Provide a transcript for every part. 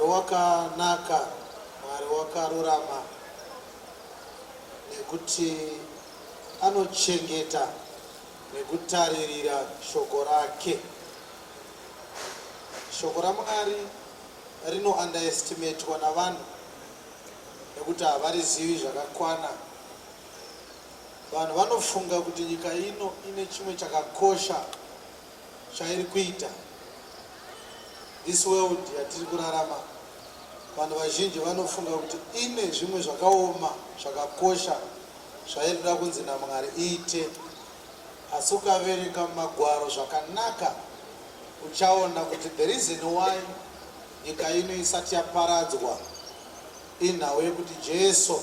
Mwari wakanaka, Mwari wakarurama nekuti anochengeta nekutaririra shoko rake. Shoko raMwari rino underestimatwa navanhu nekuti havarizivi zvakakwana. Vanhu vanofunga kuti nyika ino ine chimwe chakakosha chairi kuita. This world yatiri kurarama, vanhu vazhinji vanofunga kuti ine zvimwe zvakaoma zvakakosha zvairi kuda kunzi naMwari iite. Asi ukaverenga mumagwaro zvakanaka uchaona kuti the reason why nyika ino isati yaparadzwa inhau yekuti Jesu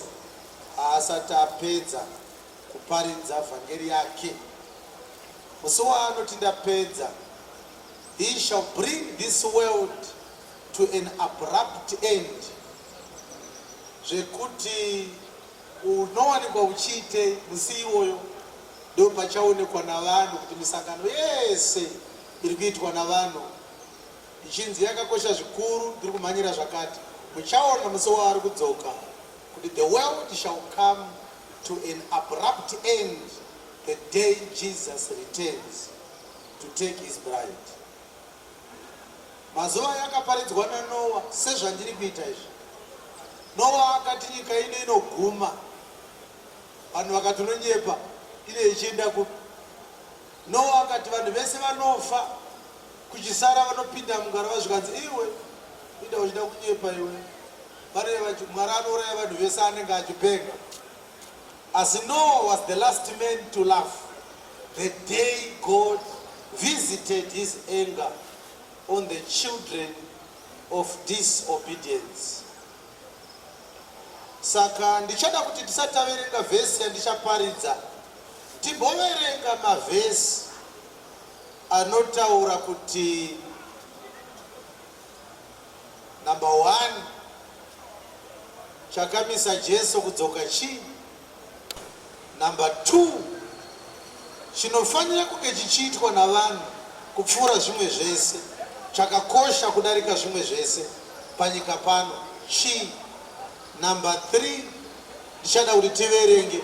haasati apedza kuparidza vhangeri yake. Musi waanoti ndapedza, he shall bring this world to an abrupt end, zvekuti unowanikwa uchiitei musi iwoyo ndopachaonekwa navanhu kuti misangano yese iri kuitwa navanhu ichinzi yakakosha zvikuru ndiri kumhanyira zvakati muchaona musi waari kudzoka kuti the world shall come to an abrupt end the day Jesus returns to take his bride. Mazuva yakaparidzwa naNowa sezvandiri kuita izvi. Nowa akati nyika ino inoguma. Vanhu vakati unonyepa, ine ichienda kupi? Nowa akati vanhu vese vanofa, kuchisara vanopinda mungarava zvikanzi iwe inda uchida kunyepa iwe. Vane Mwari anouraya vanhu vese anenge achipenga. Asi Noah was the last man to laugh the day God visited his anger on the children of disobedience. Saka ndichada kuti tisati taverenga vhesi yandichaparidza timboverenga mavhesi anotaura kuti Number one, chakamisa Jesu kudzoka chii? Number two, chinofanira kunge chichiitwa navanhu kupfuura zvimwe zvese, chakakosha kudarika zvimwe zvese panyika pano chii? Number three, ndichada kuti tiverenge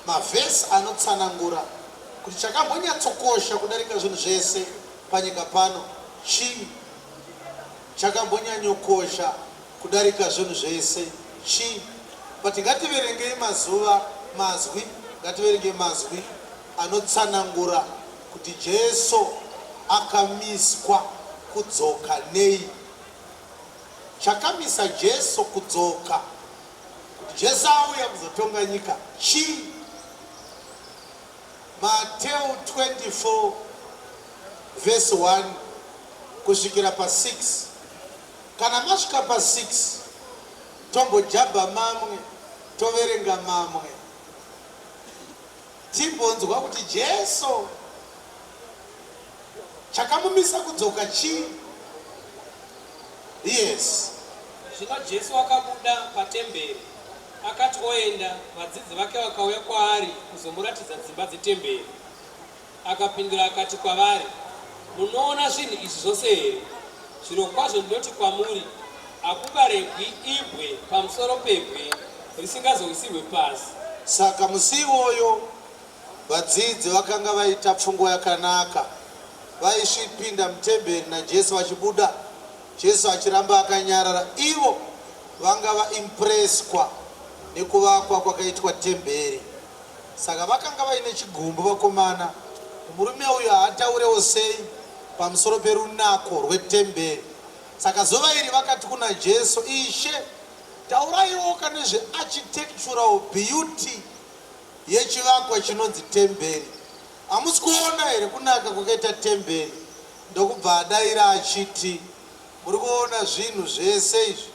mavhesi anotsanangura kuti chakambonyatsokosha kudarika zvinhu zvese panyika pano chii? Chakambonyanyokosha kudarika zvinhu zvese chii? But ngativerengei mazuva mazwi, ngativerenge mazwi anotsanangura kuti Jesu akamiswa kudzoka nei. Chakamisa Jesu kudzoka kuti Jesu auya kuzotonga nyika chii? Mateu 24 verse 1 kusvikira pa 6. Kana masvika pa 6 tombojabha mamwe toverenga mamwe timbonzwa kuti Jesu chakamumisa kudzoka chii. Yes. Zvino Jesu wakabuda patemberi, akati oenda, vadzidzi vake vakauya kwaari kuzomuratidza dzimba dzetemberi. Akapindura akati kwavari, Munoona zvinhu izvi zvose here? Zvirokwazvo ndinoti kwamuri, hakungaregwi ibwe pamusoro pebwe risingazowisirwe pasi. Saka musi iwoyo vadzidzi vakanga vaita pfungwa yakanaka. Vaisvipinda mutemberi naJesu vachibuda, Jesu achiramba akanyarara. Ivo vanga vaimpresswa nekuvakwa kwakaitwa temberi. Saka vakanga vaine chigumbu vakomana, murume uyu haataurewo sei pamusoro perunako rwetemberi? Saka zuva iri vakati kuna Jesu, Ishe, tauraiwoka nezvearchitectural beauty yechivakwa chinonzi temberi. Hamusi kuona here kunaka kwakaita temberi? Ndokubva adaira achiti, Muri kuona zvinhu zvese izvi?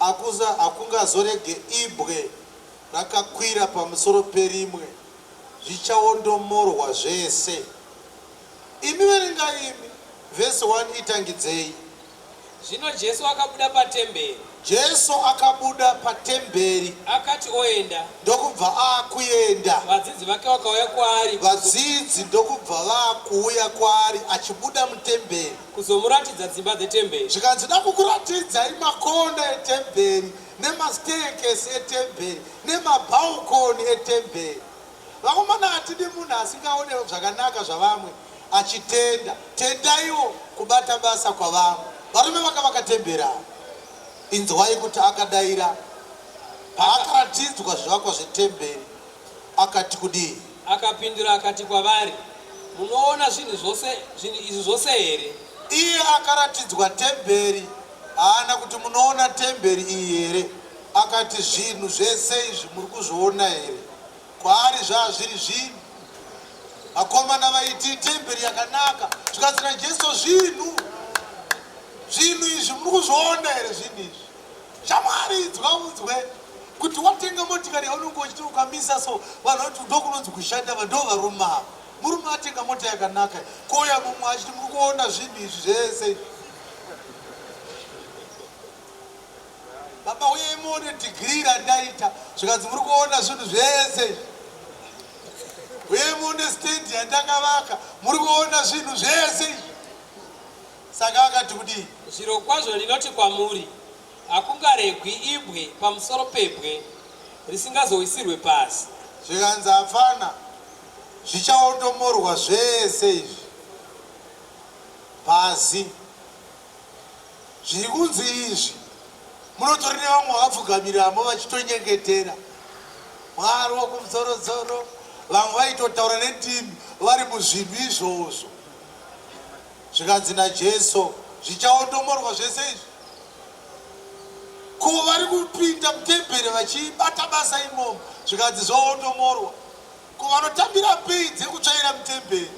Akuza hakungazorege ibwe rakakwira pamusoro perimwe, zvichaondomorwa zvese. Imi verengai imi, vhesi 1 itangidzei. Zvino Jesu akabuda patemberi. Jesu akabuda patemberi. Akati oenda. Ndokubva aakuenda. Vadzidzi vake vakauya kwaari. Vadzidzi ndokubva vaakuuya kwaari achibuda mutemberi. Kuzomuratidza dzimba dzetemberi. Zvikanzi, Da kukuratidzai makona etemberi nemastaircase etemberi nemabhaukoni etemberi. Vakomana hatidi munhu asingaone zvakanaka zvavamwe achitenda. Tendaiwo kubata basa kwavamwe. Varume vakavaka temberi ava. Inzwai kuti akadaira paakaratidzwa zvivakwa zvetemberi akati kudii. Akapindura akati kwavari, Munoona zvinhu zvose zvinhu izvi zvose here? Iye akaratidzwa temberi haana kuti munoona temberi iyi here? Akati zvinhu zvese izvi muri kuzviona here? Kwaari zvazviri zvinhu. Vakomana vaiti temberi yakanaka zvikanzi naJesu zvinhu zvinhu izvi muri kuzviona here zvinhu izvi? Shamwari inzwa unzwe kuti watenga motikari yaunenge uchiti ukamisa so vanhu vati ndokunonzi kushanda va ndo varume ava. Murume atenga mota yakanaka kouya mumwe achiti muri kuona zvinhu izvi zvese. Baba uyai muone degree randaita zvikanzi muri kuona zvinhu zvese izvi. Uyai muone stand yandakavaka muri kuona zvinhu zvese izvi. Saka akati kudii? Zvirokwazvo ndinoti kwamuri, hakungaregwi ibwe pamusoro pebwe risingazowisirwe pasi. Zvikanzi hapana, zvichaondomorwa zvese izvi pasi. Zviri kunzi izvi munotori nevamwe vakapfugamiramo vachitonyengetera Mwari wokumusorosoro, vamwe vaitotaura nendimi vari muzvinhu izvozvo. Zvikanzi naJesu, zvichaondomorwa zvese izvi. Ko vari kupinda mutemberi vachibata basa imomo, zvikanzi zvoondomorwa. Ko vanotambira pei dzekutsvaira mutemberi,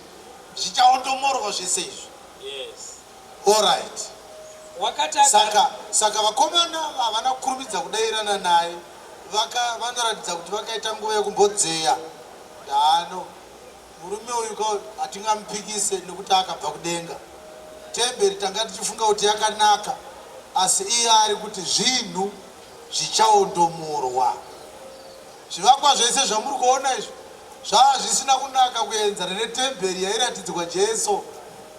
zvichaondomorwa zvese izvi. Yes. Alright. Wakati agara. Saka, saka vakomana havana kukurumidza kudairana naye. Vaka, vanoratidza kuti vakaita nguva yekumbodzeya. Ndano. Murume uyu ka hatingamupikise nekuti akabva kudenga. Temberi tanga tichifunga kuti yakanaka asi iye ari kuti zvinhu zvichaondomorwa. Zvivakwa zvese zvamuri kuona izvi zvava zvisina kunaka kuenzana netemberi yairatidzwa Jesu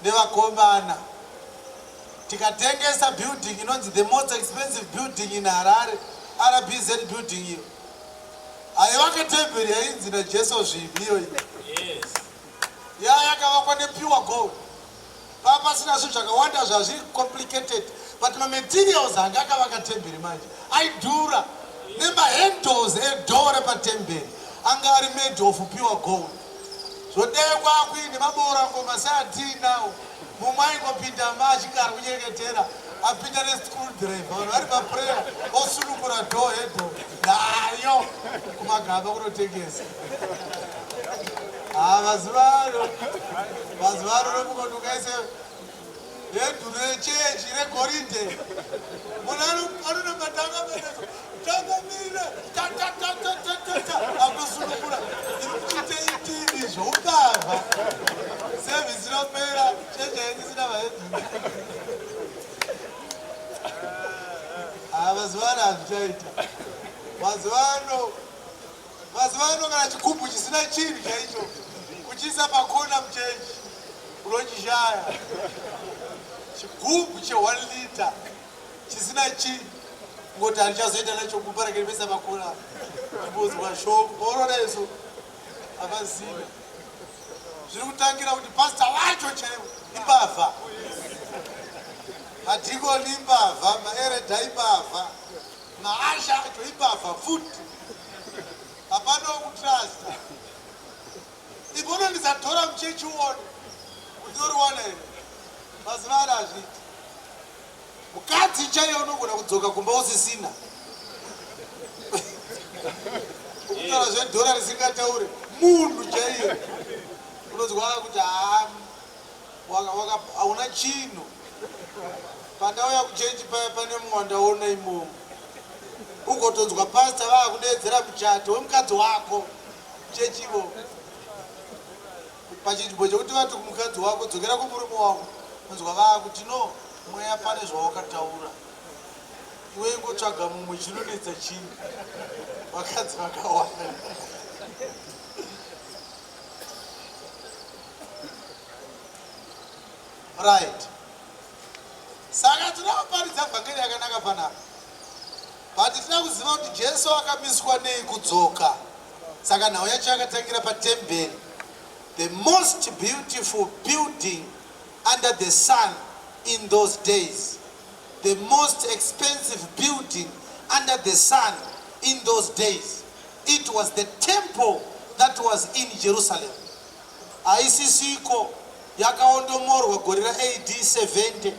nevakomana. Tikatengesa building inonzi the most expensive building in Harare, RBZ building iyo. Aivaka temberi yainzi naJesu zvinhu iyoyi. Yes. Ya yakavakwa nepure gold. Paa pasina zvinhu zvakawanda zvazviri complicated but mamaterials anga akavaka temberi manje aidhura nemahandles edoor repatemberi anga ari made of pure gold. Zvodai kwakuine maboorangoma seatiinawo mumwe aingopinda ma achikara kunyengetera apinda nescrewdriver vanhu vari paprayer osunungura door hedo nayo kumagaba kunotengesa. Haa mazuva ano mazuva ano unomuka kuti ukaise hedhu rechechi regoridhe munhu anonamatanga tangamira tatatatatata akusunungura iri kuite itini zvoukava sevhisi inopera chechi yainge isina vahedhu. Haa mazuva ano hazvichaita mazuva ano. Mazuva ano kana chigubhu chisina chinhu chaicho kuchiisa pakona muchechi unochishaya. Chigubhu che 1 liter chisina chinhu ngoti handichazoita nacho kumba rege ndipesa pakona ndimbonzwa shoko paurona isu hapasina zviri kutangira kuti pasta wacho chaivo imbavha madhikoni imbavha maeredha imbavha Maasha acho imbavha futi. Hapana wekutrusta. Ivo unondisatora muchechi uone kuti unoriwana here. Mazuva ano hazviiti. Mukadzi chaiye unogona kudzoka kumba usisina. Ukutaura zvedhora risingataure munhu chaiye unonzwa kuti haa hauna chinhu. Pandauya kuchechi paya pane mumwe wandaona imomo. Ugotonzwa pastor vaakudeedzera muchato wemukadzi wako chechi imomo. Pachinzvimbo chekuti vati kumukadzi wako dzokera kumurume wako, unonzwa vaakuti no mweya pane zvawakataura. Iwe ingotsvaga mumwe chinonetsa chii? Vakadzi vakawanda. Right. Saka tinoda kuparidza vhangeri yakanaka panapa. But tinoda kuziva kuti Jesu akamiswa nei kudzoka. Saka nhau yacho yakatangira patemberi. The most beautiful building under the sun in those days. The most expensive building under the sun in those days. It was the temple that was in Jerusalem. Haisisiko yakaondomorwa gore raAD 70.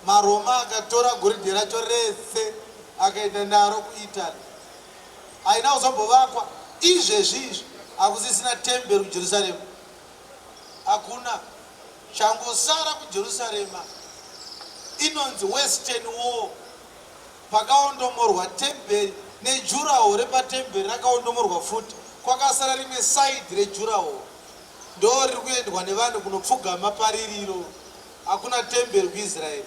MaRoma akatora goridhe racho rese akaenda naro kuItaly. Haina kuzombovakwa. Izvezvi izvi hakusisina temberi kuJerusarema. Hakuna. Changosara kuJerusarema inonzi Western Wall. Pakaondomorwa temberi nejuraho repatemberi rakaondomorwa futi. Kwakasara rimwe side rejuraho. Ndoo riri kuendwa nevanhu kunopfugama pariri iroro. Hakuna temberi kuIsraeri.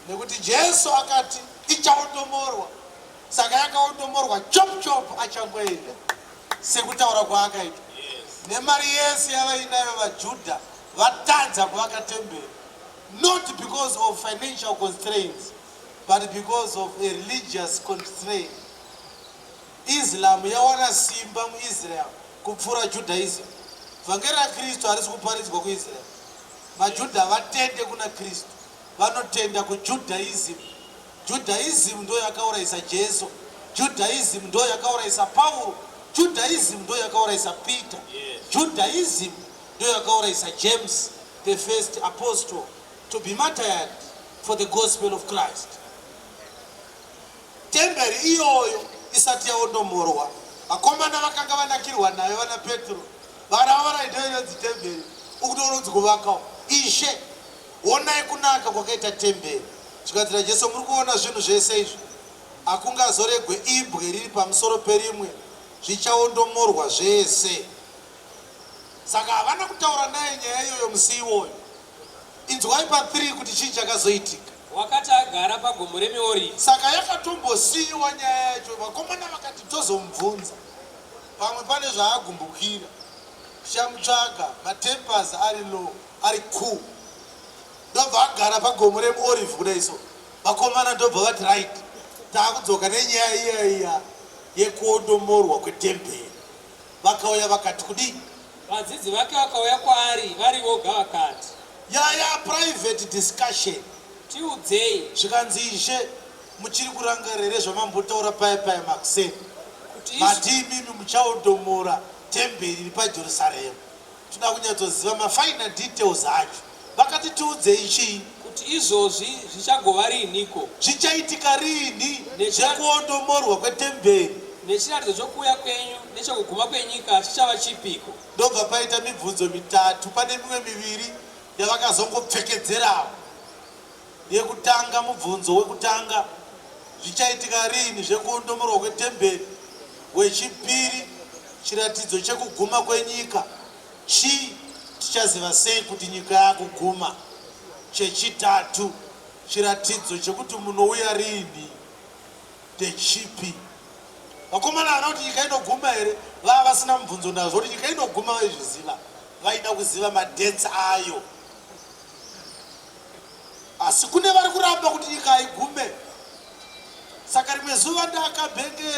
Nekuti Jesu akati ichaondomorwa. Saka yakaondomorwa chop chop achangoenda. Sekutaura kwaakaita. Nemari yese yavainayo vaJudha vatadza kuvaka temberi. Not because of financial constraints but because of a religious constraint. Islam yawana simba muIsrael kupfuura Judaism. Vhangeri raKristu harisi kuparidzwa kuIsrael. MaJudha havatende kuna Kristu. Vanotenda kuJudaism. Judaism ndo yakaurayisa Jesu. Judaism ndo yakaurayisa Pauro. Judaism ndo yakaurayisa Peter. Judaism ndo yakaurayisa James, the first apostle to be martyred for the gospel of Christ. Temberi iyoyo isati yaondomorwa, vakomana vakanga vanakirwa nayo vana Petro vana vavara ndo inonzi temberi uku ndononzi kuvakawo. Ishe, honai kunaka kwakaita temberi. Zvikanzi naJesu, muri kuona zvinhu zvese izvi? Hakungazoregwe ibwe riri pamusoro perimwe, zvichaondomorwa zvese. Saka havana kutaura naye nyaya iyoyo musi iwoyo. Inzwai pa 3 kuti chii chakazoitika. Wakati agara pagomo reMiorivhi. Saka yakatombosiiwa nyaya yacho, vakomana vakati tozomubvunza. Pamwe pane zvaagumbukira. Tichamutsvaga, matempers ari low, ari cool. Ndobva agara pagomo reMiorivhi kudai so. Vakomana ndobva vati right, taakudzoka nenyaya iya iya yekuondomorwa kwetemberi. Vakauya vakati kudii? Vadzidzi vake vakauya kwaari vari voga vakati. Yaya private discussion. Tiudzei. Zvikanzi Ishe, muchiri kurangarira here zvamambotaura paya paya makuseni? Kuti Mati imimi muchaodomora temberi iri paJerusarema. Toda kunyatsoziva mafiner details acho. Vakati tiudzei chii? Kuti izvozvi zvichagova riiniko? Zvichaitika riini zvekuondomorwa kwetemberi? Nechiratidzo chokuuya kwenyu nechokuguma kwenyika chichava chipiko? Ndobva paita mibvunzo mitatu pane mimwe miviri yavakazongopfekedzerawo. Yekutanga, mubvunzo wekutanga, zvichaitika riini zvekuondomorwa kwetemberi? Wechipiri, chiratidzo chekuguma kwenyika chii? Tichaziva sei kuti nyika yakuguma? Chechitatu, chiratidzo chekuti munouya riini ndechipi? Vakomana havana kuti nyika inoguma here, vava vasina mubvunzo nazvo kuti nyika inoguma vaizviziva, vaida kuziva madates ayo. Asi kune vari kuramba kuti nyika haigume. Saka rimwe zuva ndakambenge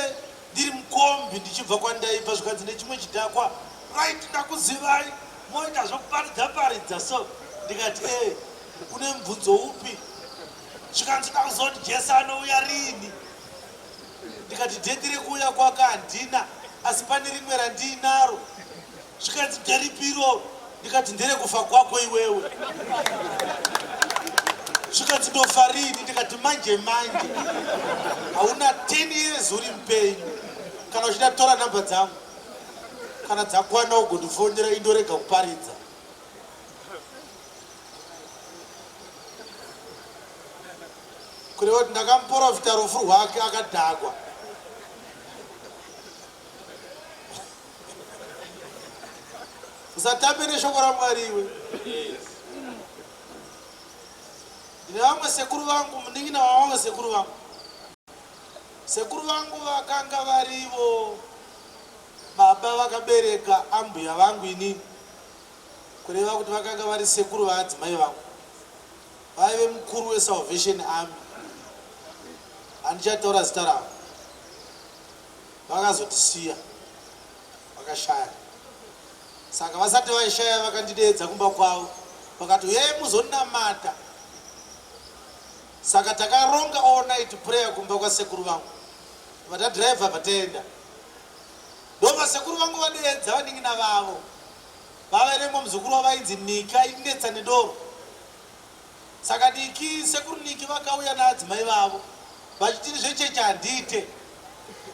ndiri mukombi ndichibva kwandaibva zvikanzi nechimwe chidhakwa, right ndakuzivai moita zvekuparidza paridza so. Ndikati eh, une mubvunzo upi? Zvikanzi ndakuziva kuti Jesu anouya riini. Ndikati dheti rekuuya kwake handina asi pane rimwe randiinaro. Zvikanzi nderipi iroro? Ndikati nderekufa kwako iwewe. Zvikanzi ndofa riini? Ndikati manje manje. Hauna 10 years uri mupenyu. Kana uchida tora namba dzangu. Kana dzakwana ugondifonera indorega kuparidza. Kureva kuti ndakamuporofita rufu rwake akadhakwa. Usatambe neshoko raMwari iwe. Ndine vamwe sekuru vangu, munin'ina wavamwe sekuru vangu. Sekuru vangu vakanga varivo baba vakabereka ambuya vangu inini, kureva kuti vakanga vari sekuru vaadzimai vangu. Vaive mukuru weSalvation Army. Handichataura zita ravo. Vakazotisiya, vakashaya. Saka vasati vaishaya vakandideedza kumba kwavo vakati huyai muzonamata. Saka takaronga all night prayer kumba kwasekuru vangu. Vatadriver bva taenda. Ndobva sekuru vangu vadeedza vanin'ina vavo. Vave nemumwe muzukuru wavo ainzi Niki ainetsa nedoro. Saka Niki, sekuru Niki vakauya naadzimai vavo vachiti ini zvechechi handiite.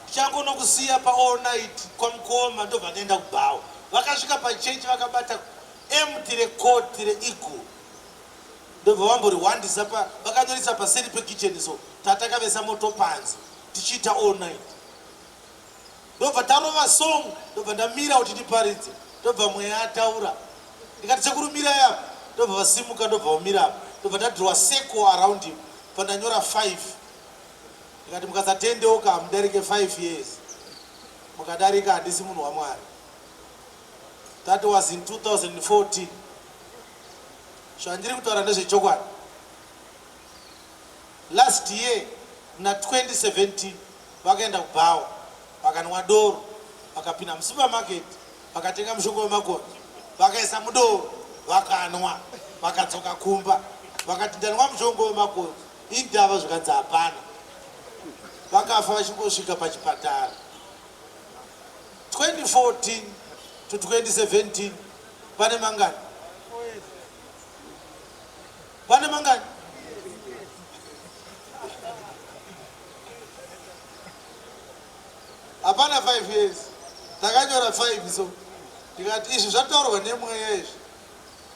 Ndichangonokusiya pa all night kwamukoma ndobva ndaenda kubhawa. Vakasvika pachechi vakabata empty rekoti reEagle ndobva vamborihwandisa pa vakanyorisa paseri pekitchen so tatakavesa moto panze tichiita all night. Ndobva tarova song ndobva ndamira kuti ndiparidze ndobva mweya ataura ndikati sekuru mirai apa ndobva vasimuka ndobva vamira apa ndobva ndadrowa circle around him bva ndanyora 5 ndikati mukasatendeuka hamudarike 5 years mukadarika handisi munhu waMwari. That was in 2014. Zvandiri kutaura ndezvechokwadi. Last year muna 2017 vakaenda kubhawa vakanwa doro vakapinda musupermarket vakatenga mushonga wemakonzo vakaisa mudoro vakanwa vakadzoka kumba vakati ndanwa mushonga wemakonzo indava zvikanzi hapana. Vakafa vachingosvika pachipatara. 2014 to 2017 pane mangani? Pane mangani? Hapana 5 years. Ndakanyora 5 so ndikati izvi zvataurwa nemweya izvi.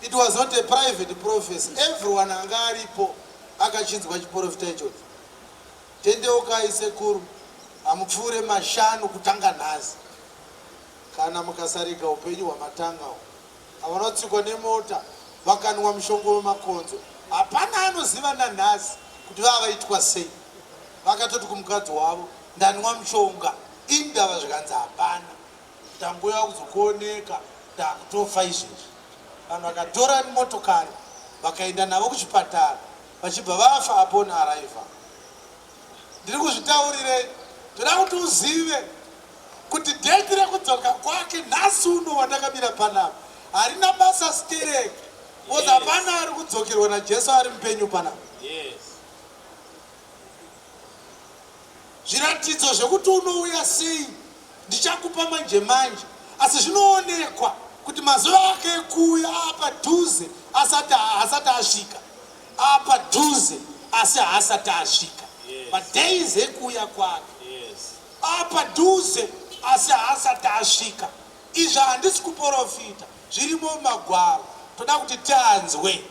It was not a private prophecy. Everyone anga aripo akachinzwa chiporofita ichocho. Tendeukai sekuru, hamupfuure mashanu kutanga nhasi. Kana mukasarega upenyu hwamatanga uhu. Havana kutsikwa nemota vakanwa mushonga wemakonzo. Hapana anoziva nanhasi kuti vava vaitwa sei. Vakatoti kumukadzi wavo ndanwa mushonga indava zvikanzi hapana. Ndangouya kuzokuoneka ndakutofa izvezvi. Vanhu vakatora motokari vakaenda navo kuchipatara vachibva vafa upon arrival. Ndiri kuzvitaurirei? Ndoda kuti uzive kuti date rekudzoka kwake nhasi uno wandakamira panapa harina basa stereki because hapana ari kudzokerwa naJesu ari mupenyu panapa. Zviratidzo zvekuti unouya sei ndichakupa manje manje, asi zvinoonekwa kuti mazuva ake ekuuya aapadhuze asati haasati asvika. Aapadhuze asi haasati asvika. Madays ekuuya kwake aapadhuze asi haasati asvika. Izvi handisi kuporofita, zvirimo mumagwaro. Toda kuti tianzwe.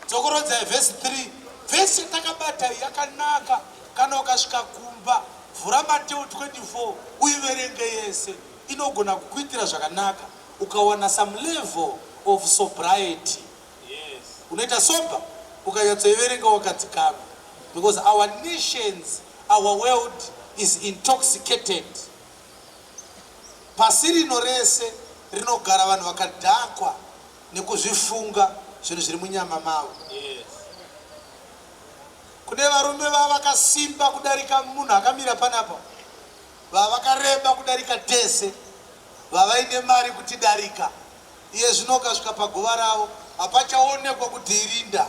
Dzokorodzai vhesi 3. Vhesi yatakabata iyi yakanaka. Kana ukasvika kumba, vhura Mateo 24 uiverenge yese. Inogona kukuitira zvakanaka ukawana some level of sobriety. Unoita sober ukanyatsoiverenga wakadzikama because our nations, our world is intoxicated. Pasi rino rese rinogara vanhu vakadhakwa nekuzvifunga zvinhu zviri munyama mavo. Kune varume vavakasimba kudarika munhu akamira panapa, vavakareba kudarika tese, vavaine mari kutidarika. Iye zvino ukasvika paguva ravo hapachaonekwa kuti irinda,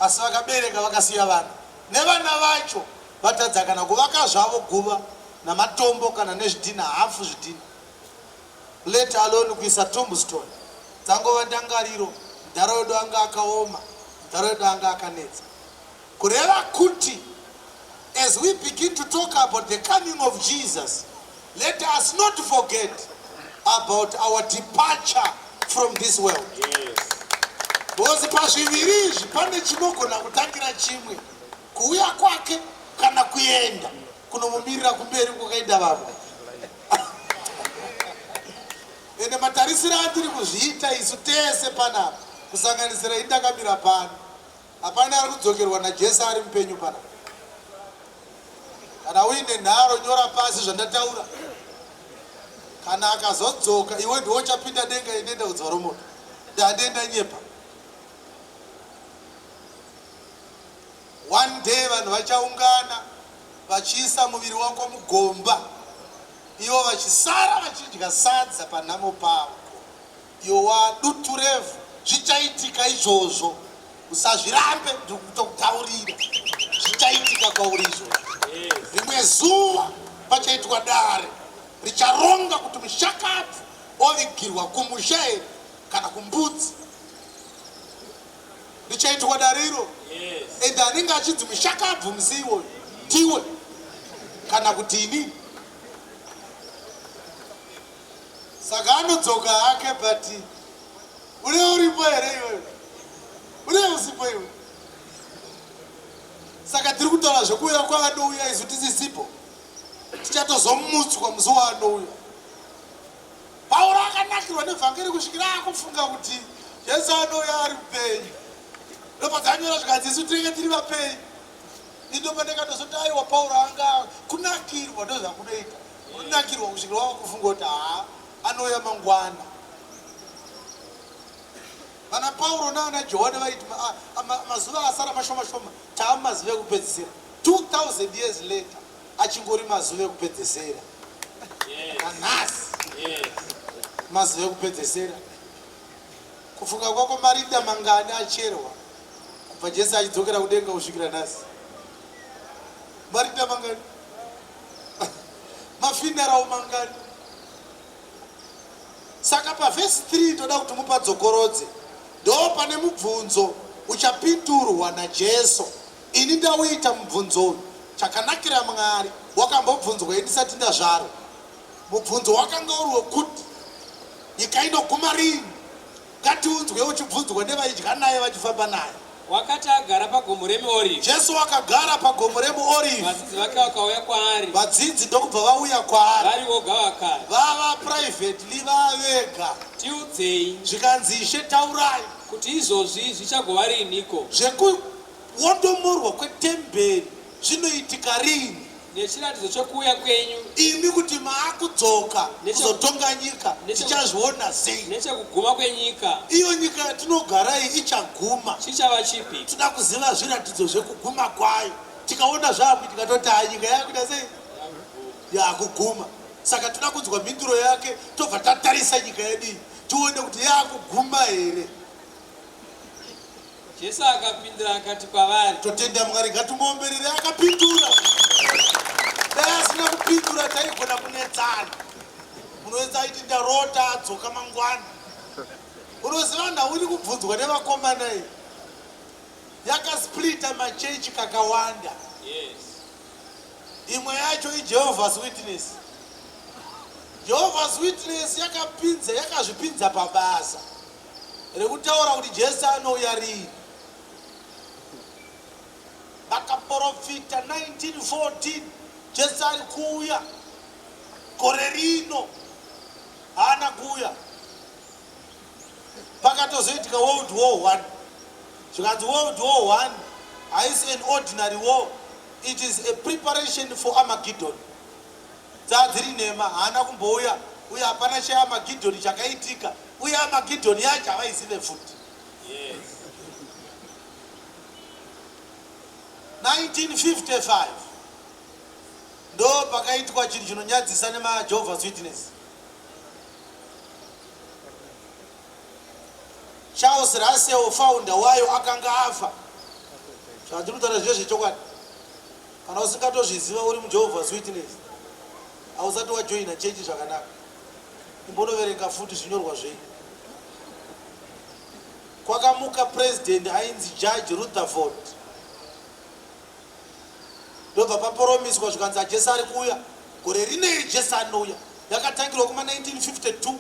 asi vakabereka vakasiya vana. Nevana vacho vatadza kana kuvaka zvavo guva namatombo kana nezvidhinha, hafu zvidhinha. Let alone kuisa tombstone. Dzangova ndangariro, mudhara wedu anga akaoma, mudhara wedu anga akanetsa. Kureva kuti as we begin to talk about the coming of Jesus, let us not forget about our departure from this world. Because pazviviri izvi pane chinogona kutangira chimwe, kuuya kwake kana kuenda kunomumirira kumberi kwakaenda vamwe. Ende matarisiro andiri kuzviita isu tese panapa, kusanganisira ini ndakamira pano. Hapana ari kudzokerwa naJesu ari mupenyu pana. Kana uine nharo nyora pasi zvandataura. Kana akazodzoka iwe ndiwe uchapinda denga ini ndoenda kudziva romoto. Ndande ndanyepa. One day vanhu vachaungana vachiisa muviri wako mugomba ivo vachisara vachidya sadza panhamo pako. Iwe wadutu revhu zvichaitika izvozvo usazvirambe ndiri kutokutaurira zvichaitika kwauri izvozvo. Rimwe zuva pachaitwa dare richaronga kuti mushakabvu ovigirwa kumusha here kana kumbudzi. Richaitwa dare iro and anenge achinzi mushakabvu musi iwoyo ndiwe kana kuti inini. Saka anodzoka hake but une uripo here iwewe? Une usipo iwe? Saka tiri kutaura zvekuuya kwaanouya isu tisisipo. Tichatozomutswa musi waanouya. Pauro akanakirwa nevhangeri kusvikira akufunga kuti Jesu anouya ari mupenyu. Ndopadzanyora zvikanzi isu tinenge tiri vapenyu. Indopandakatozoti aiwa Pauro anga kunakirwa ndozvakunoita. Unonakirwa kusvikira wava kufunga kuti haa anouya mangwana. Vana Pauro naana Johane vaiti mazuva asara mashoma shoma taa mumazuva ekupedzisira. 2000 years later achingori mazuva ekupedzesera. Nanhasi mazuva ekupedzesera. Kufunga kwako marinda mangani acherwa kubva Jesu achidzokera kudenga kusvikira nhasi? Marinda mangani? Mafuneral mangani? Saka pavhesi 3 toda kuti mupadzokorodze. Ndo pane mubvunzo uchapindurwa naJesu. Ini ndauita mubvunzo uyu. Chakanakira Mwari wakambobvunzwa ini ndisati ndazvarwa. Mubvunzo wakanga uri wekuti nyika inoguma rini? Ngatiunzwe uchibvunzwa nevaidya naye vachifamba naye. Wakati agara pagomo reMiorivhi. Jesu wakagara pagomo reMiorivhi. Vadzidzi vake vakauya kwaari. Vadzidzi ndokubva vauya kwaari. Vari voga vakati. Vava privately vavega. Tiudzei. Zvikanzi Ishe taurai. Kuti izvozvi zvichagova riiniko? Zvekuwondomorwa kwetemberi zvinoitika rini? Nechiratidzo chokuuya kwenyu. Imi kuti maakudzoka kuzotonga nyika tichazviona sei? Nechekuguma kwenyika. Iyo nyika yatinogara iyi ichaguma. Chichava chipi? Tinoda kuziva zviratidzo zvekuguma kwayo. Tikaona zvaakuitika toti haa nyika yakuita sei? Yaakuguma. Saka toda kunzwa mhinduro yake tobva tatarisa nyika yedu iyi tione kuti yaakuguma here. Jesu akapindura akati kwavari. Totenda Mwari ngatimuomberere akapindura. Dai asina kupindura taigona kunetsana. Munoedza aiti ndarota adzoka mangwana. Unoziva nhau iri kubvunzwa nevakomana iyi yakasplita machechi kakawanda. Yes. Imwe yacho iJehovah's Witness. Jehovah's Witness yakapinza yakazvipinza pabasa rekutaura kuti Jesu anouya riini. Vakaporofita 1914 Jesu ari kuuya gore rino, haana kuuya. Pakatozoitika World War One, zvikanzi World War One haisi an ordinary war, it is a preparation for Armageddon. Dzaa dziri nhema, haana kumbouya uye hapana cheAmagidhoni chakaitika uye Amagidhoni yacho havaizive futi. 1955 ndo pakaitwa chinhu chinonyadzisa nemaJehovah's Witness. Charles Russell founder wayo akanga afa. Zvandiri kutaura zvive zvechokwadi. Kana usingatozviziva uri muJehovah's Witness, hausati wajoina chechi zvakanaka. Imbonoverenga futi zvinyorwa zvenyu. Kwakamuka president ainzi Judge Rutherford. Ndobva paporomiswa zvikanzi aJesu ari kuuya. Gore rineri Jesu anouya. Yakatangirwa kuma 1952.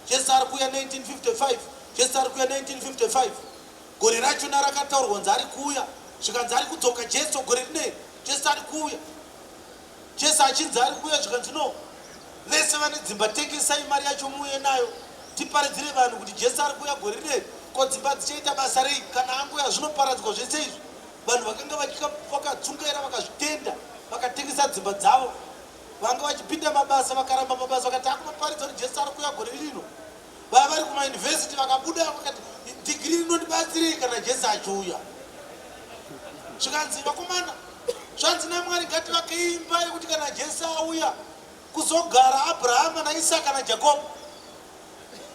Jesu ari kuuya 1955. Jesu ari kuuya 1955. Gore rachona rakataurwa kunzi ari kuuya, zvikanzi ari kudzoka Jesu gore rineri, Jesu ari kuuya. Jesu achinzi ari kuuya zvikanzi no, vese vane dzimba tengesai mari yacho muuye nayo tiparidzire vanhu kuti Jesu ari kuuya gore rineri. Ko dzimba dzichaita basa rei kana angouya zvinoparadzwa zvese izvi? Vanhu vakanga vakadzungaira vakazvitenda vakatengesa dzimba dzavo. Vanga vachipinda mabasa vakaramba mabasa vakati takunoparidza kuti Jesu ari kuuya gore rino. Vaya vari kumayunivhesiti vakabuda vakati dhigiri rinondibatsirei kana Jesu achiuya. Zvikanzi vakomana zvanzi naMwari ngativakei imba yekuti kana Jesu auya kuzogara Abrahama naIsaka naJakobo.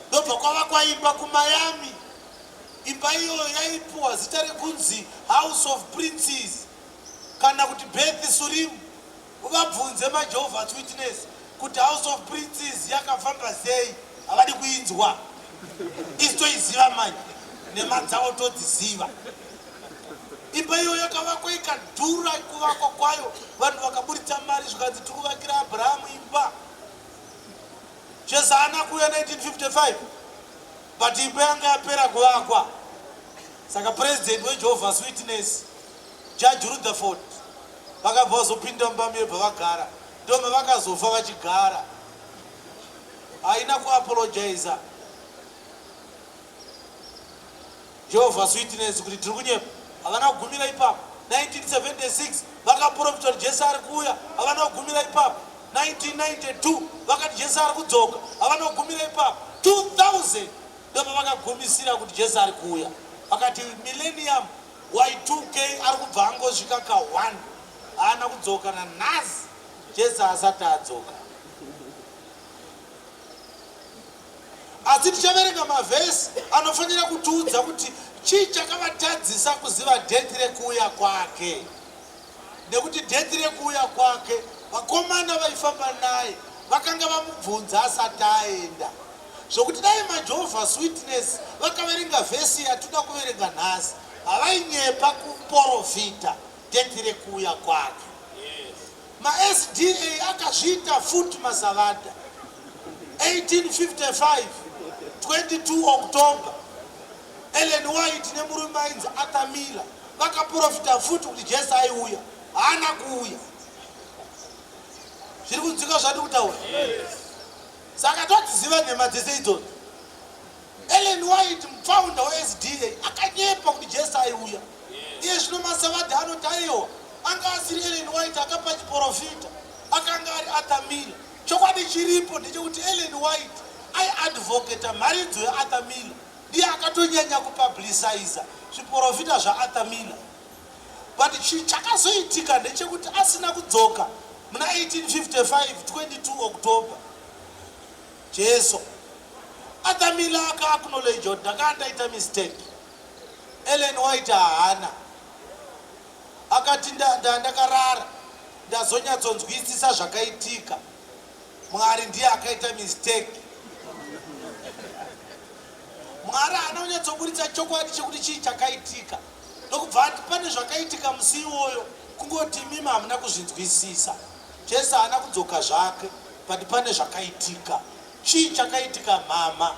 Ndobva kwavakwa imba kuMiami. Imba iyoyo yaipuwa zita rekunzi House of Princes kana kuti Beth Surim. Uvabvunze maJehovah's Witness kuti House of Princes yakafamba sei, havadi kuinzwa. Isu toiziva manje, nhema dzavo todziziva. Imba iyoyo yakavakwa ikadhura kuvakwa kwayo, vanhu vakaburitsa mari zvikanzi tiri kuvakira Abrahamu imba. Jesu haana kuuya 1955 but imba yanga yapera kuvakwa. Saka president weJehovah's Witness Judge Rutherford vakabva vazopinda mumba muye bva vagara ndoma vakazofa vachigara. Haina kuapologizer Jehovah's Witness kuti tiri kunyepa. Havana kugumira ipapo. 1976 vakaprofita kuti Jesu ari kuuya. Havana kugumira ipapo. 1992 vakati Jesu ari kudzoka. Havana kugumira ipapo. 2000 ndopavakagumisira kuti Jesu ari kuuya. Vakati millennium Y2K ari kubva angosvika ka one haana kudzoka nanhasi Jesu haasati adzoka. Asi tichaverenga mavhesi anofanira kutiudza kuti chii chakavatadzisa kuziva date rekuuya kwake. Nekuti date rekuuya kwake vakomana vaifamba naye vakanga vamubvunza asati aenda. Zvokuti dai maJehovah's Witness vakaverenga vhesi yatinoda kuverenga nhasi havainyepa kuporofita date rekuuya kwake. MaSDA akazviita futi maSavadha 1855 22 October Ellen White nemurume ainzi Arthur Miller vakaporofita futi kuti Jesu aiuya. Haana kuuya. Zviri kunzwika zvandiri kutaura? Saka todziziva nhema dzese idzodzo. Ellen White, mufounder weSDA, akanyepa kuti Jesu aiuya. Iye zvino maSavadha anoti aiwa, anga asiri Ellen White akapa chiporofita, akanga ari Arthur Miller. Chokwadi chiripo ndechekuti Ellen White aiadvocata mharidzo yaArthur Miller. Ndiye akatonyanya kupublicizer zviporofita zvaArthur Miller. But chakazoitika ndechekuti asina kudzoka muna 1855 22 October Jesu Arthur Miller aka acknowledge kuti ndakanga ndaita mistake. Ellen White haana. Akati ndakarara ndazonyatsonzwisisa zvakaitika. Mwari ndiye akaita mistake. Mwari haana kunyatsoburitsa chokwadi chekuti chii chakaitika. Ndokubva ati pane zvakaitika musi iwoyo kungoti imimi hamuna kuzvinzwisisa. Jesu haana kudzoka zvake but pane zvakaitika. Chii chakaitika mhamha?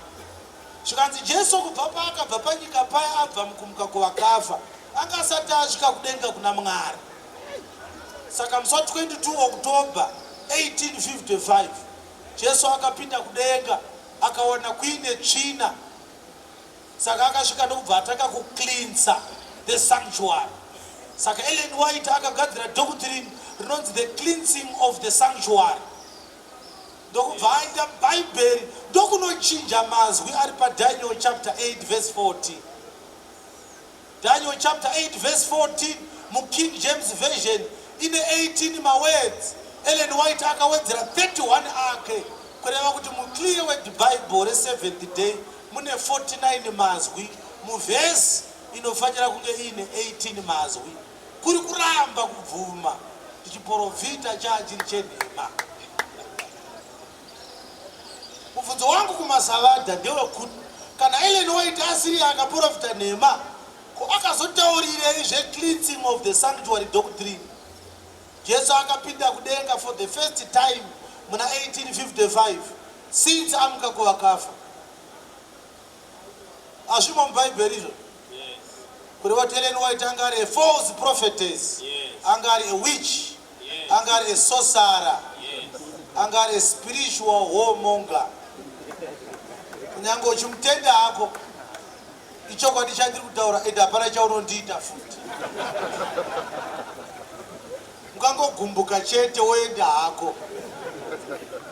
Zvikanzi Jesu kubva paakabva panyika paya abva mukumuka kuvakafa anga asati asvika kudenga kuna Mwari. Saka musi wa 22 October 1855 Jesu akapinda kudenga akawana kuine tsvina. Saka akasvika ndokubva atanga kucleansa the sanctuary. Saka Ellen White akagadzira doctrine rinonzi the cleansing of the sanctuary. Ndokubva aenda muBhaibheri ndokunochinja mazwi ari paDaniel chapter 8 verse 14. Daniel chapter 8 verse 14 muKing James Version ine 18 mawords. Ellen White akawedzera 31 ake kureva kuti muClear Word Bible reSeventh Day mune 49 mazwi muvhesi inofanira kunge iine 18 mazwi. Kuri kuramba kubvuma kuti chiporofita chaachiri chenhema. Mubvunzo wangu kumaSavadha ndewekuti kana Ellen White asiriye akaporofita nhema, ko akazotaurirei zvecleansing of the sanctuary doctrine? Jesu akapinda kudenga for the first time muna 1855 since amuka kuvakafa. Hazvimo muBhaibheri izvo? Kureva kuti Ellen White anga ari a false prophetess, anga ari a witch, anga ari a sorcerer, anga ari a spiritual whoremonger. Kunyange uchimutenda hako, Ichokwadi chandiri kutaura ende hapana chaunondiita futi. Ukangogumbuka chete woenda hako.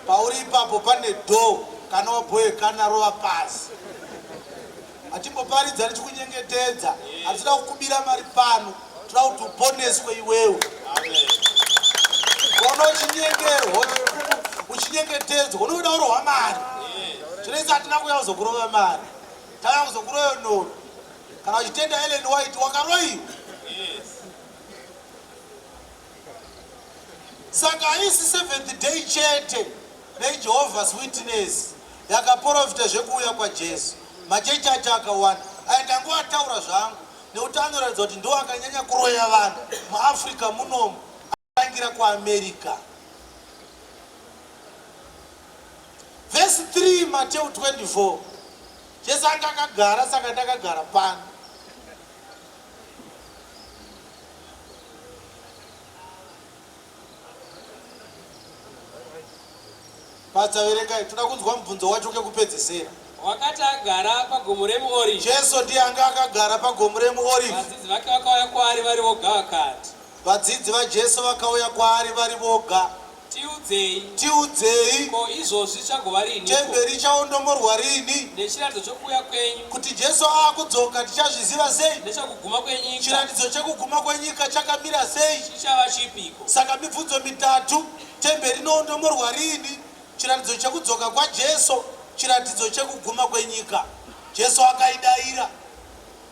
Pauri ipapo pane door kana wabhoyekana rova pasi. Hatimboparidza tichikunyengetedza, hatida kukubira mari pano, toda kuti uponeswe iwewe. Ukaona uchinyengerwa, uchinyengetedzwa, unoda kurohwa mari. Zvinoita hatina kuuya kuzokurova mari, tauya kuzokuroyonora. Kana uchitenda Ellen White wakaroyiwa. Saka haisi Seventh Day chete neJehovah's Witness yakaporofita zvekuuya kwaJesu. Machechi acho akawanda. Aya ndangoataura zvangu nekuti anoratidza kuti ndiwo akanyanya kuroya vanhu muAfrica munomu atangira kuAmerica. Vhesi 3 Mateu 24 Jesu anga akagara saka ndakagara pano. Pastor verengai toda kunzwa mubvunzo wacho kekupedzesera. Wakati agara pagomo remuOrivhi. Jesu ndiye anga akagara pagomo remuOrivhi. Vadzidzi vake vakauya kwaari vari voga vakati. Vadzidzi vaJesu vakauya kwaari vari voga. Tiudzei. Tiudzei. Ko izvozvi zvichagova riniko? Temberi ichaondomorwa rini? Nechiratidzo chokuuya kwenyu. Kuti Jesu aakudzoka tichazviziva sei? Nechokuguma kwenyika. Chiratidzo chekuguma kwenyika chakamira sei? Chichava chipiko? Saka mibvunzo mitatu, Temberi inoondomorwa rini? Chiratidzo chekudzoka kwaJesu? Chiratidzo chekuguma kwenyika? Jesu akaidaira.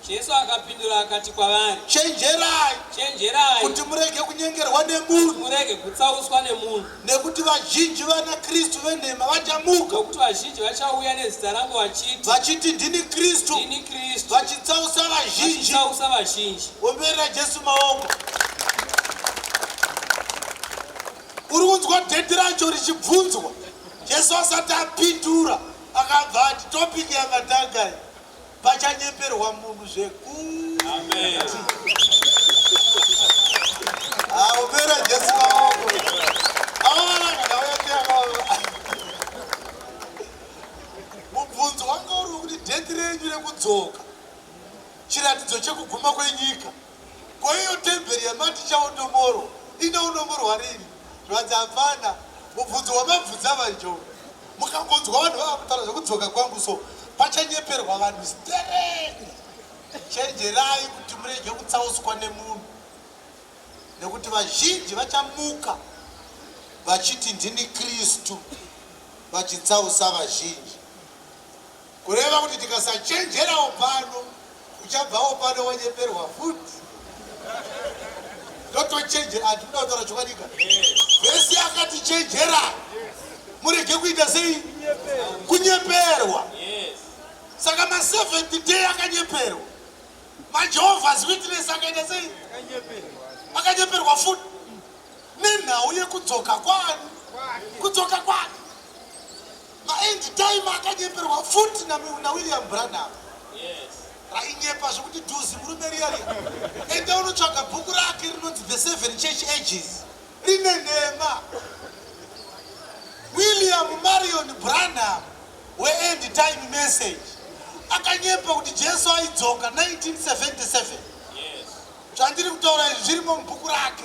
Jesu akapindura akati kwavari, Chenjerai, Chenjerai, kuti murege kunyengerwa nemunhu, murege kutsauswa nemunhu. Nekuti vazhinji vana Kristu venhema vachamuka. Nokuti vazhinji vachauya nezita rangu vachiti, vachiti, Ndini Kristu, ndini Kristu, vachitsausa vazhinji. Vachitsausa vazhinji. Omberera Jesu maoko. Uri kunzwa dheti racho richibvunzwa, Jesu asati apindura akabva ati, topic yamatanga iyi. Pachanyeperwa munhu zvekuti. Amen. Ah, opera Jesu maoko. Mubvunzo wanga uri wekuti date renyu rekudzoka chiratidzo chekuguma kwenyika. Ko iyo temberi yamati ichaondomorwa inoondomorwa rini? Zvanzi hapana mubvunzo wamabvunza vanjoo. Mukangonzwa vanhu vava kutaura zvekudzoka kwangu so pachanyeperwa vanhu stereki. Chenjerai kuti murege kutsauswa nemunhu nekuti vazhinji vachamuka vachiti ndini Kristu vachitsausa vazhinji. Kureva kuti tikasachenjerawo pano uchabvawo pano wanyeperwa futi. Ndotochenjera handikuda kutaura chokwadika. Vese akati chenjera murege kuita sei? Kunyeperwa. Saka maseventh day akanyeperwa. MaJehovah's Witness akaita sei? Akanyeperwa futi nenhau yekudzoka kwani? Kudzoka kwake. Maend time akanyeperwa futi naWilliam Branham. Rainyepa zvekuti dhuzi murume riya riya. Enda unotsvaga bhuku rake rinonzi The Seven Church Ages. Rine nhema. William Marion Branham weEnd Time Message akanyepa kuti Jesu aidzoka 1977. Zvandiri kutaura izvi zvirimo mubhuku rake.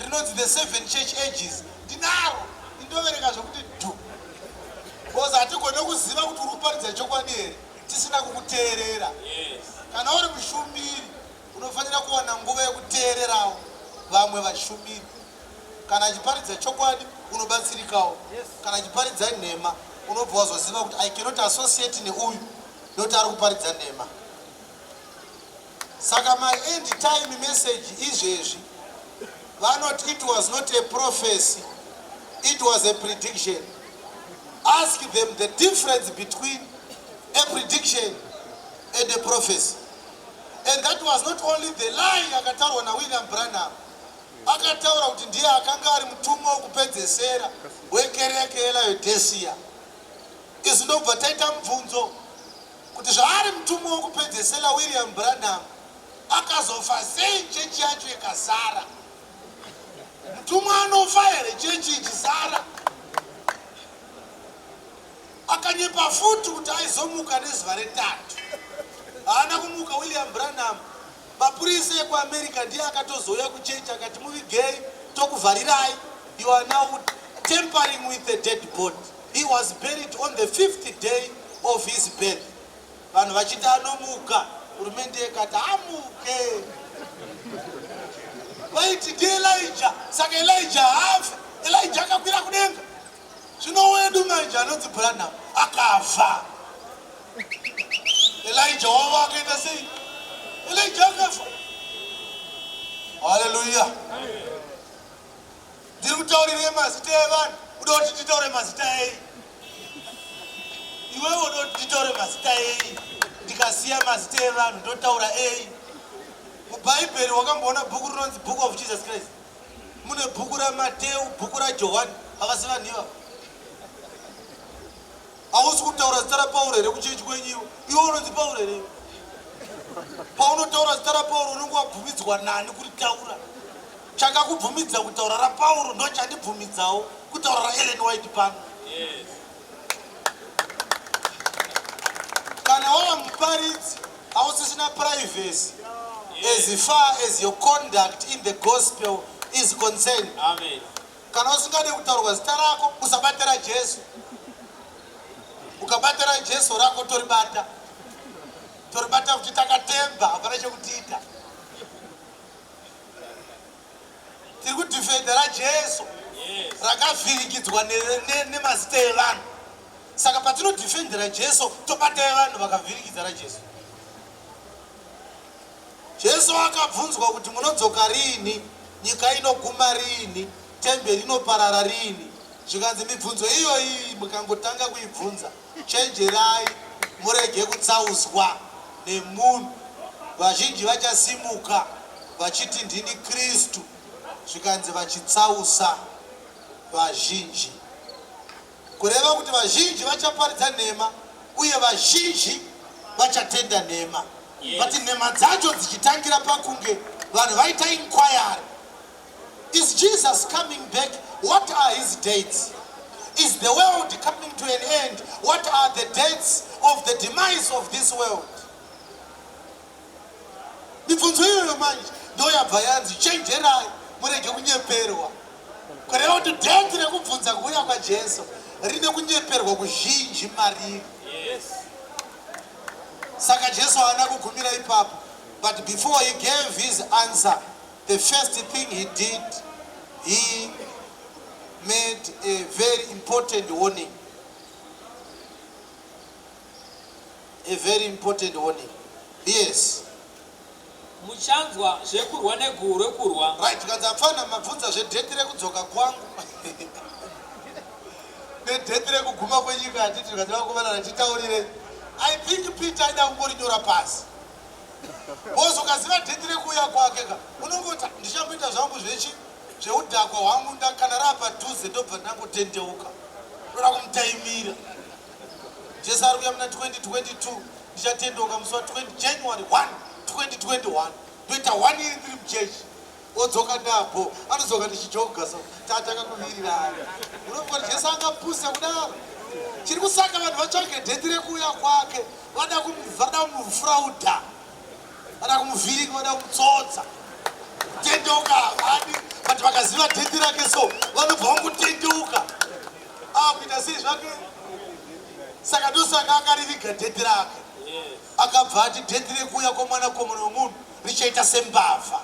Rinonzi The Seven Church Ages. Ndinaro. Indoverenga zvekuti dhu. Because hatigone kuziva kuti uri kuparidza chokwadi here tisina kukuteerera. Kana uri mushumiri unofanira kuwana nguva yekuteererawo vamwe vashumiri. Kana achiparidza chokwadi unobatsirikawo. Kana achiparidza nhema unobva wazoziva kuti I cannot associate neuyu nekuti ari kuparidza nhema. Saka ma end time message izvezvi vanoti it was not a prophecy it was a prediction. Ask them the difference between a prediction and a prophecy. And that was not only the lie yakataurwa naWilliam Branham. Akataura kuti ndiye akanga ari mutumwa wekupedzesera wekereke yeLaodicea. Isu ndokubva taita mubvunzo Kuti zvaari mutumwa wekupedzesera William Branham akazofa sei chechi yacho ikasara? Mutumwa anofa here chechi ichisara? Akanyepa futi kuti aizomuka nezuva retatu. Haana kumuka William Branham. Mapurisa ekuAmerica ndiye akatozouya kuchechi akati muvigei tokuvharirai. You are now tampering with a dead body. He was buried on the fifth day of his birth. Vanhu vachiti anomuka, hurumende ikati amuke. Vaiti ndiElijah, saka Elijah haafe. Elijah akakwira kudenga. Zvino wedu manje anonzi Branham akafa. Elijah wavo akaita sei? Elijah akafa. Haleluya. Ndiri kutaurirei mazita evanhu, uda kuti nditaure mazita ei? Iwewe uda kuti nditaure mazita ei? Ndikasiya mazita evanhu ndotaura ei? MuBhaibheri wakamboona bhuku rinonzi Book of Jesus Christ? Mune bhuku raMateu, bhuku raJohani, havasi vanhu ivavo. Hausi kutaura zita raPauro here kuchechi kwenyu iwe? Iwe unonzi Pauro here iwe? Paunotaura zita raPauro unenge wabvumidzwa nani kuritaura? Chakakubvumidza kutaura raPauro ndochandibvumidzawo kutaura raEllen White pano. Yes. Kana wava muparidzi hausisina privacy as far as your conduct in the gospel is concerned. Amen. Kana usingade kutaurwa zita rako usabata raJesu. Ukabata raJesu rako toribata. Toribata kuti takatemba hapana chekutiita. Tiri kudefenda raJesu rakavhirikidzwa nemazita evanhu. Saka patinodefendera Jesu tobata evanhu vakavhirikidza raJesu. Jesu akabvunzwa kuti munodzoka riini, nyika inoguma riini, temberi inoparara riini? Zvikanzi mibvunzo iyoyi mukangotanga kuibvunza chenjerai murege kutsauswa nemunhu. Vazhinji vachasimuka vachiti ndini Kristu, zvikanzi vachitsausa vazhinji. Kureva kuti vazhinji vachaparidza nhema uye vazhinji vachatenda nhema. But nhema dzacho dzichitangira pakunge vanhu vaita inquiry. Is Jesus coming back? What are his dates? Is the world coming to an end? What are the dates of the demise of this world? Mibvunzo iyoyo manje ndoyabva yanzi chenjerai murege kunyeperwa. Kureva kuti date rekubvunza kuuya kwaJesu rine kunyeperwa kuzhinji mariri. Yes. Saka Jesu haana kugumira ipapo, but before he gave his answer, the first thing he did, he made a very important warning. A very important warning. Yes. Muchanzwa zvekurwa neguhu rekurwa. Right, kanzi apfana mabvunza zvedheti rekudzoka kwangu nedheti rekuguma kwenyika hatiti tikati vakomana ratitaurire. I think Peter aida kungorinyora pasi. Because ukaziva dheti rekuuya kwake ka unongoti ndichamboita zvangu zvechi zveudhakwa hwangu kana raapadhuze ndobva ndangotendeuka. Ndoda kumutaimira. Jesu ari kuuya muna 2022 ndichatendeuka musi wa 20 January 1 2021 ndoita one year ndiri muchechi odzoka ndabho anodzoka ndichijoga so tatanga kuvirirana unofunga kuti Jesu angapuse kudaro chiri kusaka vanhu vatsvage dheti rekuuya kwake vada kumufrauda vada kumuvhiringa vada kumutsotsa kutendeuka havadi but vakaziva dheti rake so vanobva vangotendeuka akuita sei zvake saka ndosaka akariviga dheti rake akabva ati dheti rekuuya kwomwanakomana wemunhu richaita sembavha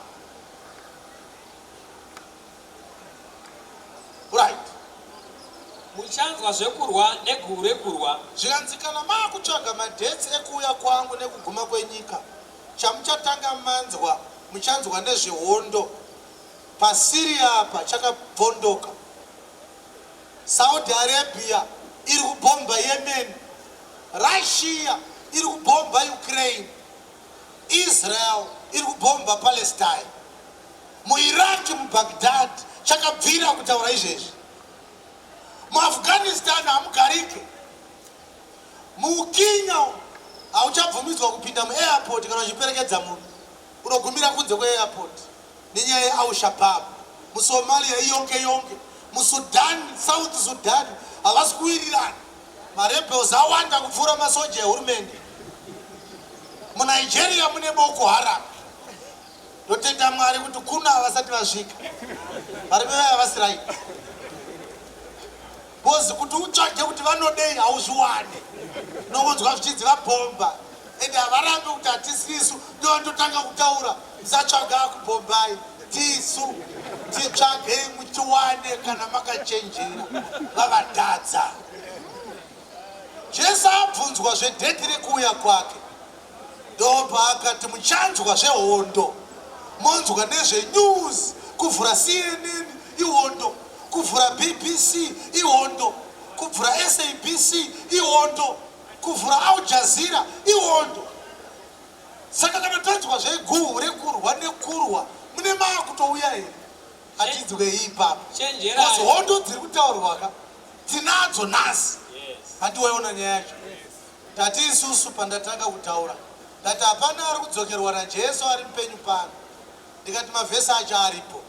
right Muchanzwa zvekurwa neguhu rekurwa. Zvikanzi kana maakutsvaga madates ekuuya kwangu nekuguma kwenyika, chamuchatanga manzwa muchanzwa nezvehondo paSyria apa chakabvondoka. Saudi Arabia iri kubhomba Yemen, Russia iri kubhomba Ukraine, Israel iri kubhomba Palestine. MuIraq muBaghdad chakabvira kutaura izvezvi. MuAfghanistan hamugarike. MuKenya umu hauchabvumidzwa kupinda muairport kana uchiperekedza munhu. Unogumira kunze kweairport nenyaya yeAl-Shabaab. MuSomalia iyonke yonke. MuSudan, South Sudan havasi kuwirirana. Marebels awanda kupfuura masoja ehurumende. MuNigeria mune Boko Haram. Ndotenda Mwari kuti kuno havasati vasvika. Varume vaya vasi right. Because kuti utsvage kuti vanodei hauzviwane. Unongonzwa zvichinzi vabhomba. Ende havarambi kuti hatisisu ndovandotanga kutaura musatsvaga akubhombai tisu titsvagei mutiwane kana makachenjera vavadhadza. Jesu abvunzwa zvedheti rekuuya kwake ndopaakati muchanzwa zvehondo monzwa nezvenews kuvhura CNN ihondo kuvhura BBC ihondo kuvhura SABC ihondo Kuvhura Al Jazeera ihondo. Saka kana tanzwa zveguhu rekurwa nekurwa mune maakutouya here? Hatinzwei ipapo. Chenjerai. Because hondo dziri kutaurwa ka tinadzo nhasi. Handi waiona nyaya yacho. Tati isusu pandatanga kutaura ndati hapana ari kudzokerwa naJesu ari mupenyu pano. Ndikati mavhesi acho aripo.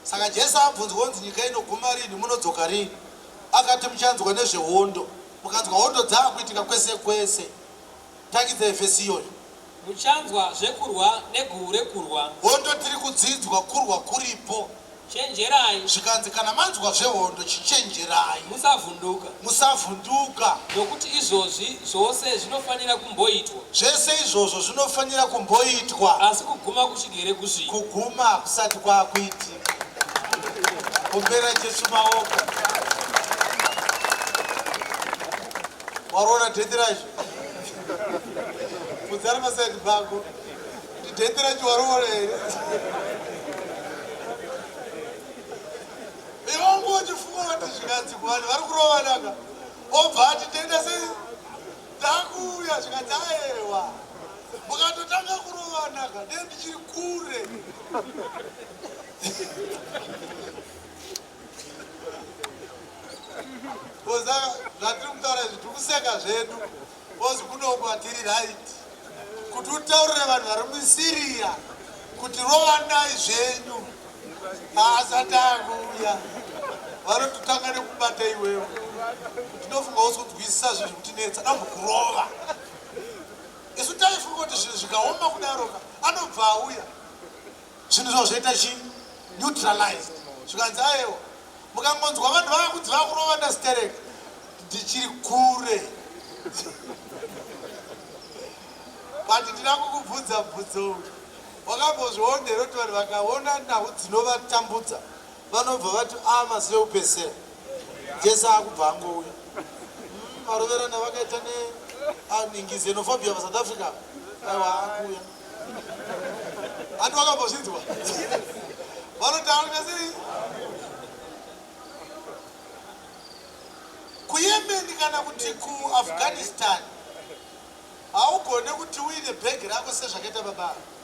Saka Jesu abvunzwa kunzi nyika inoguma rini, munodzoka rini? Akati muchanzwa nezvehondo, mukanzwa hondo dzaakuitika kwese kwese. Tangidzai vhesi iyoyo. Muchanzwa zvekurwa neguhu rekurwa. Hondo tiri kudzinzwa, kurwa kuripo. Chenjerai. Zvikanzi kana manzwa zvehondo chichenjerai. Musavhunduka. Musavhunduka. Nokuti izvozvi zvose zvinofanira kumboitwa. Zvese izvozvo zvinofanira kumboitwa. Asi kuguma kuchigere kusvika. Kuguma hakusati kwakuitika. Kumbera Jesu maoko. Wariona dhethi racho? Bvunzana masaidi pako. Kuti dhethi racho wariona here? Iwe wangu uchifunga kuti zvikanzi kuvanhu vari kurovanaka. Obva ati tenda sei? Takuuya zvikanzi aewa mukatotanga kurovana ka dee ndichiri kure. Koza zvatiri kutaura izvi tiri kuseka zvedu kozi kunoku hatiri right kuti utaurire vanhu vari muSyria kuti rovanai zvenyu Haasati akuuya. Vanototanga nekubata iwewe. Kuti ndofunga usi kunzwisisa zvinhu zvikutinetsa dambukurova. Isu taifunga kuti zvinhu zvikaoma kudaroka anobva auya. Zvinhu zvavo zvoita chi neutralized. Zvikanzi ayewa. Mukangonzwa vanhu vakunzi vakurova nasterek ndichiri kure. But ndina kukubvunza mubvunzo uyu. Wakambozviona here kuti vanhu vakaona nhau dzinovatambudza vanobva vati a ah, mazuva ekupedzisira Jesu akubva angouya. Maroverana vakaita neaningi ah, xenophobia paSouth Africa aiwa akuuya. Handi wakambozvinzwa? Vanoti anoita sei? KuYemen kana kuti kuAfghanistan Haugone kuti uine bag rako sezvakaita baba ava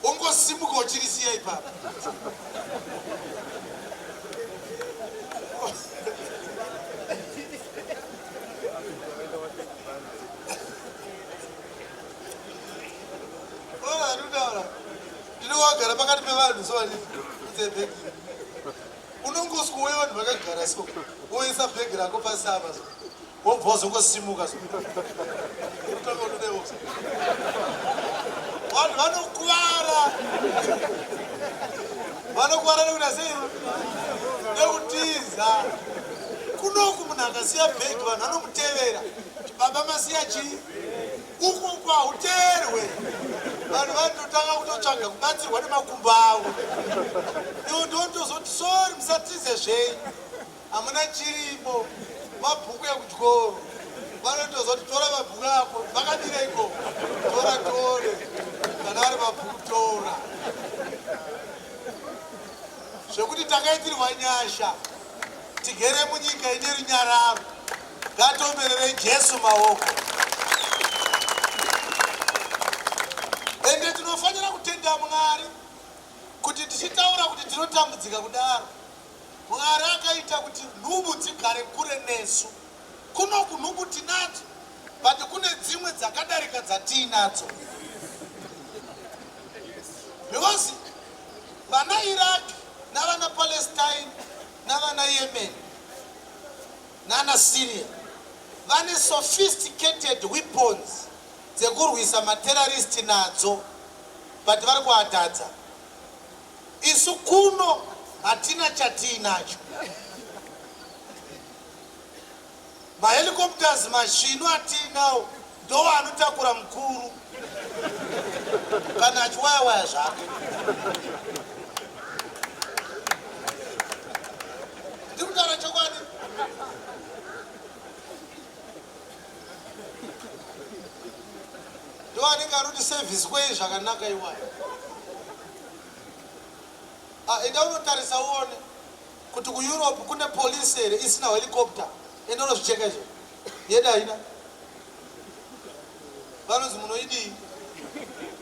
wongosimuka uchirisiya ipapa. Unoona ndinowagara pakati pevanhu so andidze bag unongoswa uye vanhu vakagara so woisa bag rako pasi apa so Wobva wazongosimuka so. Unotanga kutodewo. Vanhu vanokuvara. Vanokuvara nekuda sei? Nekutiza. Kunoku munhu akasiya bhegi vanhu vanomutevera. Baba masiya chii? Uku uku hauteerwe. Vanhu vanototanga kutotsvaga kubatsirwa nemakumbo avo. Iwo ndotozoti sorry musatize zvenyu. Hamuna chirimo mabhuku ekutyoro vanotozoti tora mabhuku ako vakadira iko tora tore kana ari mabhuku tora zvekuti takaitirwa nyasha tigere munyika ine runyararo ngatiombererei Jesu maoko ende tinofanira kutenda Mwari kuti tichitaura kuti tinotambudzika kudaro Mwari akaita kuti nhubu dzigare kure nesu. Kunoku nhubu tinadzo but kune dzimwe dzakadarika dzatiinadzo. Because vana Iraq navana Palestine navana Yemen nana Syria vane sophisticated weapons. dzekurwisa materrorist nadzo but vari kuatadza. Isu kuno hatina chatiinacho. Mahelicopters masvinu atiinawo ndowo anotakura mukuru kana achiwaya waya zvake. Ndiri kutaura chokwadi. Ndo anenge anoti service kwei zvakanaka iwayo. Ah, enda unotarisa uone kuti kuEurope kune police here isina helicopter. Enda unozvicheka izvo. Yedu haina. Vanonzi munoidii?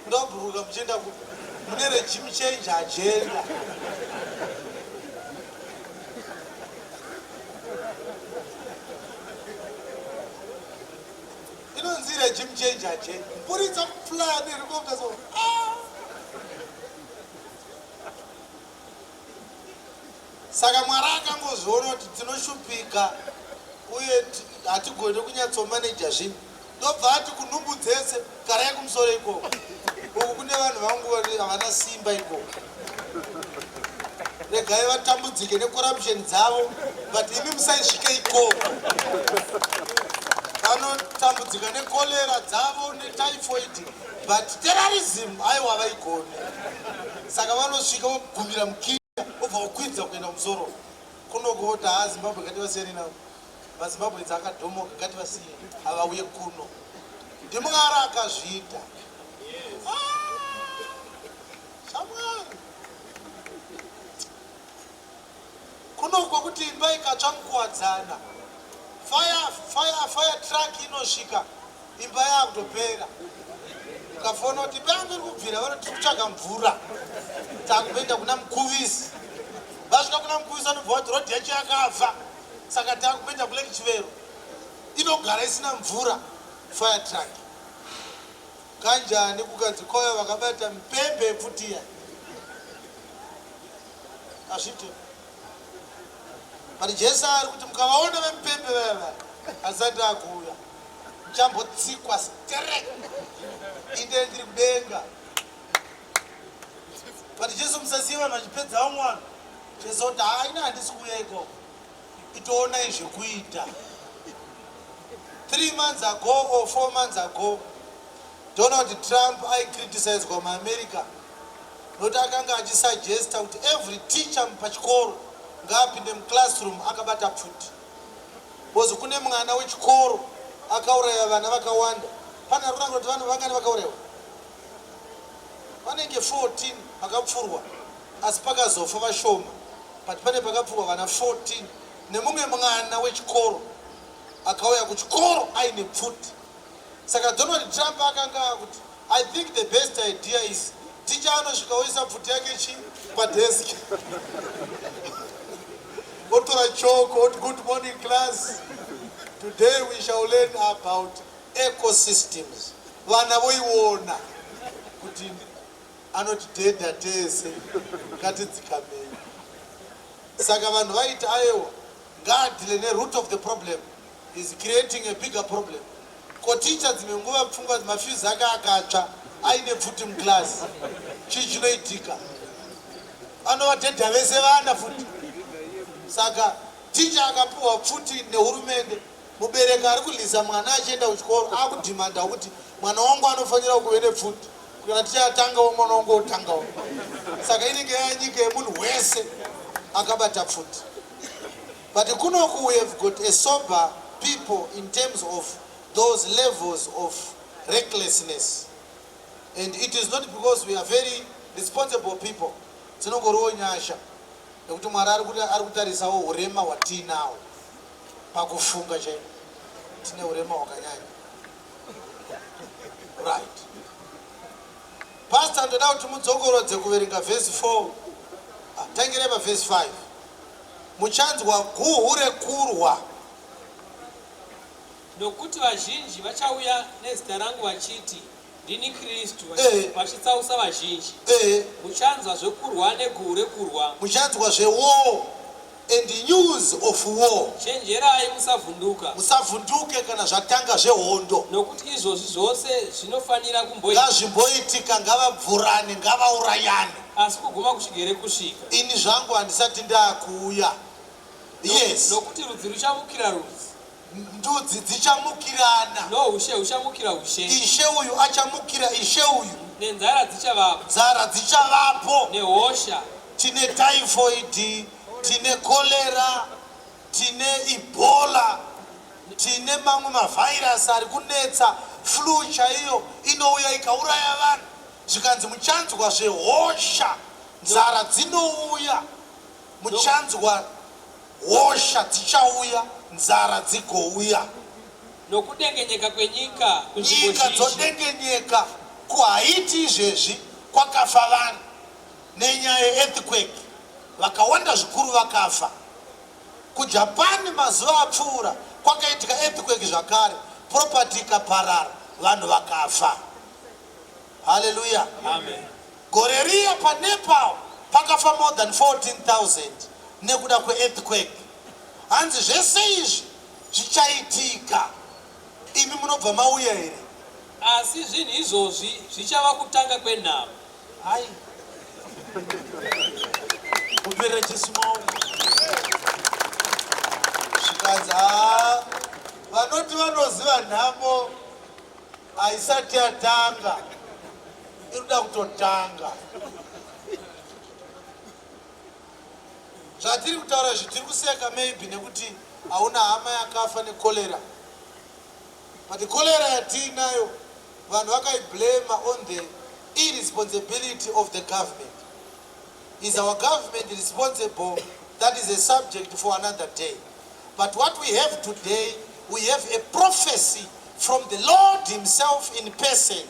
Ndobhuruka muchienda kupi? Mune regime change agenda. Inonzi regime change agenda. Buritsa plan helicopter so. Ah! Saka Mwari akangozviona kuti tinoshupika uye hatigone kunyatsomaneja zvinhu, ndobva ati kunhumbu dzese garai kumusoro ikoko, uku kune vanhu vangu havana simba ikoko, regai vatambudzike necorruption dzavo, but imi musaisvike ikoko. Vanotambudzika nekolera dzavo netyphoid, but terrorism aiwa vaigone. Saka vanosvika vogumira mukina vobva vokwidza kuenda kumusoro kunoko voti haa Zimbabwe ngativasiyane navo maZimbabweans akadhomoka ngativasiye havauye kuno. NdiMwari akazviita. Ah, zvaMwari. Kuno kwekuti imba ikatsva mukuwadzana fire, fire, fire truck inosvika imba yakutopera. Ukafona kuti imba yangu iri kubvira, vanoti tiri kutsvaga mvura, takuenda kuna Mukuvisi. Vasvika kuna Mukuvisi vanobva vati rodhi yacho yakafa, saka takuenda kuLake Chivero inogara isina mvura. Fire truck kanjani kukanzi koya vakabata mipembe yepfutiya hazviite. But Jesu ari kuti mukavaona vemupembe vaya vaya asati akuuya muchambotsikwa sterek inde ndiri kudenga. But Jesu musasiye vanhu vachipedza vamwe vanhu. Jesu oti haa ini handisi kuuya ikoko, itoonai zvekuita. 3 months ago or 4 months ago Donald Trump aikritisizwa muAmerica nokuti akanga achisuggesta kuti every teacher pachikoro ngaapinde muclassroom akabata pfuti because kune mwana wechikoro akauraya vana vakawanda. Pane ari kurangura kuti vanhu vangani vakaurayiwa? Vanenge 14 vakapfurwa asi pakazofa vashoma, but pane pakapfurwa vana 14 nemumwe mwana wechikoro akauya kuchikoro aine pfuti. Saka Donald Trump akanga akuti I think the best idea is teacher anosvika oisa pfuti yake chi padesk otora choko oti good morning class, today we shall learn about ecosystems. Vana voiona kuti anoti dhedha tese ngatidzikamei. Saka vanhu vaiti ayewa ngaadhile neroot of the problem, is creating a bigger problem. Ko teacher dzimwe nguva pfungwa mafuse ake akatsva aine pfuti muclass, chii chinoitika? Anovadhedha vese vana futi. Saka teacher akapiwa pfuti nehurumende, mubereki ari kulisa mwana achienda kuchikoro akudhimanda kuti mwana wangu anofanira kuve nepfuti, kana ticha atangawo mwana wangu otangawo. Saka inenge yanyika yemunhu wese akabata pfuti. But kunoku we have got a sober people in terms of those levels of recklessness, and it is not because we are very responsible people, dzinongoriwo nyasha nekuti Mwari ari kutarisawo urema hwatiinawo pakufunga chaiko, tine urema hwakanyanya. Right, Pastor, ndoda kuti mudzokorodze kuverenga vhesi 4. Ah, tangirei pavhesi 5. Muchanzwa guhu rekurwa. Nokuti vazhinji vachauya nezita rangu vachiti, Ndini Kristu, vachitsausa vazhinji. Muchanzwa zvekurwa neguhu rekurwa. Muchanzwa zvewar. And news of war. Chenjerai musavhunduka. Musavhunduke kana zvatanga zvehondo. Nokuti izvozvi zvose zvinofanira kumboitika. Ngazvimboitika, ngavabvurane, ngavaurayane. Asi kuguma kuchigere kusvika. Ini zvangu handisati ndaakuuya. Yes. Nokuti rudzi ruchamukira rudzi. Ndudzi dzichamukirana. Noushe huchamukira ushe. Ishe uyu achamukira ishe uyu. Nenzara dzichavapo. Nzara dzichavapo. Nehosha. Tine typhoid, tine cholera, tine Ebola, tine mamwe mavhairasi ari kunetsa, flu chaiyo inouya ikauraya vanhu. Zvikanzi muchanzwa zvehosha, nzara dzinouya, muchanzwa hosha dzichauya, nzara dzigouya. Nokudengenyeka kwenyika kunzvimbo Nyika zhinji. dzodengenyeka. KuHaiti izvezvi kwakafa vanhu nenyaya yeearthquake, vakawanda zvikuru vakafa. KuJapan mazuva apfuura kwakaitika earthquake zvakare, property ikaparara, vanhu vakafa. Hallelujah. Amen. Gore riya paNepal pakafa more than 14,000 nekuda kweearthquake. Hanzi zvese izvi zvichaitika. Imi munobva mauya here? Asi zvinhu izvozvi zvichava kutanga kwenhamo. Hai. Kuperera Jesu maoko. Zvikanzi haa vanoti vanoziva nhamo haisati yatanga inoda kutotanga. Zvatiri kutaura izvi tiri kuseka maybe nekuti hauna hama yakafa necholera. But cholera yatiinayo vanhu vakaiblame on the irresponsibility of the government. Is our government responsible? That is a subject for another day. But what we have today, we have a prophecy from the Lord himself in person.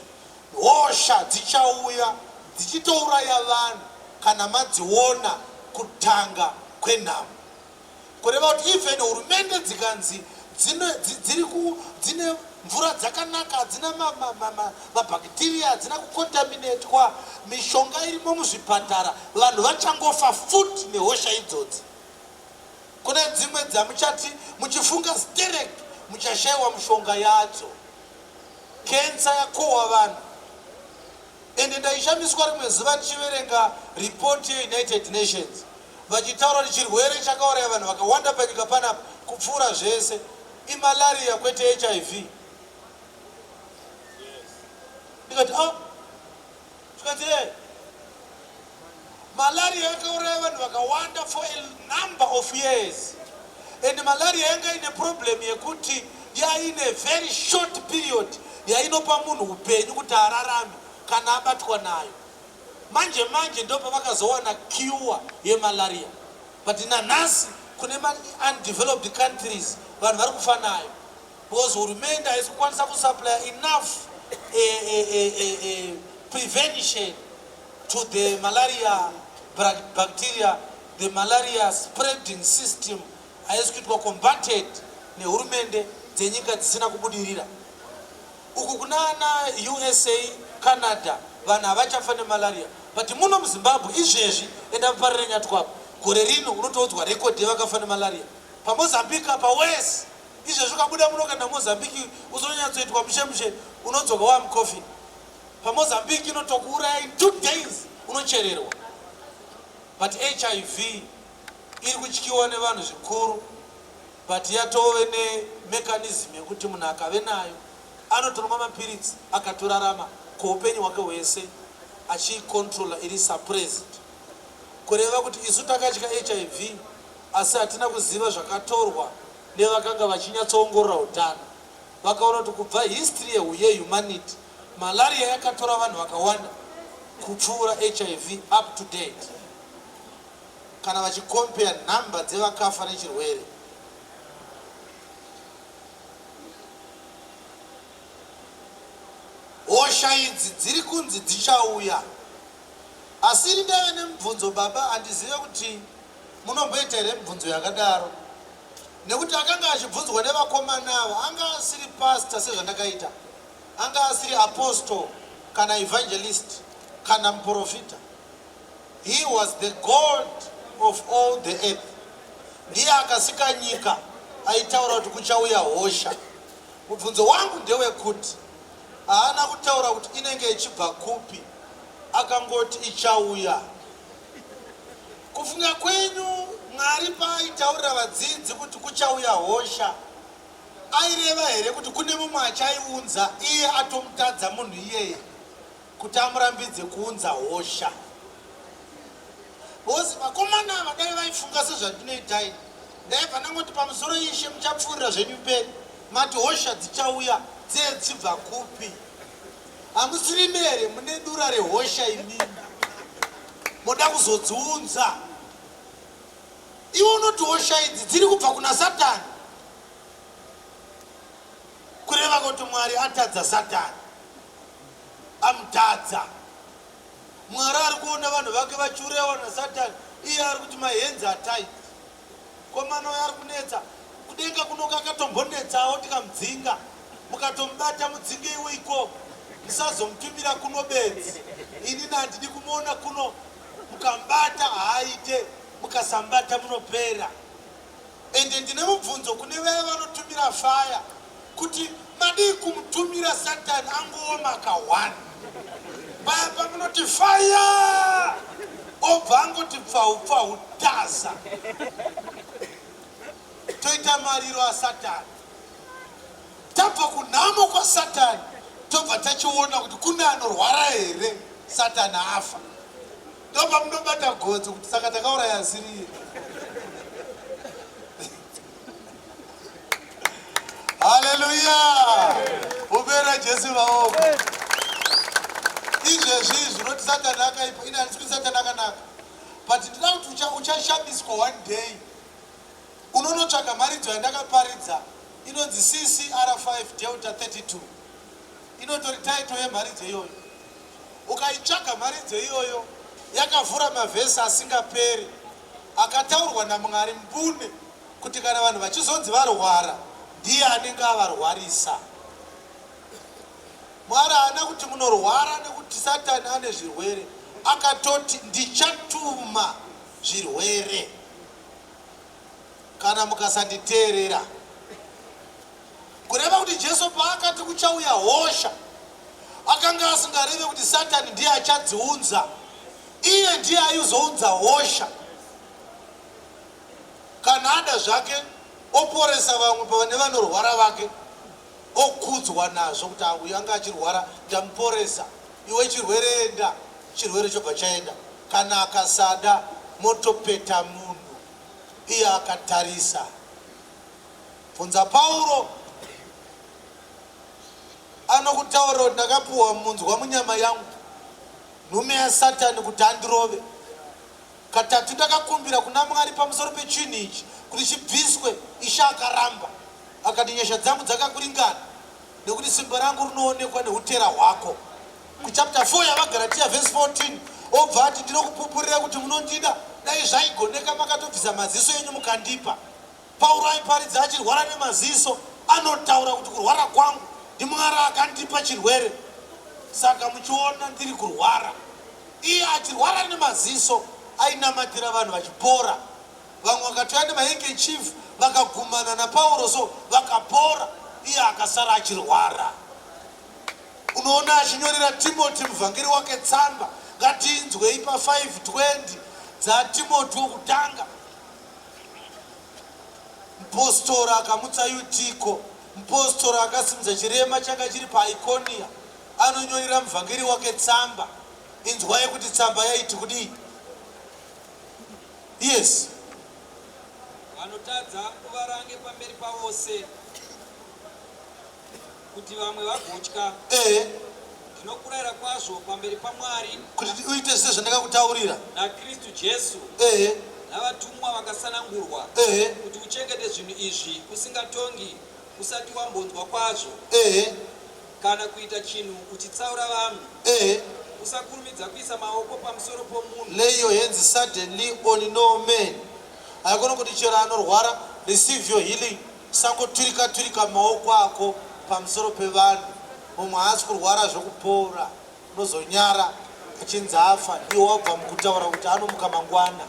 Hosha dzichauya dzichitouraya vanhu kana madziona kutanga kwenhamo. Kureva kuti even hurumende dzikanzi dzine mvura dzakanaka, hadzina mabhakitiriya, hadzina kukontaminetwa, mishonga irimo muzvipatara, vanhu vachangofa futi nehosha idzodzi. Kune dzimwe dzamuchati muchifunga sterek muchashaiwa mushonga yadzo. Kensa yakohwa vanhu. Ende ndaishamiswa rimwe zuva ndichiverenga report yeUnited Nations vachitaura kuti chirwere chakauraya vanhu vakawanda panyika panapa kupfuura zvese imalaria kwete hiv. Ndikati ah, zvikanzi eh, malaria yakauraya vanhu vakawanda for a number of years and malaria yanga ine problem yekuti yaine very short period yainopa munhu upenyu kuti ararame kana abatwa nayo. Manje manje ndopavakazowana cure yemalaria, but nanhasi kune maundeveloped countries vanhu vari kufa nayo because hurumende haisi kukwanisa kusupplya enough prevention to the malaria bacteria. The malaria spreading system haisi kuitwa combated nehurumende dzenyika dzisina kubudirira. Uku kunana USA, Canada vanhu havachafa nemalaria, but muno muZimbabwe izvezvi enda muParirenyatwa apo gore rino unotoudzwa record yevakafa nemalaria. PaMozambique apa worse, izvezvi ukabuda muno ukaenda Mozambique uzonyatsoitwa mushe mushe unodzoka wamucoffin. PaMozambique inotokuuraya in 2 days unochererwa. But hiv iri kutyiwa nevanhu zvikuru, but yatove nemechanism yekuti munhu akave nayo anotonwa mapiritsi akatorarama kweupenyu hwake hwese achiicontrola iri suppressed. Kureva kuti isu takatya hiv asi hatina kuziva zvakatorwa nevakanga vachinyatsoongorora utano. Vakaona kuti kubva history yehumanity malaria yakatora vanhu vakawanda kupfuura hiv up to date kana vachicompare nhamba dzevakafa nechirwere. Hosha idzi dziri kunzi dzichauya. Asi ini ndaive nemubvunzo baba, handizive kuti munomboita here mibvunzo yakadaro, nekuti akanga achibvunzwa nevakomana ava anga asiri pastor sezvandakaita, anga asiri apostle kana evangelist kana muprofita. He was the God of all the earth. Ndiye akasika nyika aitaura kuti kuchauya hosha. Mubvunzo wangu ndewekuti haana kutaura kuti inenge ichibva kupi, akangoti ichauya. Kufunga kwenyu Mwari paaitaurira vadzidzi kuti kuchauya hosha, aireva here kuti kune mumwe achaiunza iye atomutadza munhu iyeye kuti amurambidze kuunza hosha? Because vakomana ava dai vaifunga sezvandinoita ini, ndaibva ndangoti pamusoro Ishe muchapfuurira zvenyu mberi, mati hosha dzichauya dziye dzichibva kupi? Hamusirimi here mune dura rehosha imimi moda kuzodziunza? Iwe unoti hosha idzi dziri kubva kuna Satani, kureva kuti Mwari atadza Satani, amutadza. Mwari ari kuona vanhu vake vachiurayiwa naSatani, iye ari kuti my hands are tied. Komana uyo ari kunetsa, kudenga kunoka akatombonetsawo tikamudzinga. Mukatomubata mudzingeiwo ikoko, musazomutumira kuno bedzi. Inini handidi kumuona kuno, mukamubata haaite, mukasamubata munopera. Ende ndine mubvunzo kune vaya vanotumira fire kuti madii kumutumira Satani angooma ka one paya pamunoti fire obva angoti pfahu pfahu taza toita mariro aSatani. Tabva kunhamo kwaSatani tobva tachiona kuti kune anorwara here Satani afa. Ndopamunobata gotsi kuti saka takauraya asiriye. Haleluya! Ubera Jesu maoko. Izvezvi izvi unoti Satani akaipa, ini handisi kuti Satani akanaka. But ndinoda kuti uchashamiswa one day. Unonotsvaga mharidzo yandakaparidza inonzi CCR5 Delta 32. Inotori title yemharidzo iyoyo. Ukaitsvaga mharidzo iyoyo yakavhura mavhesi asingaperi akataurwa naMwari mbune kuti kana vanhu vachizonzi varwara ndiye anenge avarwarisa. Mwari haana kuti munorwara nekuti Satani ane zvirwere, akatoti ndichatuma zvirwere kana mukasanditeerera. Kureva kuti Jesu paakati kuchauya hosha, akanga asingareve kuti Satani ndiye achadziunza. Iye ndiye aizounza hosha. Kana ada zvake oporesa vamwe pavane vanorwara vake, okudzwa nazvo kuti ah, uyu anga achirwara ndamuporesa. Iwe chirwere enda, chirwere chobva chaenda. Kana akasada motopeta munhu iye akatarisa. Bvunza Pauro anokutaurira kuti ndakapuwa munzwa munyama yangu, nhume yaSatani kuti andirove. Katatu ndakakumbira kuna Mwari pamusoro pechinhu ichi kuti chibviswe, Ishe akaramba. Akati, Nyasha dzangu dzakakuringana, nekuti simba rangu rinoonekwa neutera hwako. Kuchapter 4 yaVaGaratia vhesi 14 obva ati, Ndinokupupurirai kuti munondida, dai zvaigoneka makatobvisa maziso enyu mukandipa. Pauro aiparidza achirwara nemaziso. Anotaura kuti kurwara kwangu ndiMwari akandipa chirwere, saka muchiona ndiri kurwara. Iye achirwara nemaziso ainamatira vanhu vachipora. Vamwe vakatouya nemahenkechifu vakagumana naPauro so vakapora, iye akasara achirwara. Unoona achinyorera Timoti muvhangeri wake tsamba. Ngatiinzwei pa 5:20 dzaTimoti wokutanga. Mupostora akamutsa Yutiko. Mupostora akasimudza chirema changa chiri paIkonia. Anonyorera muvhangeri wake tsamba. Inzwai kuti tsamba yaiti kudii. Yes. Vanotadza uvarange pamberi pavose, kuti vamwe vagotya. Ehe. Ndinokurayira kwazvo pamberi paMwari. Kuti uite sezvandakakutaurira. NaKristu Jesu. Ehe. Navatumwa vakasanangurwa. Ehe. Kuti uchengete zvinhu izvi usingatongi usati wambonzwa kwazvo. Ehe. Kana kuita chinhu uchitsaura vamwe. Ehe. Usakurumidza kuisa maoko pamusoro pomunhu. Lay your hands suddenly on no man. Haikona kuti chero anorwara, receive your healing. Usangoturika turika maoko ako pamusoro pevanhu. Mumwe haasi kurwara zvekupora. Unozonyara achinzi afa iwe wabva mukutaura kuti anomuka mangwana.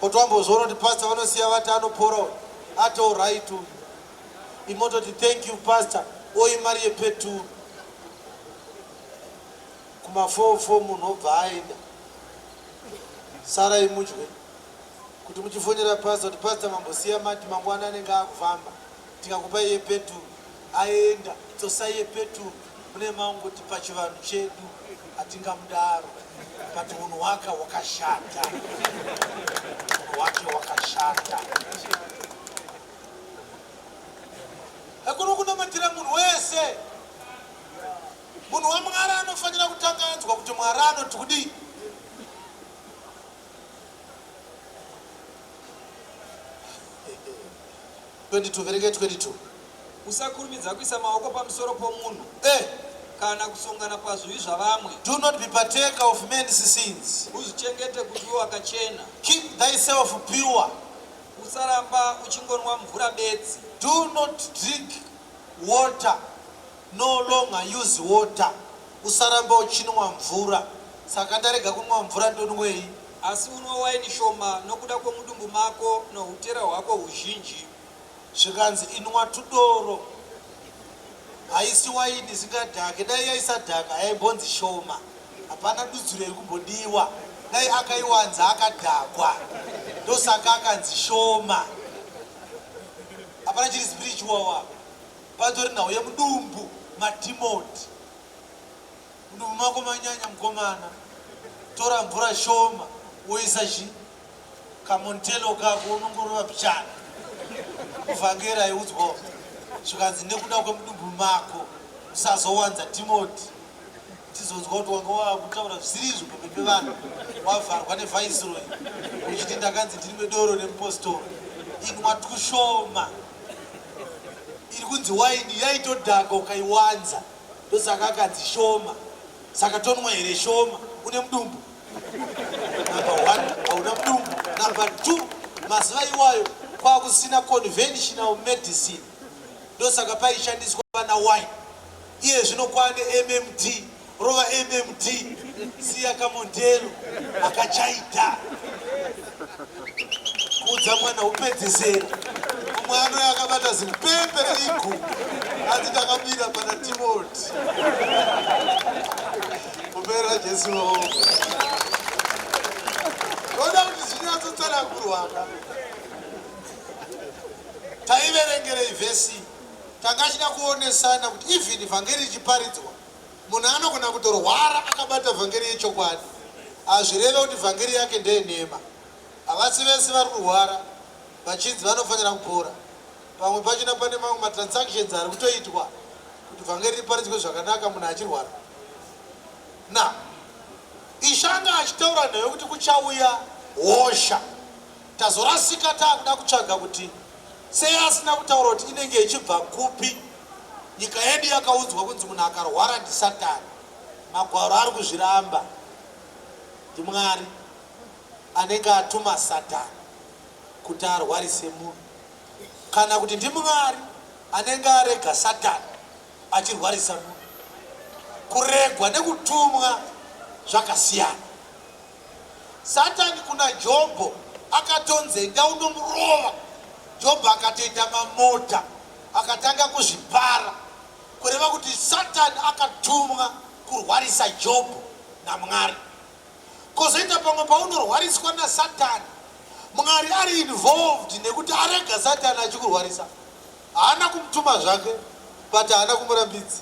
But wambozviona kuti pastor vanosiya vati anopora uyu, ato right uyu. Imototi thank you pastor, oyi mari yepeturu. Kuma 4 4 munhu obva aenda. Sarai mudye. Kuti muchifonera pastor kuti pastor mambosiya mati mangwana anenge akufamba. Tikakupai yepeturu. Aenda, dzosai yepeturu. Mune mangoti pachivanhu chedu hatingamudaro. But unhu hwake hwakashata. Unhu hwake hwakashata. Hakuna kunamatira munhu wese. Munhu waMwari anofanira kutanga anzwa kuti Mwari anoti kudii. 22 verenge 22. Usakurumidza kuisa maoko pamusoro pomunhu kana kusongana pazvivi zvavamwe. Do not be partaker of men's sins. Uzvichengete kuti uve wakachena. Keep thyself pure. Usaramba uchingonwa mvura bedzi. Do not drink water. No longer use water. Usaramba uchinwa mvura. Saka ndarega kunwa mvura, ndonwei? Asi unwe waini shoma nokuda kwomudumbu mako noutera hwako huzhinji. Zvikanzi inwa tudoro. Haisi waini isingadhake. Dai yaisadhaka yaimbonzi shoma. Hapana dudziro iri kumbodiwa. Dai akaiwanza akadhakwa, ndosaka akanzi shoma. Hapana chiri spiritual apa. Patori nhau yemudumbu maTimoti. Mudumbu mako manyanya mukomana, tora mvura shoma woisa chi kamontelo kako, unongorova pichana. Kuvhangeri aiudzwawo zvikanzi nekuda kwemudumbu mako usazowanza Timoti, tizonzwa kuti wanga wakutaura zvisiri izvo pamberi pevanhu, wavharwa neviceroy uchiti ndakanzi ndinwe doro nemupostori. Inwa tushoma. Iri kunzi waini yaitodhaka ukaiwanza, ndosaka akanzi shoma. Saka tonwa here shoma? Une mudumbu? Number one, hauna mudumbu. Number two, mazuva iwayo kwakusina conventional medicine, ndosaka paishandiswa vana wine. Iye zvino kwane MMT. Rova MMT, siya kamondelo akachaita kuudza mwana upedzesera. Umwe anouya akabata zimupembe reigu, ati ndakabira pana Timoti. Kuperera Jesu maoko. Ndoda kuti zvinyatsotsanangurwaka. Taiverengerei vhesi? Tanga chida kuonesana kuti even vhangeri richiparidzwa, munhu anogona kutorwara akabata vhangeri yechokwadi. Hazvireve kuti vhangeri yake ndeyenhema. Havasi vese vari kurwara vachinzi vanofanira kupora. Pamwe pachona pane mamwe matransactions ari kutoitwa kuti vhangeri riparidzwe zvakanaka munhu achirwara. Na Ishe anga achitaura nhau yekuti kuchauya hosha. Tazorasika taakuda kutsvaga kuti sei asina kutaura kuti inenge ichibva kupi. Nyika yedu yakaudzwa kunzi munhu akarwara ndisatani. Magwaro ari kuzviramba. NdiMwari anenge atuma satani kuti arwarise munhu, kana kuti ndiMwari anenge arega satani achirwarisa munhu. Kuregwa nekutumwa zvakasiyana. Satani kuna Jobho akatonzi enda unomurova. Jobho akatoita mamota, akatanga kuzvipara, kureva kuti Satani akatumwa kurwarisa Jobho naMwari. Kozoita pamwe paunorwariswa naSatani, Mwari ari involved nekuti arega Satani achikurwarisa. Haana kumutuma zvake, but haana kumurambidza.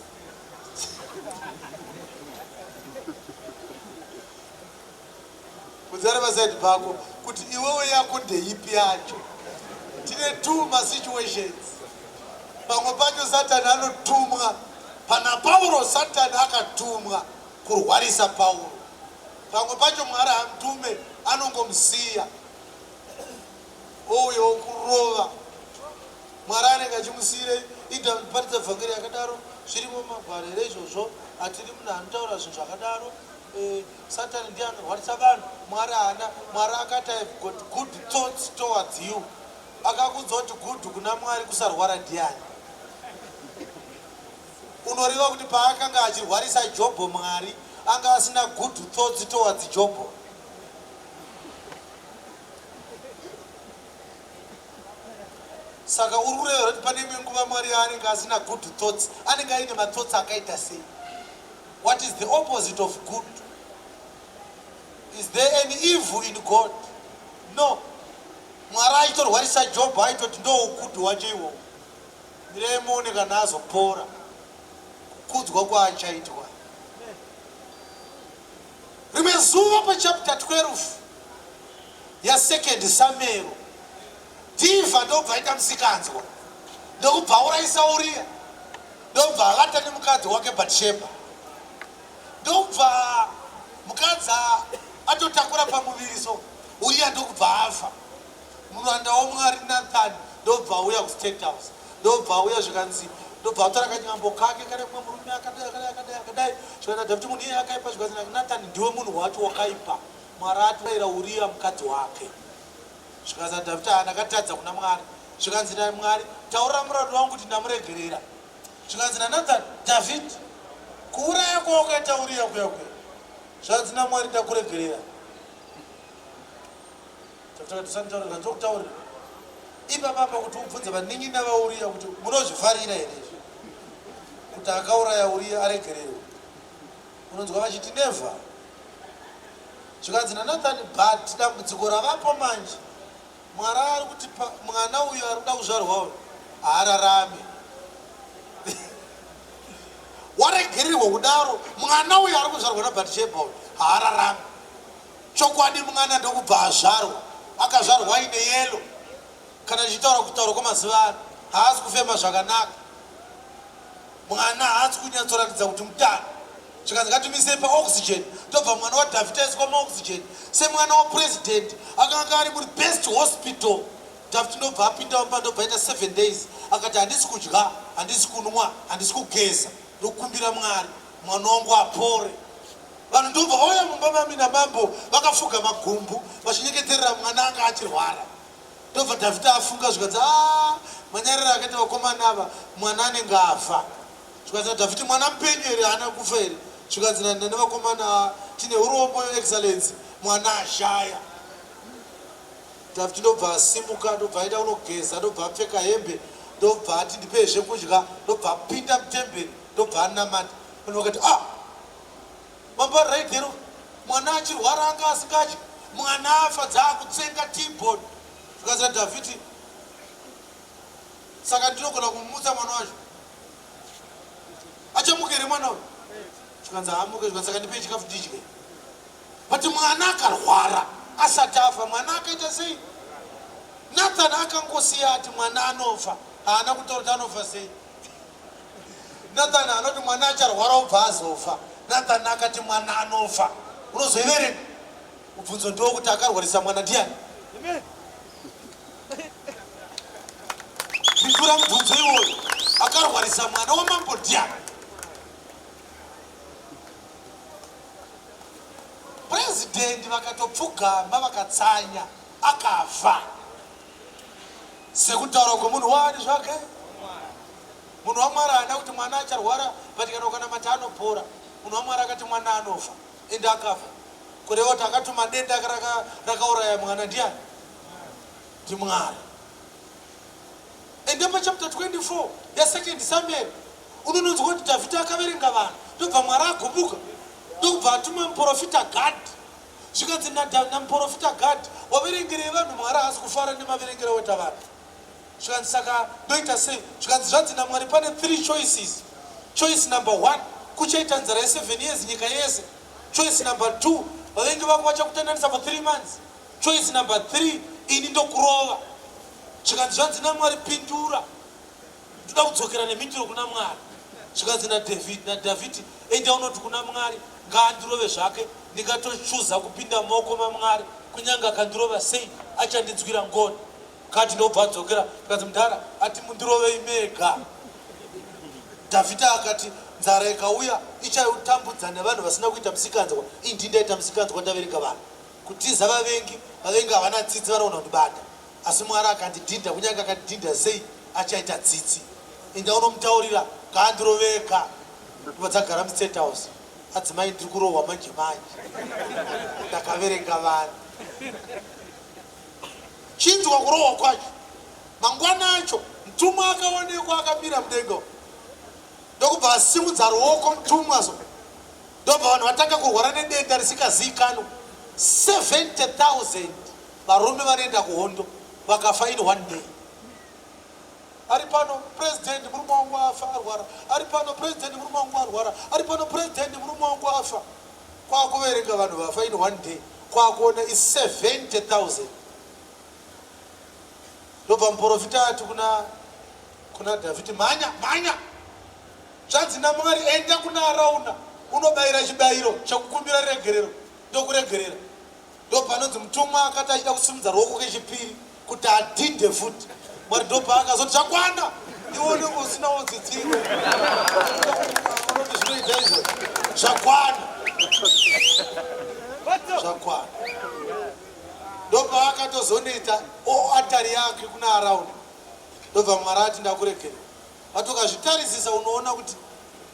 Kudzara pasaidi pako kuti iwewe yako ndeipi yacho. Tine two masituations. Pamwe pacho Satani anotumwa. Pana Pauro Satani akatumwa kurwarisa Pauro. Pamwe pacho Mwari hamutume, anongomusiya ouya okurova. Mwari anenge achimusiyirei? Ida paridza vhangeri yakadaro, zvirimo mumagwaro here izvozvo? Hatidi munhu anotaura zvinhu zvakadaro. Satani ndiye anorwarisa vanhu, Mwari haana. Mwari akati I have got good thoughts towards you. Akakuudza kuti good kuna Mwari kusarwara ndiani? Unoreva kuti paakanga achirwarisa Jobho Mwari anga asina good thoughts towards Jobho? Saka uri kureva kuti pane imwe nguva Mwari yaanenge asina good thoughts, anenge aine mathoughts akaita sei? What is the opposite of good? Is there any evil in God? No. Mwari aitorwarisa Job aitoti ndo ugood wacho iwowo. Mirai muone kana azopora kukudzwa kwaachaitwa. Rimwe zuva pachapter 12 yasecond Samuel, Dhivha ndobva aita musikanzwa ndokubva aurayisa Uriya ndobva avata nemukadzi wake Batsheba ndobva mukadzi atotakura pamuviri so Uriya ndokubva afa. Muranda waMwari Nathani ndobva auya kuState House ndobva auya zvikanzi ndobva atora kanyambo kake kane mumwe murume akadai akadai akadai akadai zvikanzi naDhavhidhi munhu iyeye akaipa zvikanzi naNathani ndiwe munhu wacho wakaipa Mwari atorera Uriya mukadzi wake zvikanzi naDhavhidhi haa ndakatadza kuna Mwari zvikanzi naMwari taurira muranda wangu kuti ndamuregerera zvikanzi naNathani Dhavhidhi kuuraya kwawakaita Uriya kuya kuya zvanzi naMwari ndakuregerera Ndokutaurira ipapa apa kuti ubvunze vanin'ina vaUriya kuti munozvifarira here izvi kuti akauraya Uriya aregererwe. Unonzwa vachiti never. Zvikanzi naNathani but dambudziko ravapo manje Mwari ari kuti mwana uyu ari kuda kuzvarwa uyu haararame. Waregererwa kudaro mwana uyu ari kuzvarwa naBhatishebha uyu haararame. Chokwadi mwana ndokubva azvarwa. Akazvarwa aine yellow. Kana tichitaura kutaura kwemazuva ano, haasi kufema zvakanaka. Mwana haasi kunyatsoratidza kuti mutano. Zvikanzi ngatimuisei paoxygen. Ndobva mwana waDhavhidhi aiswa muoxygen. Semwana wapresident akanga ari muri best hospital. Dhavhidhi ndobva apinda mumba ndobva aita 7 days. Akati handisi kudya, handisi kunwa, handisi kugeza. Ndokumbira Mwari mwana wangu apore. Vanhu ndobva vauya mumba mami namambo vakafuga magumbu vachinyengeterera mwana anga achirwara. Ndobva Dhavhidhi afunga zvikanzi, Haa, manyariro akaita vakomana ava, mwana anenge afa. Zvikanzi naDhavhidhi, Mwana mupenyu here? Haana kufa here? Zvikanzi nevakomana, Haa, tine urombo, Your Excellency, mwana ashaya. Dhavhidhi ndobva asimuka, ndobva aenda kunogeza, ndobva apfeka hembe, ndobva ati ndipei zvekudya, ndobva apinda mutemberi, ndobva anamata. Vanhu vakati, Ah! Mambo ari right here mwana achirwara anga asingadyi mwana afa dzaakutsenga tbone zvikanzi naDhavhidhi saka ndinogona kumutsa mwana wacho achamuka here mwana uyu zvikanzi haamuke zvikanzi saka ndipei chikafu ndidye but mwana akarwara asati afa mwana akaita sei Nathan akangosiya ati mwana anofa haana kutaura kuti anofa sei Nathan anoti mwana acharwara obva azofa. Nathan akati mwana anofa. Unozoiverenga. Mubvunzo ndiwo kuti akarwarisa mwana ndiani? Pindura mubvunzo iwoyo. Akarwarisa mwana wamambo ndiani? President vakatopfugama vakatsanya akafa. Sekutaura kwemunhu waani zvake? Munhu waMwari haana kuti mwana acharwara but kana ukanamata anopora. Munhu waMwari akati mwana anofa and akafa. Kureva kuti akatuma denda rakauraya mwana ndiani? NdiMwari. Enda pachapter 24 yasecond Samuel unononzwa kuti Dhavhidhi akaverenga vanhu ndobva Mwari agumbuka ndokubva atuma muprofita Gadhi. Zvikanzi namuprofita Gadhi, waverengerei vanhu Mwari haasi kufara nemaverengero awaita vanhu. Zvikanzi saka ndoita sei? Zvikanzi zvanzi naMwari pane 3 choices. Choice number 1 kuchaita nzara ye 7 years nyika yese. Choice number 2 vavengi vako vachakutandanisa for 3 months. Choice number 3 ini ndokurova. Zvikanzi zvanzi naMwari pindura. Ndoda kudzokera nemhinduro kuna Mwari. Zvikanzi naDavid naDhavhidhi enda unoti kuna Mwari ngaandirove zvake ndingatochuza kupinda mumaoko maMwari kunyange akandirova sei achandinzwira ngoni. Kati ndobva adzokera zvikanzi mudhara ati mundirovei mega. Dhavhidha akati nzara ikauya ichautambudza nevanhu vasina kuita misikanzwa indi ndaita misikanzwa ndaverenga vanhu. Kutiza vavengi, vavengi havana tsitsi vanogona kundibata asi Mwari akandidhinda kunyange akandidhinda sei achaita tsitsi. Enda unomutaurira ngaandirove ega. Ndobva dzagara mustate house adzimai ndiri kurohwa manje manje ndakaverenga vanhu. Chinzwa kurohwa kwacho. Mangwana acho mutumwa akaonekwa akamira mudenga umu ndokubva asimudza ruoko mutumwa so ndobva vanhu vatanga kurwara nedenda risingaziikanwe 70,000 varume vanoenda kuhondo vakafa in one day. Ari pano president murume wangu afa arwara. Ari pano president murume wangu arwara. Ari pano president murume wangu afa. Kwakuverenga vanhu vafa in one day kwakuona i 70,000. Ndobva muprofita ati kuna kuna Dhavhidhi, mhanya mhanya, zvanzi naMwari, enda kuna Arauna unobayira chibayiro chekukumbira regerero, ndokuregerera. Ndopanonzi mutumwa akati achida kusimudza ruoko kechipiri kuti adhinde futi, Mwari ndopaakazoti zvakwana, iwe unenge usinawo tsitsi iwe unoti zvinoita izvo, zvakwana zvakwana. Ndopaakatozonoita atari yake kuna Arauna, ndobva Mwari ati ndakuregerera. But ukazvitarisisa unoona kuti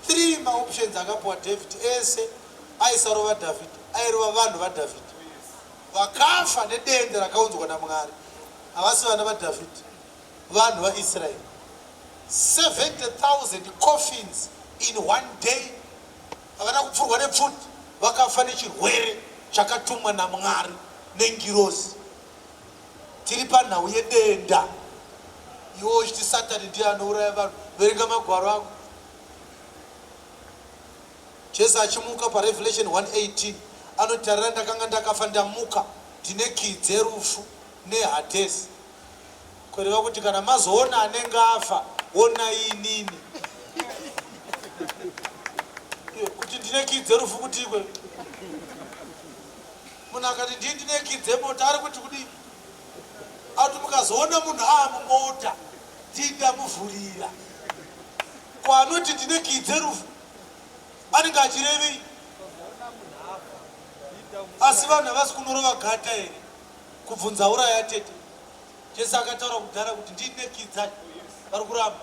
3 maoptions akapiwa David ese aisarova David, airova vanhu vaDavid. Vakafa nedenda rakaunzwa naMwari havasi vana vaDavid, vanhu vaIsraeri. 70,000 coffins in one day Havana kupfurwa nepfuti, vakafa nechirwere chakatumwa naMwari nengirozi. Tiri panhau yedenda. Iwe uchiti Satani ndiye anouraya vanhu, verenga magwaro ako. Jesu achimuka paRevelation 1:18 anoti, Tarira ndakanga ndakafa ndamuka, ndine kiyi dzerufu neHadhesi. Kureva kuti kana mazoona anenge afa onai inini. Kuti ndine kii dzerufu kuti ikwe. Munhu akati ndii ndine kii dzemota ari kuti kudii? Ati mukazoona munhu aamumota ndii ndamuvhurira. Ko anoti ndine kii dzerufu anenge achirevei? Asi vanhu havasi kunorova gata here? Kubvunza uraya tete. Jesu akataura kudhara kuti ndine kii dzacho. Vari kuramba.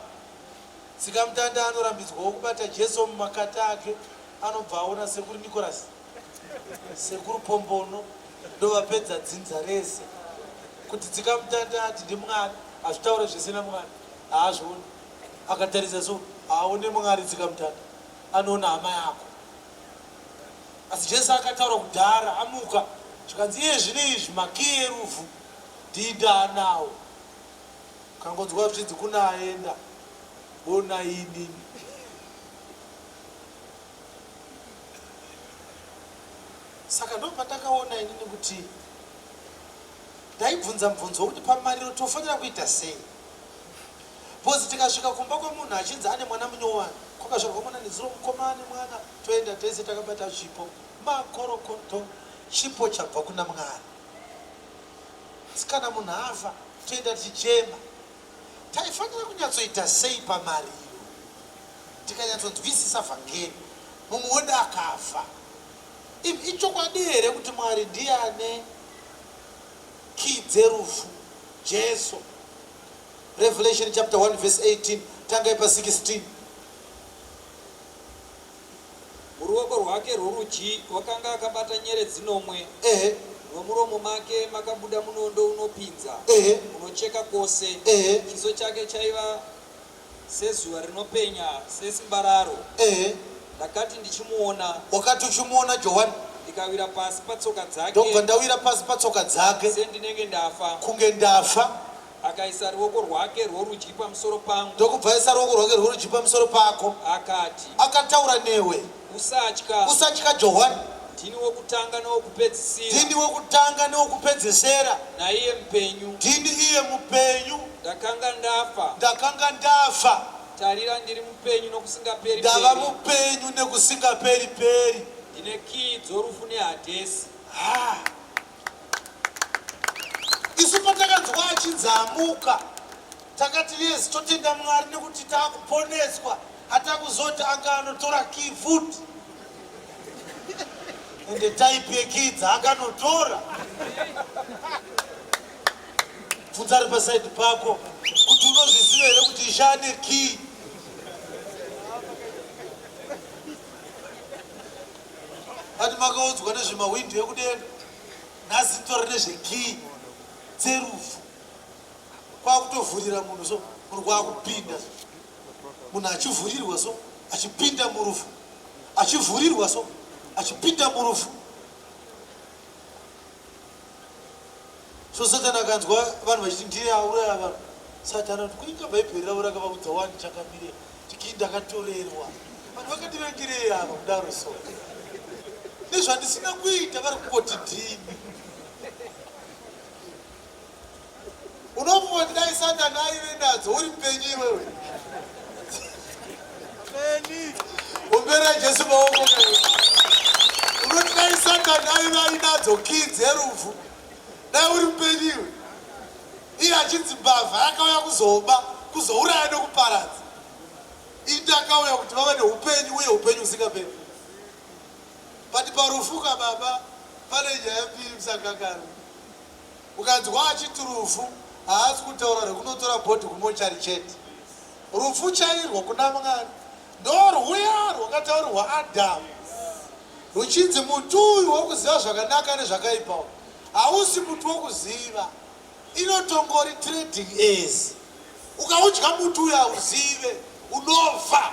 Tsikamutanda anorambidzwawo kubata Jesu mumakata ake anobva aona sekuru Nicholas, sekuru Pombono ndovapedza dzinza rese. Kuti Tsikamutanda ati ndiMwari hazvitaure zvese naMwari haazvioni. Akatarisa so haaone Mwari Tsikamutanda anoona hama yako. Asi Jesu akataura kudhara amuka zvikanzi iye zvino izvi makiyi erufu ndindaanawo. Ukangonzwa zvichinzi kuna aenda wona inini. Saka ndopandakaona inini kuti ndaibvunza mubvunzo wekuti pamariro tofanira kuita sei bcoz tikasvika kumba kwemunhu achinzi ane mwana munyowani kwakazvarwa mwana nezuro mukoma ane mwana toenda tese takabata zvipo makorokoto chipo chabva kuna Mwari. Asi kana munhu afa, toenda tichichema. Taifanira kunyatsoita sei pamariro? Tikanyatsonzwisisa vhangeri, mumwe wedu akafa. Imi, ichokwadi here kuti Mwari ndiye ane kii dzerufu? Jesu. Revelation chapter 1 verse 18, tangai pa 16. Muruoko rwake rworudyi wakanga akabata nyeredzi nomwe, Ehe. nomuromo make makabuda munondo unopinza, Ehe. unocheka kwose. Ehe. Chiso chake chaiva sezuva rinopenya sesimba raro. Ehe. Ndakati ndichimuona, Wakati uchimuona, Johani, ndikawira pasi patsoka dzake ndokubva ndawira pasi patsoka dzake sendinenge ndafa. kunge ndafa. Akaisa ruoko rwake rworudyi pamusoro pangu. Ndokubva aisa ruoko rwake rworudyi pamusoro pako. Akati. Akataura newe. Usatya. Usatya, Johani. Ndini wokutanga nowokupedzisira. Ndini wokutanga nowokupedzesera. Naiye mupenyu. Ndini iye mupenyu. Ndakanga ndafa. Ndakanga ndafa. Tarira, ndiri mupenyu nokusingaperi-peri. Ndava mupenyu nekusingaperi-peri. Ndine kiyi dzorufu neHadhesi. Ha! Isu patakanzwa achinzi amuka takati yes totenda Mwari nekuti takuponeswa hatakuzoti anga anotora key futi ende type yekey dzaakanotora bvunza ari pasaidi pako kuti unozviziva here kuti ishe ane key ati makaudzwa nezvemahwindo ekudenga Nhasi nditori nezvekiyi dzerufu. Kwakutovhurira munhu so, munhu kwakupinda so. Munhu achivhurirwa so, achipinda murufu. Achivhurirwa so, achipinda murufu. So Satani akanzwa vanhu vachiti ndiye auraya vanhu. Satani anoti kuinga Bhaibheri ravo rakavaudza wani changamire tiki ndakatorerwa. Vanhu vakandivengerei ava kudaro so. Nezvandisina kuita vari kungoti ndini. Unofunga kuti dai Satani aive nadzo uri mupenyu iwewe? Ombera Jesu maoko. Unoti dai Satani aive ainadzo kii dzerufu, dai uri mupenyu iwe. Iye achinzi mbavha yakauya kuzoba, kuzouraya nekuparadza. Ini ndakauya kuti vave neupenyu uye upenyu husingaperi. But parufu ka baba pane nyaya mbiri musakanganwe. Ukanzwa achiti rufu haasi kutaura rwekunotora body kumochari chete. Rufu chairwo kuna Mwari ndorwuya rwakataurirwa Adhamu ruchinzi muti uyu wokuziva zvakanaka nezvakaipa uyu hausi muti wokuziva inotongori trading as ukaudya muti uyu hauzive unofa.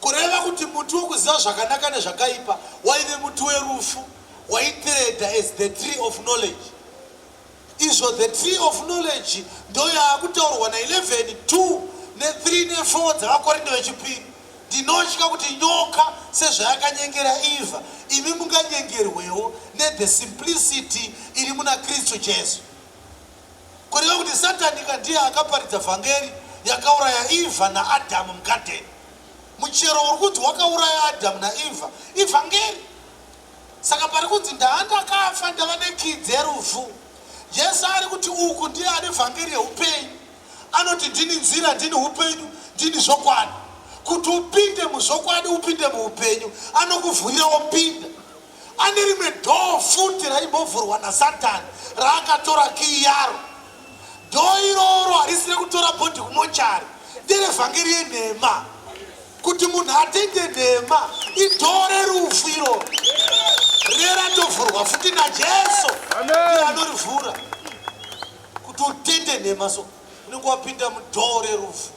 Kureva kuti muti wekuziva zvakanaka nezvakaipa waive muti werufu waitreda as the tree of knowledge. Izvo the tree of knowledge ndoyaakutaurwa na 11, 2 ne 3 ne 4 dzevaKorinde vechipiri. Ndinotya kuti nyoka sezvayakanyengera Eva, imi munganyengerwewo ne the simplicity iri muna Kristu Jesu. Kureva kuti Satani ka ndiye akaparidza vhangeri yakauraya Eva naAdhamu mugadheni. Muchero uri kunzi wakauraya Adhamu naEva ivhangeri. Saka pari kunzi ndaa ndakafa ndava nekii dzerufu. Jesu ari kuti uku ndiye ane vhangeri yeupenyu. Anoti ndini nzira, ndini upenyu, ndini zvokwadi. Kuti upinde muzvokwadi upinde muupenyu anokuvhurira wopinda. Ane rimwe dhoo futi raimbovhurwa naSatani raakatora kiyi yaro. Dhoo iroro harisi rekutora bhodhi kumochari, nderevhangeri yenhema. Kuti munhu atende nhema idhoo rerufu iroro. Rine ratovhurwa futi naJesu, ndiye anorivhura. Kuti utende nhema so unenge wapinda mudhoo rerufu.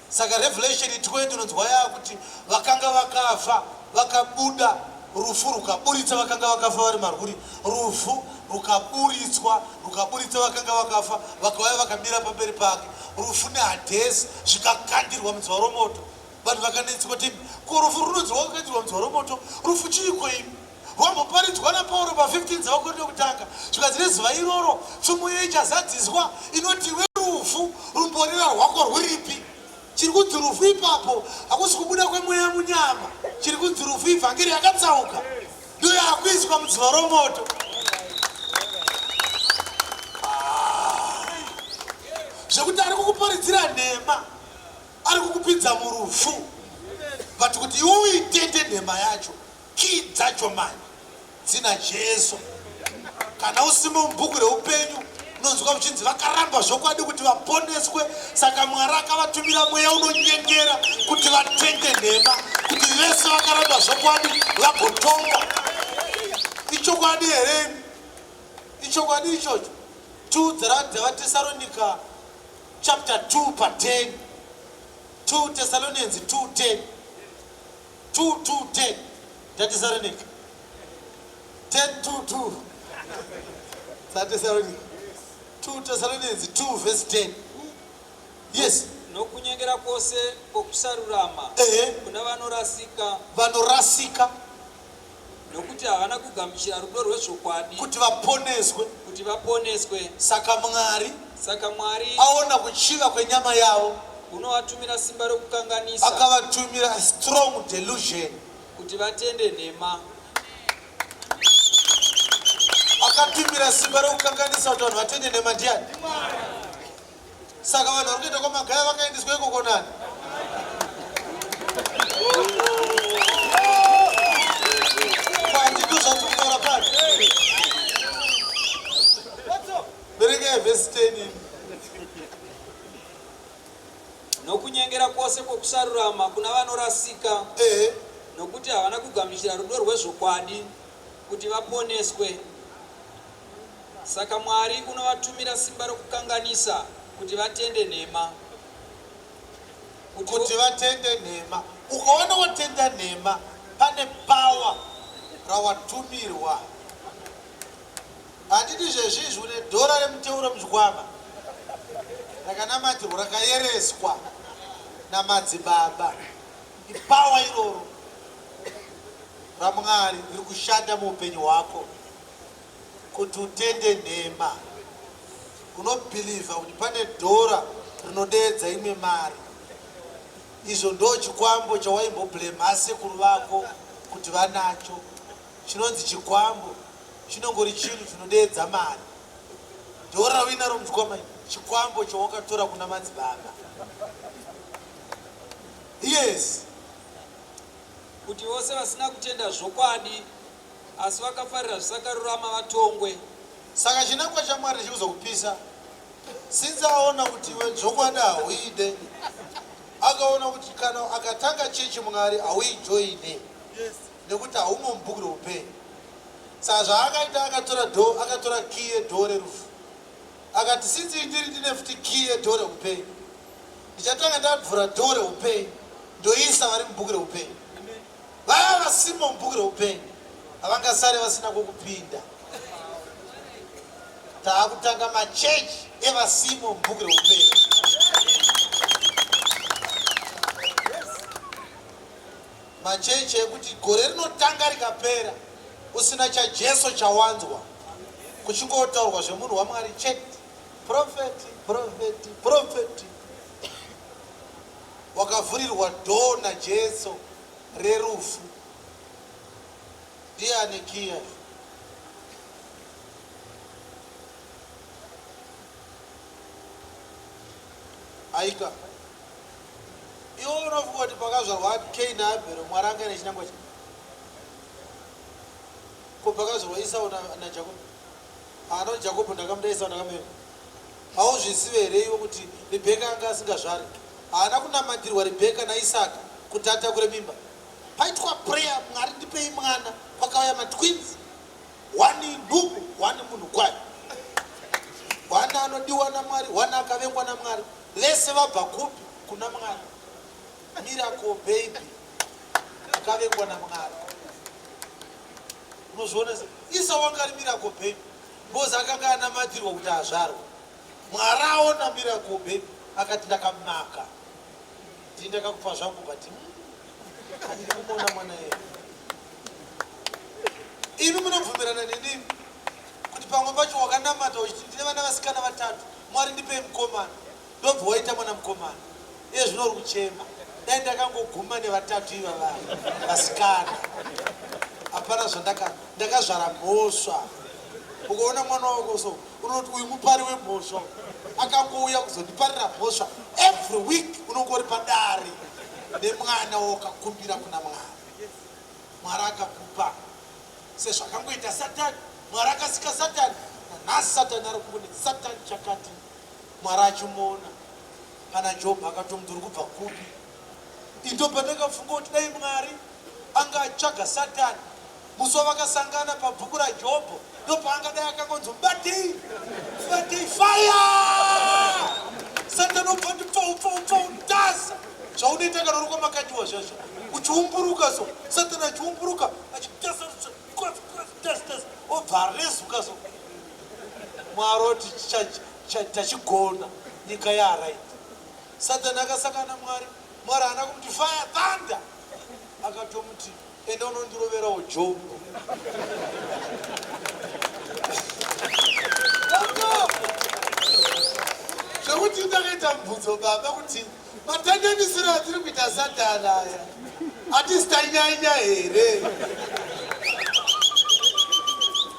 Saka Revelation 20 unonzwa yakuti vakanga vakafa vakabuda, rufu rukaburitsa vakanga vakafa vari marwuri, rufu rukaburitswa rukaburitsa vakanga vakafa vakauya vakamira pamberi pake, rufu neHadhesi zvikakandirwa mudziva romoto. Vanhu vakanetswa kuti ko rufu runonzi rwakakandirwa mudziva romoto, rufu chiiko imi? Rwamboparidzwa naPauro pa 15 dzaVakorinde Vekutanga, zvikanzi nezuva iroro tsumo iyo ichazadziswa inoti, Iwe rufu, rumborera rwako rwuripi? Chiri kunzi rufu ipapo hakusi kubuda kwemweya munyama. Chiri kunzi rufu ivhangeri yakatsauka ndiyo yakuiswa mudziva romoto. Ah. Zvekuti ari kukuparidzira nhema, ari kukupinza murufu, but kuti iwe uitende nhema yacho Key dzacho manje dzina Jesu. Kana usimo mubhuku reupenyu unonzwa uchinzi vakaramba zvokwadi kuti vaponeswe, saka Mwari akavatumira mweya unonyengera kuti vatende nhema, kuti vese vakaramba zvokwadi vagotongwa. Ichokwadi here? Ichokwadi ichocho. 2 dzaVatesaronika chapter 2 pa 10. 2 Thessalonians 2:10. 2 2 10 Tatesaronika 10 2 2 Tatesaronika 2 Thessalonians 2 verse 10 Yes. Nokunyengera kwose kwokusarurama Ehe. kuna vanorasika, Vanorasika nokuti havana kugamuchira rudo rwezvokwadi kuti vaponeswe. kuti vaponeswe. Saka Mwari Saka Mwari aona kuchiva kwenyama yavo unovatumira simba rokukanganisa akavatumira a strong delusion kuti vatende nhema. Akatumira simba rokukanganisa kuti vanhu vatende nhema ndiani? Saka vanhu vari kuenda kwaMagaya vakaendeswa ikoko nani? Kwandi ndozvatiri kutaura pano. Verengai vhesi 10 imi. Nokunyengera kwose kwokusarurama kuna vanorasika, Ehe. nokuti havana kugamuchira rudo rwezvokwadi kuti vaponeswe. Saka Mwari unovatumira simba rokukanganisa, kuti vatende nhema. Kuti vatende nhema. Ukaona watenda nhema, pane power rawatumirwa. Handiti zvezvizvi une dhora remuteuro muchikwama rakanamatirwa rakayereswa namadzibaba. Ipower iroro raMwari riri kushanda muupenyu hwako kuti utende nhema. Unobhilivha kuti pane dhora rinodeedza imwe mari. Izvo ndo chikwambo chawaimboblema asekuru vako kuti vanacho. Chinonzi chikwambo chinongori chinhu chinodeedza mari. Dhora rauinaro muchikwama chikwambo chawakatora kuna madzibaba. Yes. Kuti vose vasina kutenda zvokwadi asi vakafarira zvisakarurama vatongwe. Saka chinangwa chaMwari ndechekuzokupisa. Since aona kuti iwe zvokwadi hauide, akaona kuti kana akatanga chechi Mwari hauijoine nekuti haumo mubhuku reupenyu. Saka zvaakaita akatora door, akatora key yedoor rerufu. Akati since ndiri ndine futi key yedoor reupenyu, ndichatanga ndavhura door reupenyu ndoisa vari mubhuku reupenyu. Vaya vasimo mubhuku reupenyu havangasare vasina kwokupinda. Taakutanga machechi evasimo mubhuku reupenyu. Machechi ekuti gore rinotanga rikapera usina chaJesu chawanzwa, kuchingotaurwa zvemunhu waMwari chete. Prophet, prophet, prophet. Wakavhurirwa door naJesu rerufu. Ndiye ane kiya. Aika. Iwe unofunga kuti pakazvarwa Cain naAbhero Mwari anga aine chinangwa chii? Ko pakazvarwa Esau naJakobo? Haana kuti Jakobho ndakamuda Esau ndakamuvenga. Hauzvizive here iwe kuti Rebheka anga asingazvari? Haana kunamatirwa Rebheka naIsaka kuti atakure mimba. Paitwa prayer Mwari ndipei mwana kwakauya matwins one inhubu one munhu kwaye. One anodiwa naMwari one akavengwa naMwari. Vese vabva kupi? Kuna Mwari. Miracle baby akavengwa naMwari. Unozviona se Esau anga ari miracle baby because akanga anamatirwa kuti azvarwe. Mwari aona miracle baby akati ndakamaka. Ndini ndakakupa zvangu but handidi kumuona mwana iyeye. Imi munobvumirana neni kuti pamwe pacho wakanamata uchiti ndine vana vasikana vatatu Mwari ndipei mukomana ndobva waita mwana mukomana iye zvino uri kuchema dai ndakangoguma nevatatu ivava vasikana hapana zvandaka ndakazvara mhosva ukaona mwana wako so unoti uyu mupari wemhosva akangouya kuzondiparira mhosva every week unongori padare nemwana wawakakumbira kuna Mwari Mwari akakupa Sezvakangoita Satani, Mwari akasika Satani, nanhasi Satani ari kungoti Satani chakati, Mwari achimuona. Pana Jobho akatomuti uri kubva kupi? Ini ndopandakafunga kuti dai Mwari anga atsvaga Satani musi wavakasangana pabhuku raJobho, ndopaangadai akangonzi mubatei, mubatei fire! Satani obva kuti pfau pfau pfau taza zvaunoita kana uri kwamakandiwa zvazvo uchiumburuka so Satani achiumburuka obva arezuka so Mwari oti tachigona nyika yaaright. Satani akasangana naMwari, Mwari haana kumuti fire thunder, akatomuti enda unondiroverawo Jobho. Zvekuti ndakaita mubvunzo baba kuti Matandanisiro atiri kuita Satani aya hatisi tanyanya here?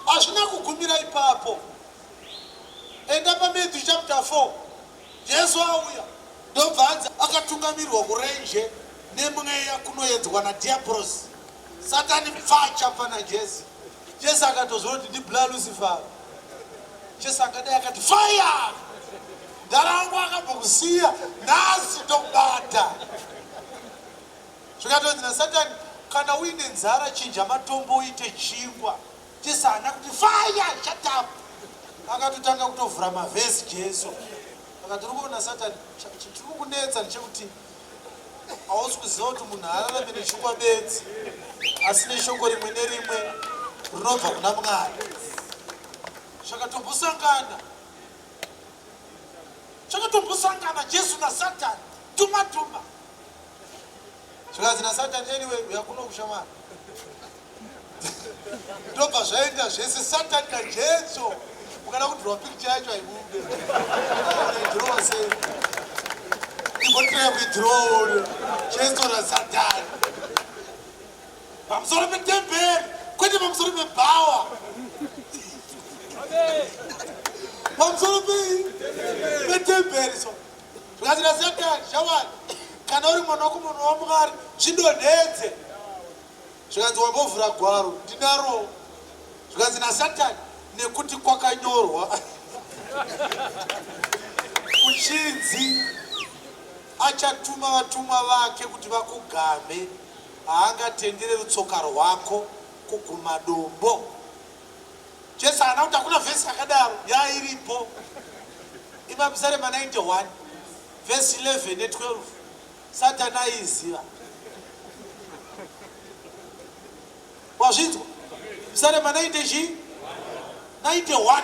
Hazvina kugumira ipapo. Enda paMatthew chapter 4. Jesu auya ndobva anzi akatungamirwa kurenje nemweya kunoedzwa nadhiabhorosi. Satani pfacha pana Jesu. Jesu akatozviona kuti ndibla Lucifer. Jesu akadai akati fire! Ndarangu akambokusiya nhasi ndokubata. Zvikatonzi naSatani kana uine nzara chinja matombo uite chingwa. Jesu haana kuti fire shut up. Akatotanga kutovhura mavhesi Jesu. Akati uri kuona Satani, chiri kukunetsa ndechekuti hausi kuziva kuti munhu haararame nechingwa bedzi asi neshoko rimwe nerimwe rinobva kuna Mwari. Zvakatombosangana. Zvakatombosangana Jesu naSatani. Tuma tuma. Zvikanzi naSatani anyway uya kuno kushamwari. Ndobva zvaenda zvese Satani naJesu. Ukada kudhirowa picture yacho haibude. Unaidhirowa sei? Imbotiraya kuidhirowa Jesu naSatani. Pamusoro petemberi, kwete pamusoro pebhawa. Pamusoro pei? Petemberi so. Zvikanzi naSatani, shamwari, kana uri mwana wako waMwari, zvidonhedze. Zvikanzi wambovhura gwaro, ndinaro. Zvikanzi naSatani, nekuti kwakanyorwa kuchinzi achatuma vatumwa vake kuti vakugamhe, haangatendere rutsoka rwako kuguma dombo. Jesu haana kuti hakuna vhesi yakadaro, yairipo. Imapisarema 91 vhesi 11 ne 12. Satani aiiziva. Wazvinzwa? Psalema 90 chii? 91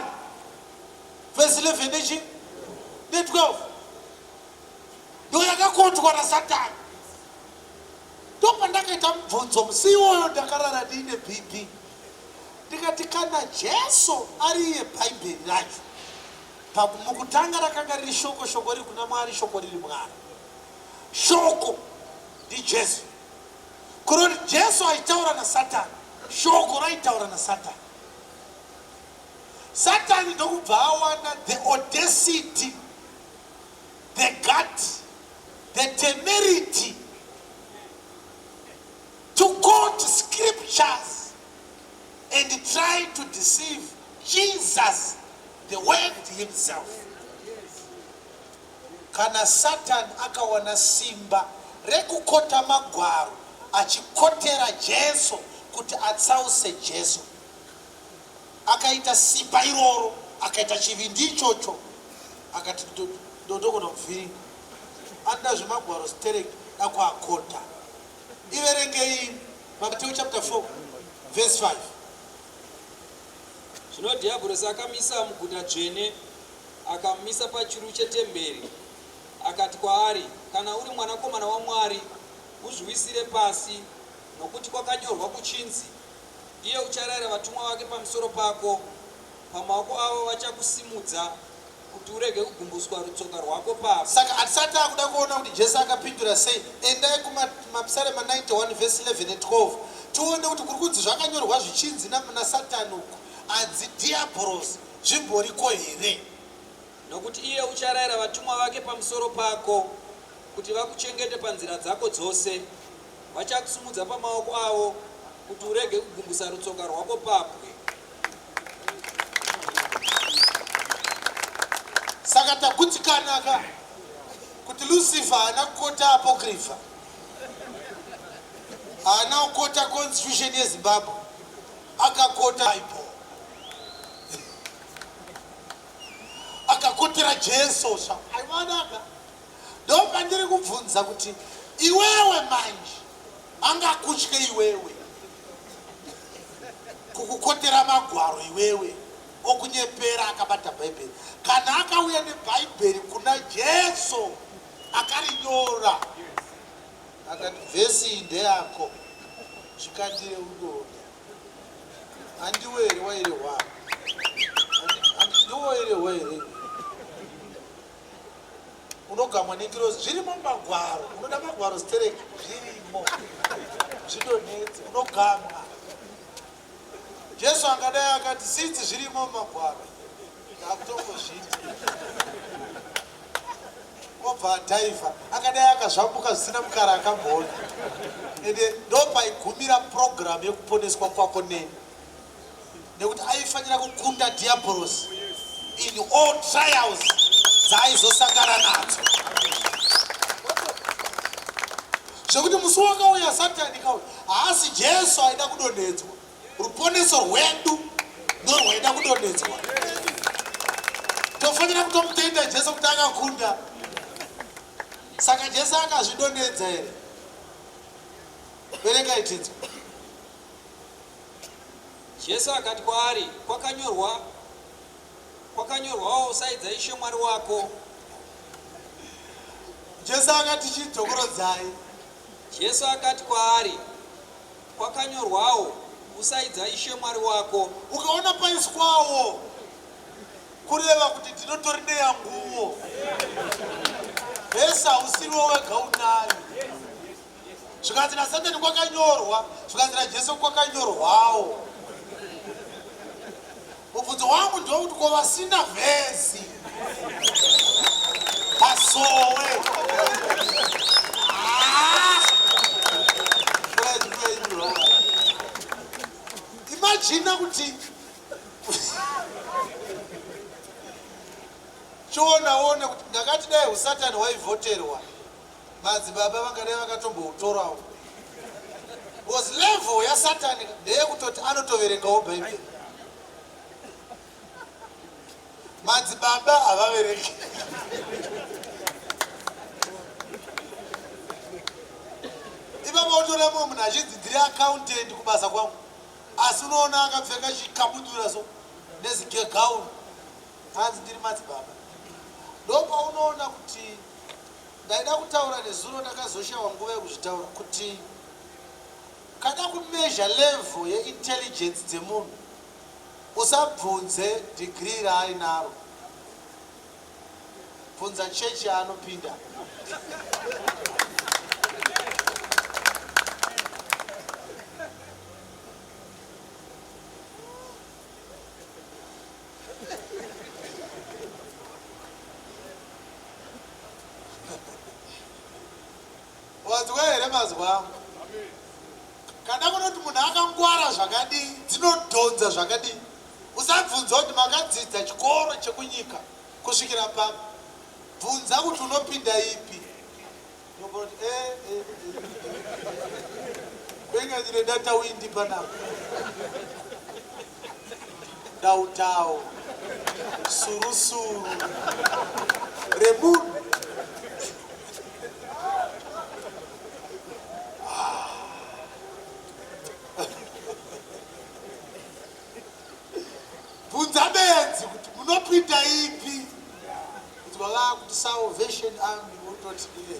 verse 11 nechi ne 12 ndo yakakotwa nasatani. Ndopandakaita mubvunzo musi iwoyo ndakarara ndiine BP ndikati kana Jesu ari iye Bhaibheri racho mukutanga rakanga riri shoko, shoko riri kuna Mwari, shoko riri Mwari. Shoko ndiJesu. Kuroti Jesu aitaura naSatani, shoko raitaura naSatani. Satani ndokubva awana the audacity, the gut, the temerity to quote scriptures and try to deceive Jesus, the word himself. Kana Satani akawana simba rekukota magwaro achikotera Jesu kuti atsause Jesu, akaita simba iroro, akaita chivindi ichocho, akati ndodogona kuvhiringa. Anoda zvemagwaro stereki dakuakota. Iverengei Mateo chapter 4 verse 5. Zvino Dhiabhorosi akamisa muguta dzvene Akamumisa pachuru chetemberi, akati kwaari, Kana uri Mwanakomana waMwari, uzviwisire pasi, nokuti kwakanyorwa kuchinzi, Iye ucharayira vatumwa vake pamusoro pako, pamaoko avo vachakusimudza, kuti urege kugumbuswa rutsoka rwako pabwe. Saka hatisati taakuda kuona kuti Jesu akapindura sei. Endai kumaPisarema 91 vhesi 11 ne 12 tione kuti kuri kunzi zvakanyorwa zvichinzi naSatani uku anzi Dhiyabhorosi. Zvimboriko here? Nokuti iye ucharayira vatumwa vake pamusoro pako, kuti vakuchengete panzira dzako dzose, vachakusimudza pamaoko avo, kuti urege kugumbusa rutsoka rwako pabwe. Saka tagutsikana ka kuti Lucifer haana kukota Apocrypha, haana kukota constitution yeZimbabwe, akakota Bible. Akakotera Jesu sha aivanaka. Ndopandiri kubvunza kuti iwewe manje angakutye iwewe kukukotera magwaro iwewe okunyepera akabata bhaibheri kana akauya nebhaibheri kuna Jesu akarinyora akati vhesi iyi ndeyako zvikandire udonhe Handiwe here wairehwa? Handi ndiwo wairehwa here? Unogamwa nengirozi zvirimo mumagwaro. Unoda magwaro stereki zvirimo. Zvidonetse unogamwa. Jesu angadai akati sinzi zvirimo mumagwaro. Ndakutongozviita. Obva adhaivha akadai akazvambuka zvisina mukara akamboona. Ende ndopaigumira program yekuponeswa kwako neni. Nekuti aifanira kukunda diaborosi in all trials dzaaizosangana nadzo. Zvekuti musi wakauya Satani kauya haasi Jesu aida kudonhedzwa. Ruponeso rwedu ndorwaida kudonhedzwa. Tofanira kutomutenda Jesu kuti akakunda. Saka Jesu akazvidonedza here? Verengai tinzwe. Jesu akati kwaari, Kwakanyorwa, kwakanyorwawo, Usaidza Ishe Mwari wako. Jesu akati chidzokorodzai. Jesu akati kwaari, Kwakanyorwawo, Usaidza Ishe Mwari wako. Ukaona paiswawo kureva kuti ndinotori neyanguwo. Vese hausiriwo wega unayo. Zvikanzi naSatani kwakanyorwa, zvikanzi naJesu kwakanyorwawo. Mubvunzo wangu ndewekuti ko vasina vhesi pasowe? Ah! Imagine kuti chiona one kuti ndakati dai usatani hwaivhoterwa madzibaba vangadai vakatomboutorawo because level yasatani ndeyekutoti anotoverengawo bhaibheri madzibaba havaverengi ipapa utoona mumwe munhu achinzi ndiri accountant kubasa kwangu asi unoona akapfeka chikabudura so nezigegauni hanzi ndiri madzibaba ndopaunoona kuti Ndaida kutaura nezuro ndakazoshaiwa nguva yekuzvitaura kuti kada kumeasure level yeintelligence dzemunhu usabvunze degree raainaro bvunza church yaanopinda. Wanzwa here mazwi angu? Kana kunoti munhu akangwara zvakadii, dzinodhonza zvakadii, usabvunza kuti makadzidza chikoro chekunyika kusvikira papi. Bvunza kuti unopinda ipi. Unogona kuti eh, eh, eh. Kwenga ndine data windi panapa. Dautau, surusuru remunhu. Bvunza benzi kuti munopinda ipi. Kuti vava kuti Salvation Army wototi kuti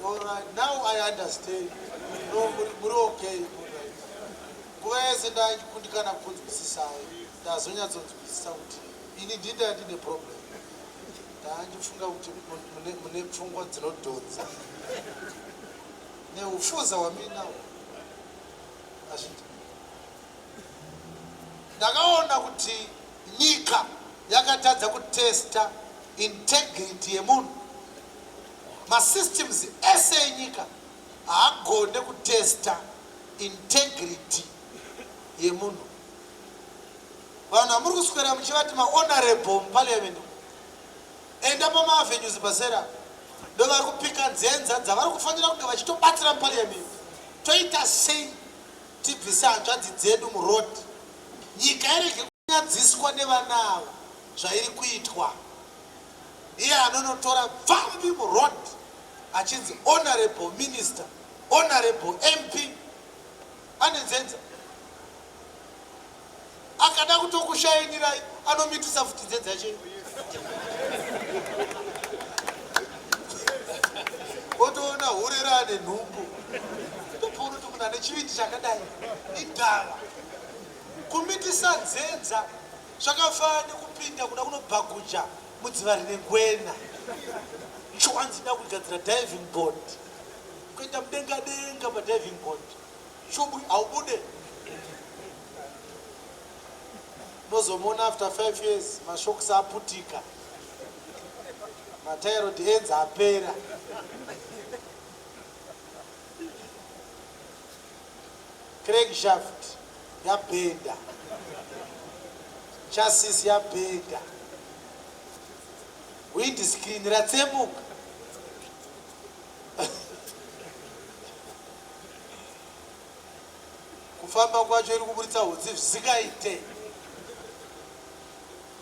all right now I understand. No, muri muri okay. All right. Nguva yese ndakundikana kukunzwisisai ndazonyatsonzwisisa kuti ini ndinda ndine problem. Ndandifunga kuti mune mune pfungwa dzinodhonza neufuza hwamuinawo azviti Ndakaona kuti nyika yakatadza kutesta integrity yemunhu. Masystems ese enyika haagone kutesta integrity yemunhu. Vanhu vamuri kuswera muchivati mahonorable muparliament, enda pamaavenues pasera ndovari kupika nzenza dzavari kufanira kunge vachitobatsira muparliament. Toita sei Tibvise hanzvadzi dzedu muroad nyika irege kunyadziswa nevana ava zvairi kuitwa. Iye anonotora pfambi muroad achinzi honourable minister, honourable MP ane nzenza. Akada kutokushainirai anomitisa futi nzenza yacho. Otoona hure raane nhumbu. Topoona kuti munhu ane chivindi chakadai idhava. Kumitisa nzenza zvakafanana nekupinda kuda kunobhaguja mudziva rine ngwena. Chwanzi da kugadzira diving board. Kuenda mudenga denga padiving board. Chubwi haubude. Unozomuona after 5 years mashocks aputika. Mathyroid ends apera. Crankshaft yabhenda. Chassis yabhenda. Windscreen ratsemuka. Kufamba kwacho iri kuburitsa hutsi zvisingaite.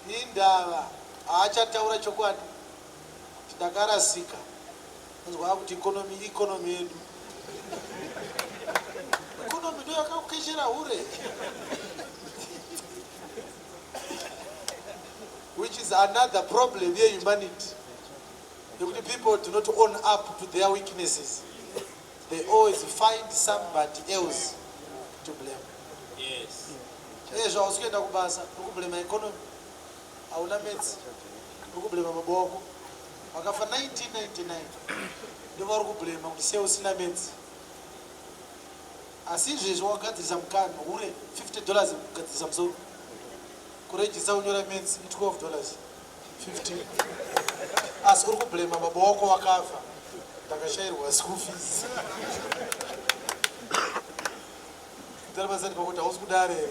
Indava haachataura chokwadi kuti ndakarasika. Anzwa akuti economy, economy yedu. Economy ndo yakakukeshera hure. Which is another problem yehumanity. Yekuti people do not own up to their weaknesses. They always find somebody else to blame. Yes. Ezvo hausi kuenda kubasa, uri kublema economy. Hauna maths, uri kublema baba wako. Wakafa 1999 ndova uri kublema kuti sei usina maths. Asi izvezvi wakagadzirisa mukana hure 50 dollars kugadzirisa musoro. Kurejista kunyora maths i 12 dollars. 15 asi uri kublema baba wako wakafa ndakashairwa school fees tarabasati pakuti hausi kudare here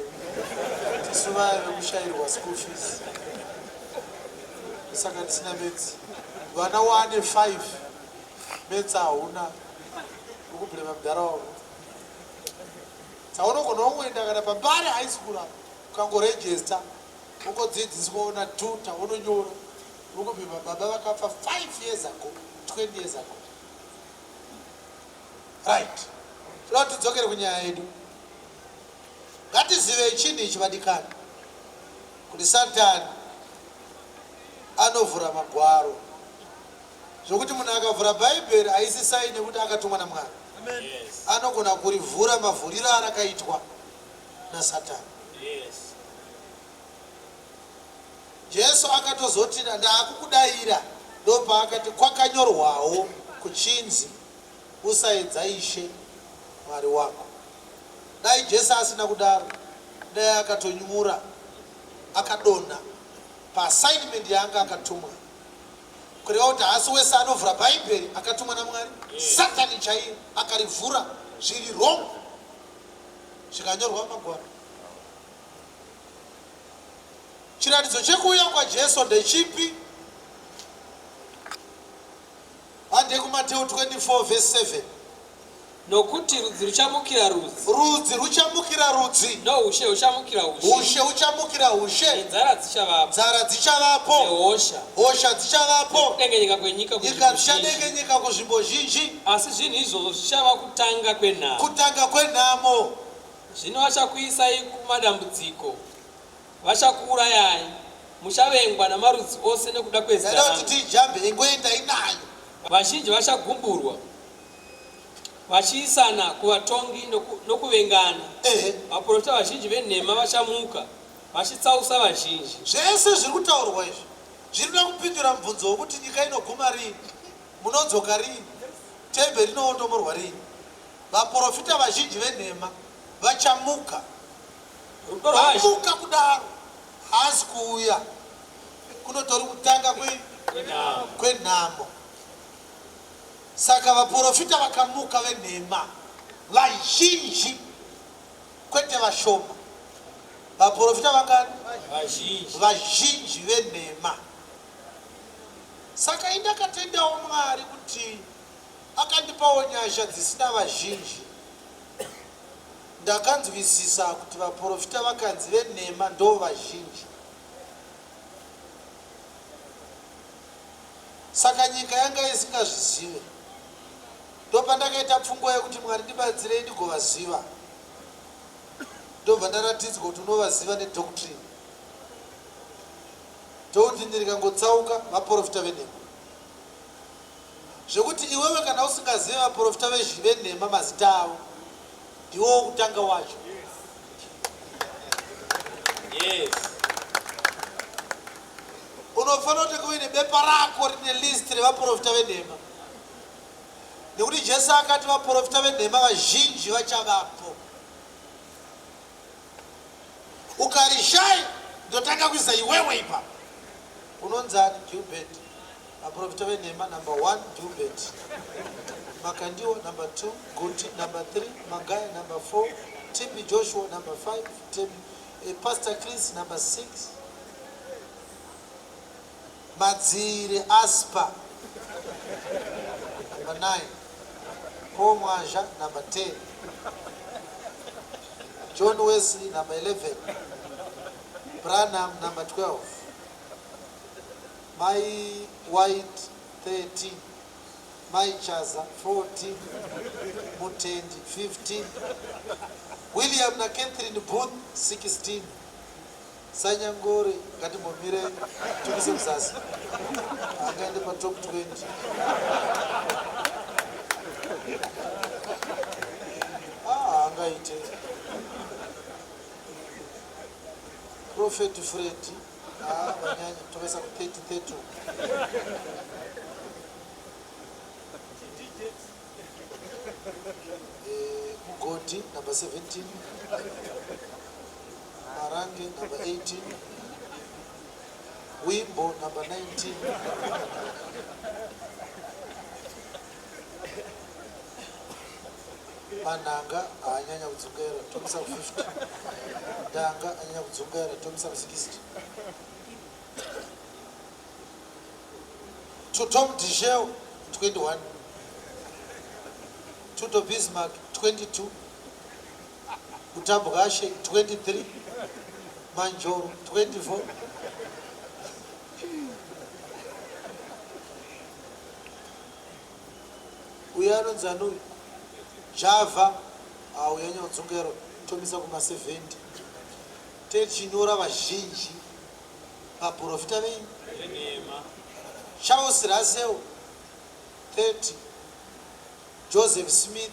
tisu vaya vekushairwa school fees saka tisina maths vana wane 5 maths hauna uri kublema mudhara wako saunogona wangoenda kana pambare high school apo ukangorejesta Ungodzidziswa una tutor unonyora urikupima baba vakafa 5 years ago 20 years ago. Right. Toda kuti tidzokere kunyaya yedu. Ngatizivei chinhu ichi vadikani kuti Satani anovhura magwaro zvokuti munhu akavhura Bhaibheri haisi saini yekuti akatumwa naMwari. Yes. Anogona kurivhura mavhuriro arakaitwa naSatani. Yes. Jesu akatozoti ndaakukudaira ndopaakati kwakanyorwawo kuchinzi usaedza Ishe Mwari wako. Dai Jesu asina kudaro dai akatonyura akadonha paassignment yaanga akatumwa. Kureva kuti haasi wese anovhura Bhaibheri akatumwa naMwari. Satani chaiye akarivhura zviri wrong zvikanyorwa mumagwaro. Chiratidzo chekuuya kwaJesu ndechipi? Hande kuMateu 24 vhesi 7. Nokuti rudzi ruchamukira rudzi. Rudzi ruchamukira rudzi. Noushe huchamukira ushe. Ushe huchamukira ushe. Nenzara dzichavapo. Nzara dzichavapo. Nehosha. Hosha dzichavapo. Nekudengenyeka kwenyika Nyika dzichadengenyeka kuzvimbo zhinji. Asi zvinhu izvozvo zvichava kutanga kwenhamo. Kutanga kwenhamo. Zvino vachakuisai kumadambudziko, vachakuurayai, muchavengwa namarudzi ose nekuda kwezita Ndaida kuti rangu. tiijambe ingoendai nayo. Vazhinji vachagumburwa, vachiisana kuvatongi noku, nokuvengana. Ehe. Vaprofita vazhinji venhema vachamuka, vachitsausa vazhinji. Zvese zviri kutaurwa izvi zviri kuda kupindura mubvunzo wokuti nyika inoguma rini, munodzoka rini, temberi inoondomorwa rini. Vaprofita vazhinji venhema vachamuka. Rudo rwazhe. Vamuka kudaro haasi kuuya. Kunotori kutanga kwe, Kwenhamo. kwenhamo. Saka vaprofita vakamuka venhema vazhinji, kwete vashoma. Vaprofita vangani? Vazhinji. Vazhinji venhema. Saka indakatendawo Mwari kuti Akandipawo nyasha dzisina vazhinji. Ndakanzwisisa kuti vaporofita vakanzi venhema ndovazhinji. Saka nyika yanga isingazvizive. Ndopandakaita pfungwa yekuti Mwari ndibatsirei ndigovaziva. Ndobva ndaratidzwa kuti unovaziva nedoctrine. Doctrine rikangotsauka vaporofita venhema. Zvekuti iwewe kana usingazive vaporofita venhema mazita avo, ndiwe wokutanga wacho. Yes. Unofanira kuti uine bepa rako rine list revaporofita venhema, nekuti Jesu akati vaporofita venhema vazhinji vachavapo. Ukarishaya ndotanga kuisa iwewe ipapo. Unonzani Gilbert? Vaporofita venhema number one Gilbert Makandiwa, number two Guti, number three Magaya, number four TB Joshua, number five TB, eh, Pastor Chris, number six Madzire Aspa, number nine Paul Mwazha, number 10 John Wesley, number 11 Branham, number 12. Mai White 13, Mai Chaza 14, Mutendi 15, William naCatherine Booth 16. Sanyangore ngatimbomire timise muzasi angaende patop 20. Ah, angaite Prophet Freddy ah, vanyanya tovaisa ku 30 30 eh, Mugodi number 17 Marange number 18 Wimbo number 19 Manhanga haanyanya kudzungaira tomisa ku 50 Ndanga anyanya kudzungaira tomisa ku 60 To Tom Dishel 21 Tuto Bismarck 22 Utabwashe 23 Manjoro 24 Uyo anonzi ani uyu? Java ah, uyo anyaudzungero tomisa kuma 70 techinyora vazhinji vaprofita venyu Charles Russell 30 Joseph Smith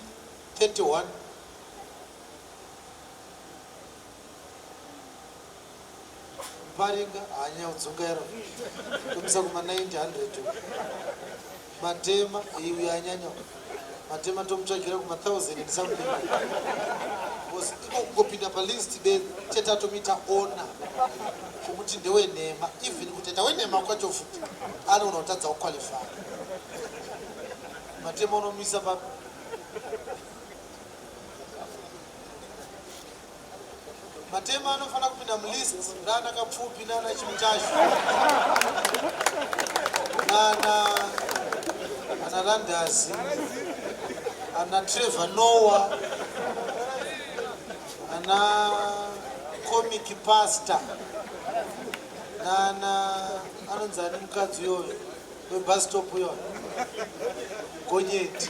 31 Mparinga haanyanya kudzungaira tomisa kuma 90 100 Matema iyi uyo anyanya Matema tomutsvagira kuma 1000 and something because iko kungopinda palist be chete atomuita ona kumuti ndewenhema even kutoita wenhema kwacho futi anogona kutadza kuqualify Matema unomisa papi Matema anofanira kupinda mulist rana Kapfupi nana Chimutashu nana ana Landazi ana Trevor Noah ana comic pastor nana anonzi ani mukadzi uyoyo webus stop uyoyo Gonyeti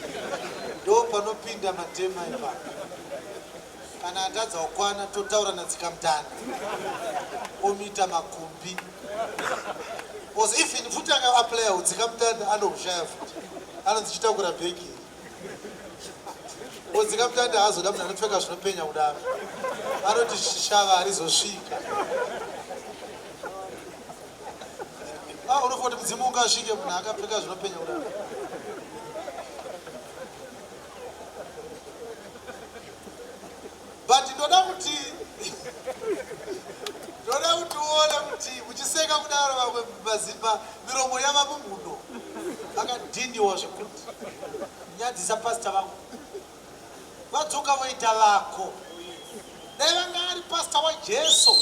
ndo panopinda Matema ipapo. Kana atadza kukwana totaura natsikamutanda omuita makumbi because even futi akaaplya utsikamutanda anohushaya futi anonzi chitakura bhegi iri utsikamutanda haazoda munhu anopfeka zvinopenya kudaro anoti shava harizosvika ah, unofunga kuti mudzimu ungasvike munhu akapfeka zvinopenya kudaro but ndoda kuti ndoda kuti uone kuti muchiseka kudaro vamwe mazimba miromo yava mumhuno akadhiniwa zvekuti nyadzisa pasta vangu vadzoka voita vako dai vanga ari pasta wajesu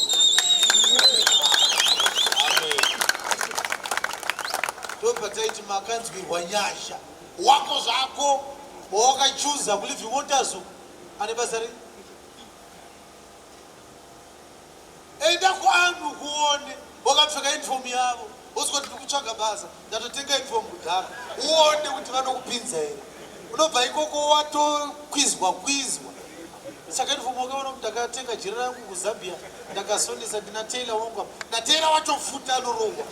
ndopataiti makanzwirwa nyasha Wako zvako wawakachuza kuliving waters uku ane basa rei? Enda kuarmy ukuone wakapfeka uniform yavo wosvika kuti ndikutsvaga basa ndatotenga uniform kudhara uone kuti vanokupinza here. Unobva ikoko watokwizwa kwizwa. Saka uniform wakaona kuti ndakatenga jira rangu kuZambia ndakasonesa ndina tailor wangu apa natailor wacho futi anorohwa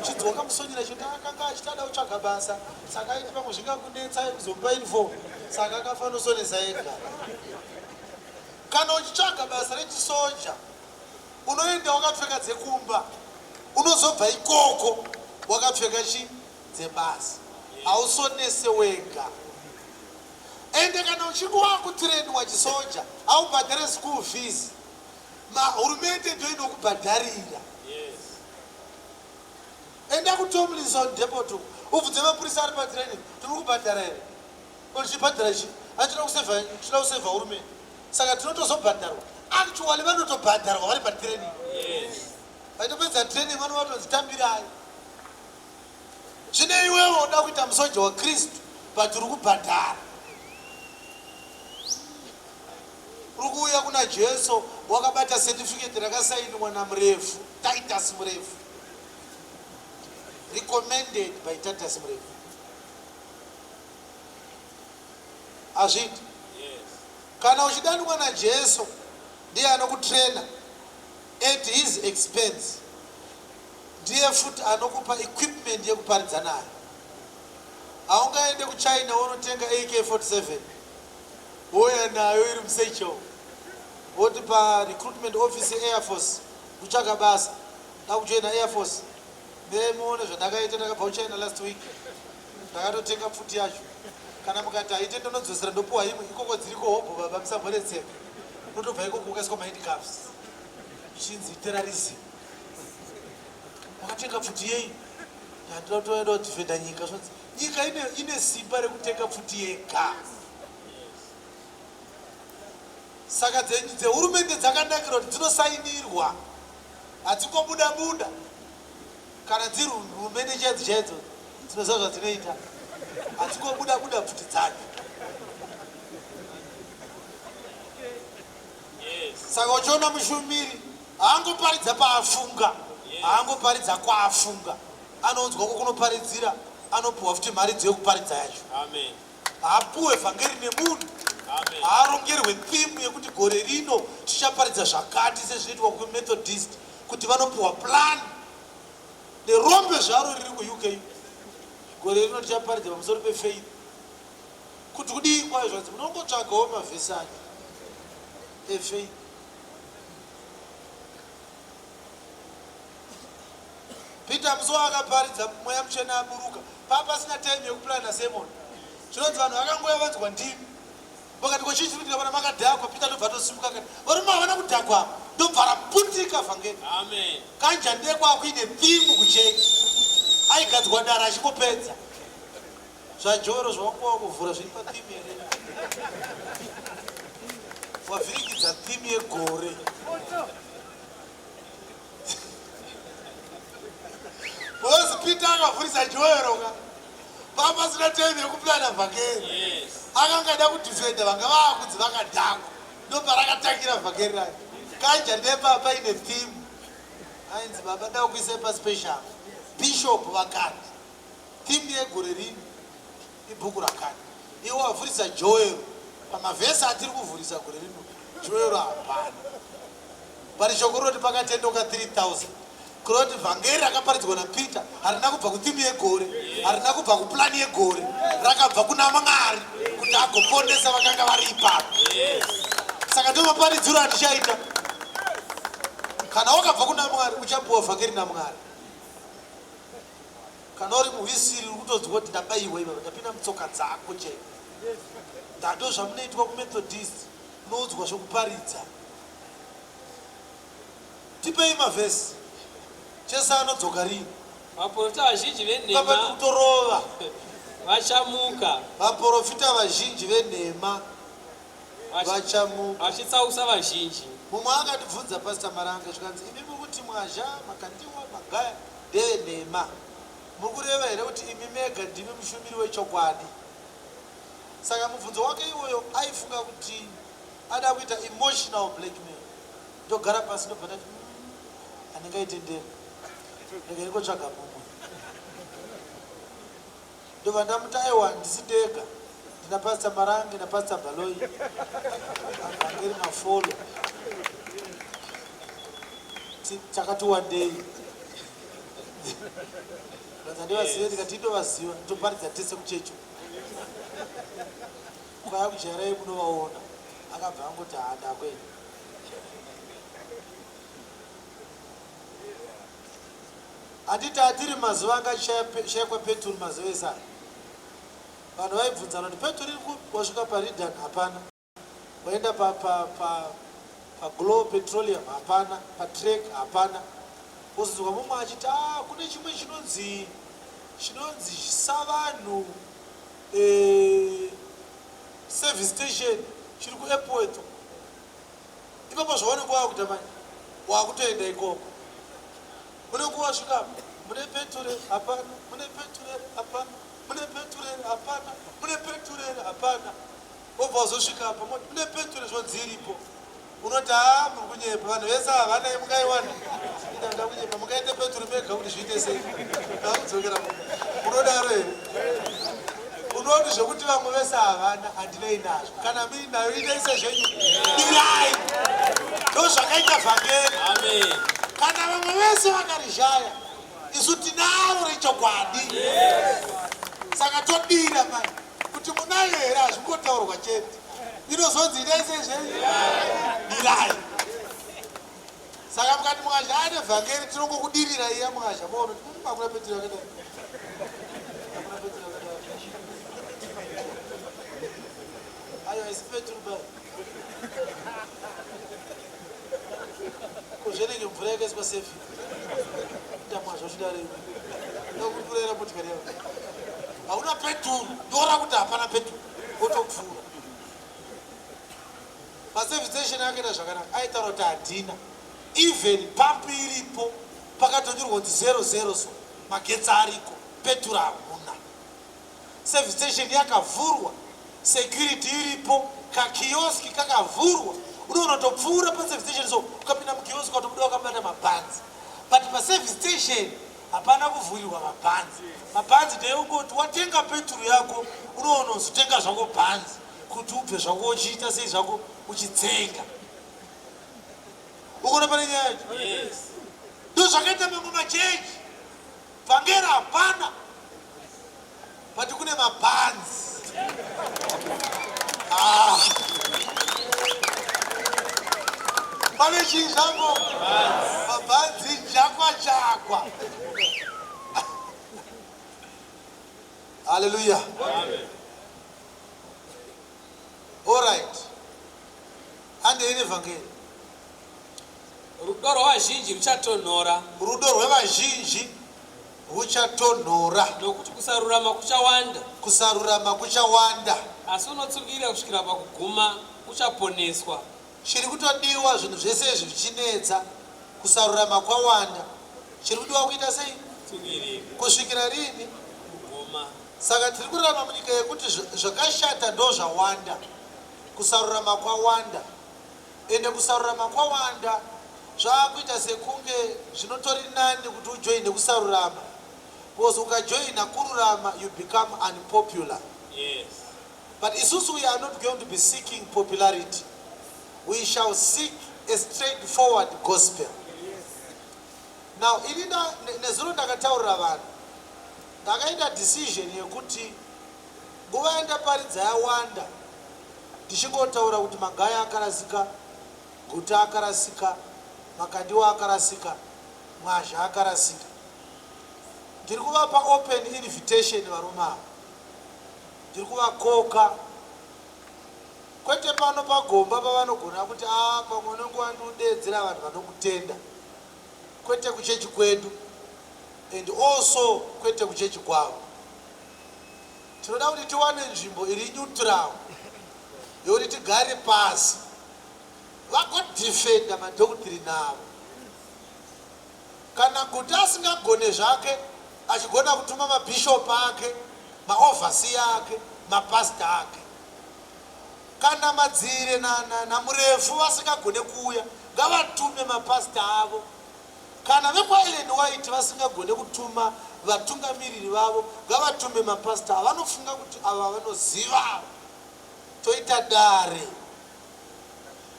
chinzi wakamusonyera choti akanga achitada kutsvaga basa saka aiti pamwe zvingakunetsa kuzomupa uniform saka akafanosonesa ega kana uchitsvaga basa rechisoja unoenda wakapfeka dzekumba unozobva ikoko wakapfeka chi dzebasa hausonese wega ende kana uchinge wakutireniwa chisoja haubhadhare school fees Ma hurumende ndiyo inokubhadharira. Yes. Enda kuTomlinson depot uko ubvunze mapurisa ari patraining tiri kubhadhara here? Ko tichibhadhara chii? Hatinoda kusevha tinoda kusevha hurumende. Saka tinotozobhadharwa. Actually vanotobhadharwa vari patraining. Yes. Vaitopedza training vanovatonzi tambirai. Zvino iwewe unoda kuita musoja waKristu but uri kubhadhara. Uri kuuya kuna Jesu wakabata certificate rakasainwa naMurefu, Titus Murefu. Recommended by Titus Murefu. Hazviiti. Kana uchidanwa naJesu ndiye anokutrainer at his expense. Ndiye futi anokupa equipment yekuparidza nayo. Haungaende kuChina wonotenga AK47 wouya nayo iri musatchel woti parecruitment office yeAir Force kutsvaka basa ndakujoina Air Force Mirai muone zvandakaita ndakabva kuChina last week ndakatotenga pfuti yacho kana mukati haite ndonodzosera ndopuwa imwe ikoko dziriko hobho baba musambonetseka unotobva ikoko ukaiswa mahandcuffs zvichinzi terrorism wakatenga pfuti yei ndandinoda kutoenda kudefenda nyika zvonzi nyika ine, ine simba rekutenga pfuti yega saka dzehurumende dzakanakira kuti dzinosainirwa Hadzingobuda buda kana dziri hurumende chaidzo chaidzo dzinoziva zvadzinoita. Hadzingobuda buda pfuti dzacho. Saka uchiona mushumiri haangoparidza paafunga, haangoparidza kwaafunga. Anounzwa kwokunoparidzira, anopiwa futi mharidzo yekuparidza yacho. Amen. Haapuwe vhangeri nemunhu. Haarongerwe theme yekuti gore rino tichaparidza zvakati sezvinoitwa kuMethodist kuti vanopiwa plan nerombe zvaro riri kuUK. Gore rino tichaparidza pamusoro pefaith. Kuti kudii kwayo zvanzi munongotsvagawo mavhesi acho efaith. Peter musi waakaparidza mweya mutsvene aburuka paa pasina time yekuplana sermon zvinonzi vanhu vakangouya vanzwa ndimi vakati ko chii chiri kuitika pana makadhakwa Peter ndobva atosimuka akati varume havana kudhakwa apa ndobva raputika vhangeri Amen. kanja ndekwa kuine theme kuchechi aigadzwa dara achingopedza zvajoro zvawakuwa kuvhura zviri patheme here wavhiringidza theme yegore Because Peter akavhurisa Joel ka papasina time yekuplana vhangeri akanga ada kudefenda vanga vaakudzi vakadhakwa ndoparakatangira vhangeri racho kanja ndepapa ine theme ainzi baba da kuisai paspecial bishop vakati theme yegore rino Ibhuku rakati, Iwe wavhurisa Joero. Pamavhesi atiri kuvhurisa gore rino, Joero hapana. But shoko rinoti pakatendeuka 3000. Kureva kuti vhangeri rakaparidzwa naPeter harina kubva kuthimu yegore, harina kubva kuplani yegore, rakabva kuna Mwari kuti agoponesa vakanga vari ipapo. Saka ndiwo maparidziro atichaita. Kana wakabva kuna Mwari, uchapiwa vhangeri naMwari. Kana uri muhwisiri uri kutonzwa kuti ndabaiwa ipapa ndapinda mutsoka dzako chaiko. Ndando zvamunoitwa kuMethodist munoudzwa zvekuparidza. Tipei mavhesi. Jesu anodzoka rini? Vaprofita vazhinji Ipapa venhema ndikutorova. vachamuka Vaprofita vazhinji venhema vachamuka. Vachitsausa vazhinji. Mumwe akatibvunza Pastor Marange zvikanzi imi muri kuti Mwazha, Makandiwa, Magaya ndevenhema. Muri kureva here kuti imi mega ndimi mushumiri wechokwadi? Saka mubvunzo wake iwoyo aifunga kuti ada kuita emotional blackmail. Ndogara pasi ndobva ndati mm, handingaite ndega. Rega ndingotsvaga mumwe. Ndobva ndamuti aiwa handisi ndega ndina Pastor Marange naPastor Baloyi Vhangeri Mafolo takati wandei vanzi handivazive ndikati indovaziva toparidza tese kuchechi kwaya kujairai munovaona akabva angoti haa ndakuenda Handiti atiri mazuva anga achishaikwa peturu mazuva ese aya. Vanhu vaibvunzana kuti peturu iri kupi wasvika paRedan hapana. Waenda pa pa pa paGlow Petroleum hapana, paTrek hapana. Wozonzwa mumwe achiti ah kune chimwe chinonzi chinonzi Savanhu eh, service station chiri kuEpworth. Ipapo zvaunenge wakuita manje wakutoenda ikoko. Unenge wasvika mune peture hapana, mune peture hapana, mune peture hapana, mune peture hapana. Wobva wazosvika apa moti mune peture zvonzi iripo. Unoti haa muri kunyepa vanhu vese ava havana yemungaiwana. Ndanga kunyepa mukaite peturu mega kuti zviite sei. Ndakudzokera munodaro here? Unoti zvekuti vamwe vese havana handinei nazvo. Kana muinayo itei sezvenyu. Dirai. Ndozvakaita vhangeri. Amen. Kana vamwe vese vakarishaya isu tinaro rechokwadi. Saka todira mani kuti munayo here hazvingotaurwa chete. Inozonzi itai sezvenyu. Dirai. Saka mukati mwazha ane vhangeri tinongokudirira iya mwazha maona kuti mm, hakuna petiro yakadai. Hakuna petiro yakadai. Ayo haisi petiro bai. Ko zvenenge mvura yakaiswa sefi. Ita mwazha uchidaro iwe. Ndakupfurira motikari yako. Hauna peturu, ndora kuti hapana peturu. Wotopfuura. Maservice station akaita zvakanaka aitaura kuti handina even pump iripo pakatonyorwa kunzi zero zero so magetsi ariko peturu hamuna. Service station yakavhurwa security iripo kakioski kakavhurwa unoona kutopfuura paservice station so ukapinda mukioski watobuda wakabata mabhanzi but paservice station hapana kuvhurirwa mabhanzi mabhanzi ndeyekungoti watenga peturu yako unoona uzotenga zvako bhanzi kuti ubve zvako uchiita sei zvako uchitsenga ukuona pane nyaya yacho ndo zvakaita mamwe machechi vhangeri hapana but kune mabhanzi ah. Pane chii zvako mabhanzi jakwa jakwa haleluya. Alright. Handei nevhangeri. Rudo rwavazhinji ruchatonhora. Rudo rwevazhinji rwuchatonhora. Nokuti kusarurama kuchawanda. Kusarurama kuchawanda. Asi unotsungirira kusvikira pakuguma uchaponeswa. Chiri kutodiwa zvinhu zvese izvi zvichinetsa, kusarurama kwawanda. Chiri kudiwa kuita sei? Tsungirira. Kusvikira rini? Kuguma. Saka tiri kurarama munyika yekuti zvakashata ndozvawanda, kusarurama kwawanda. Ende kusarurama kwawanda zvaakuita sekunge zvinotori nani kuti ujoine kusarurama because ukajoina kururama you become unpopular. Yes. But isusu we are not going to be seeking popularity. We shall seek a straightforward gospel. Now ini nezuro ndakataurira vanhu Ndakaita decision yekuti nguva yandaparidza yawanda ndichingotaura kuti Magaya akarasika, Guta akarasika, Makandiwa akarasika, Mwazha akarasika. Ndiri kuvapa open invitation varume ava. Ndiri kuvakoka. Kwete pano pagomba pavanogona kuti ah pamwe unenge wandiudeedzera vanhu vanokutenda. Kwete kuchechi kwedu. And also kwete kuchechi kwavo. Tinoda kuti tiwane nzvimbo iri neutral yekuti tigare pasi vagodefenda madoctrine avo. Kana kuti asingagone zvake achigona kutuma mabishop ake, maoverseer ake, mapastor ake. Kana Madzire naMurefu vasingagone kuuya ngavatume mapastor avo. Kana vekwaEllen White vasingagone kutuma vatungamiriri vavo, ngavatume mapastor avanofunga kuti ava vanoziva ava. Toita dare.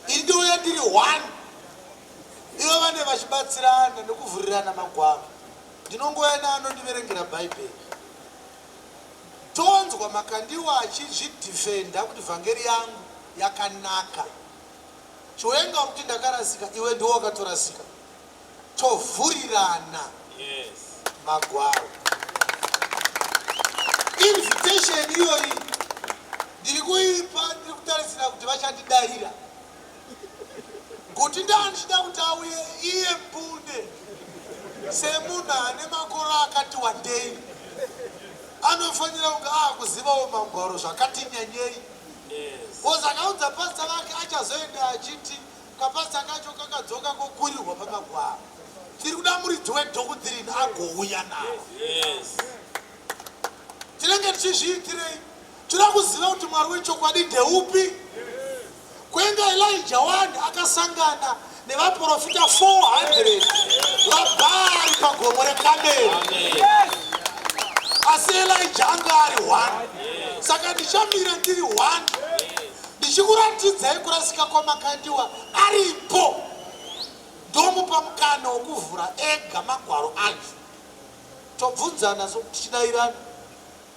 Ini ndouya ndiri one. Ivo vane vachibatsirana nekuvhurirana magwaro. Ndinongouya neanondiverengera Bhaibheri. Tonzwa Makandiwa achizvidefenda kuti vhangeri yangu yakanaka. Chiwenga ukuti ndakarasika iwe ndiwe wakatorasika. Tovhurirana magwaro. Invitation iyoyi ndiri kuipa ndiri kutarisira kuti vachandidaira. Kuti ndandichida kuti auye iye mbune semunhu ane makore akati wandei anofanira kunge aakuzivawo magwaro zvakati nyanyei. Because akaudza pastor vake achazoenda achiti kapastor kacho kakadzoka kokurirwa pamagwaro. Tiri kuda muridzi wedoctrine agouya nawo. Yes. Tinenge tichizviitirei? Tinoda kuziva kuti Mwari wechokwadi ndeupi. Kwenga Elijah wani akasangana nevaprofita 400. VaBhaari pagomo reKameri. Asi Elijah anga ari one. Saka ndichamira ndiri one. Ndichikuratidzai kurasika kwaMakandiwa aripo. Ndomupa mukana wokuvhura ega magwaro acho. Tobvunzana so tichidairana.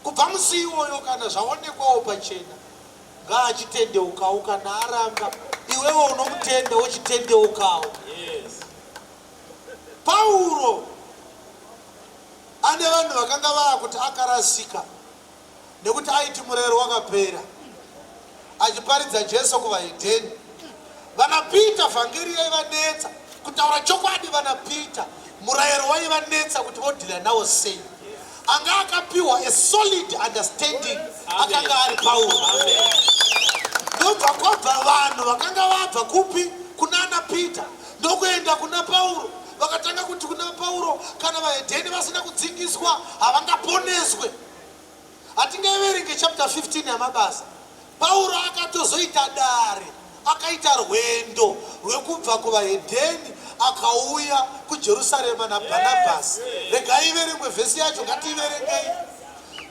Kubva musi iwoyo kana zvaonekwawo pachena ngaachitendeukawo kana aramba iwewe unomutenda wochitendeukawo. Yes. Pauro ane vanhu vakanga vaakuti akarasika nekuti aiti murayiro wakapera achiparidza Jesu kuvahedheni. Vana Peter vhangeri yaivanetsa kutaura chokwadi vana Peter murayiro waivanetsa kuti vodhila nawo sei. Anga akapiwa a solid understanding akanga ari Pauro. Ndobva kwabva vanhu vakanga vabva kupi kunana Peter ndokuenda kuna Pauro vakatanga kuti kuna Pauro kana vahedheni vasina kudzingiswa havangaponeswe. Hatingaverenge chapter 15 yaMabasa. Pauro akatozoita dare, akaita rwendo rwekubva kuvahedheni akauya kuJerusarema naBhanabhasi. Regai iverengwe vhesi yacho, ngatiiverengei.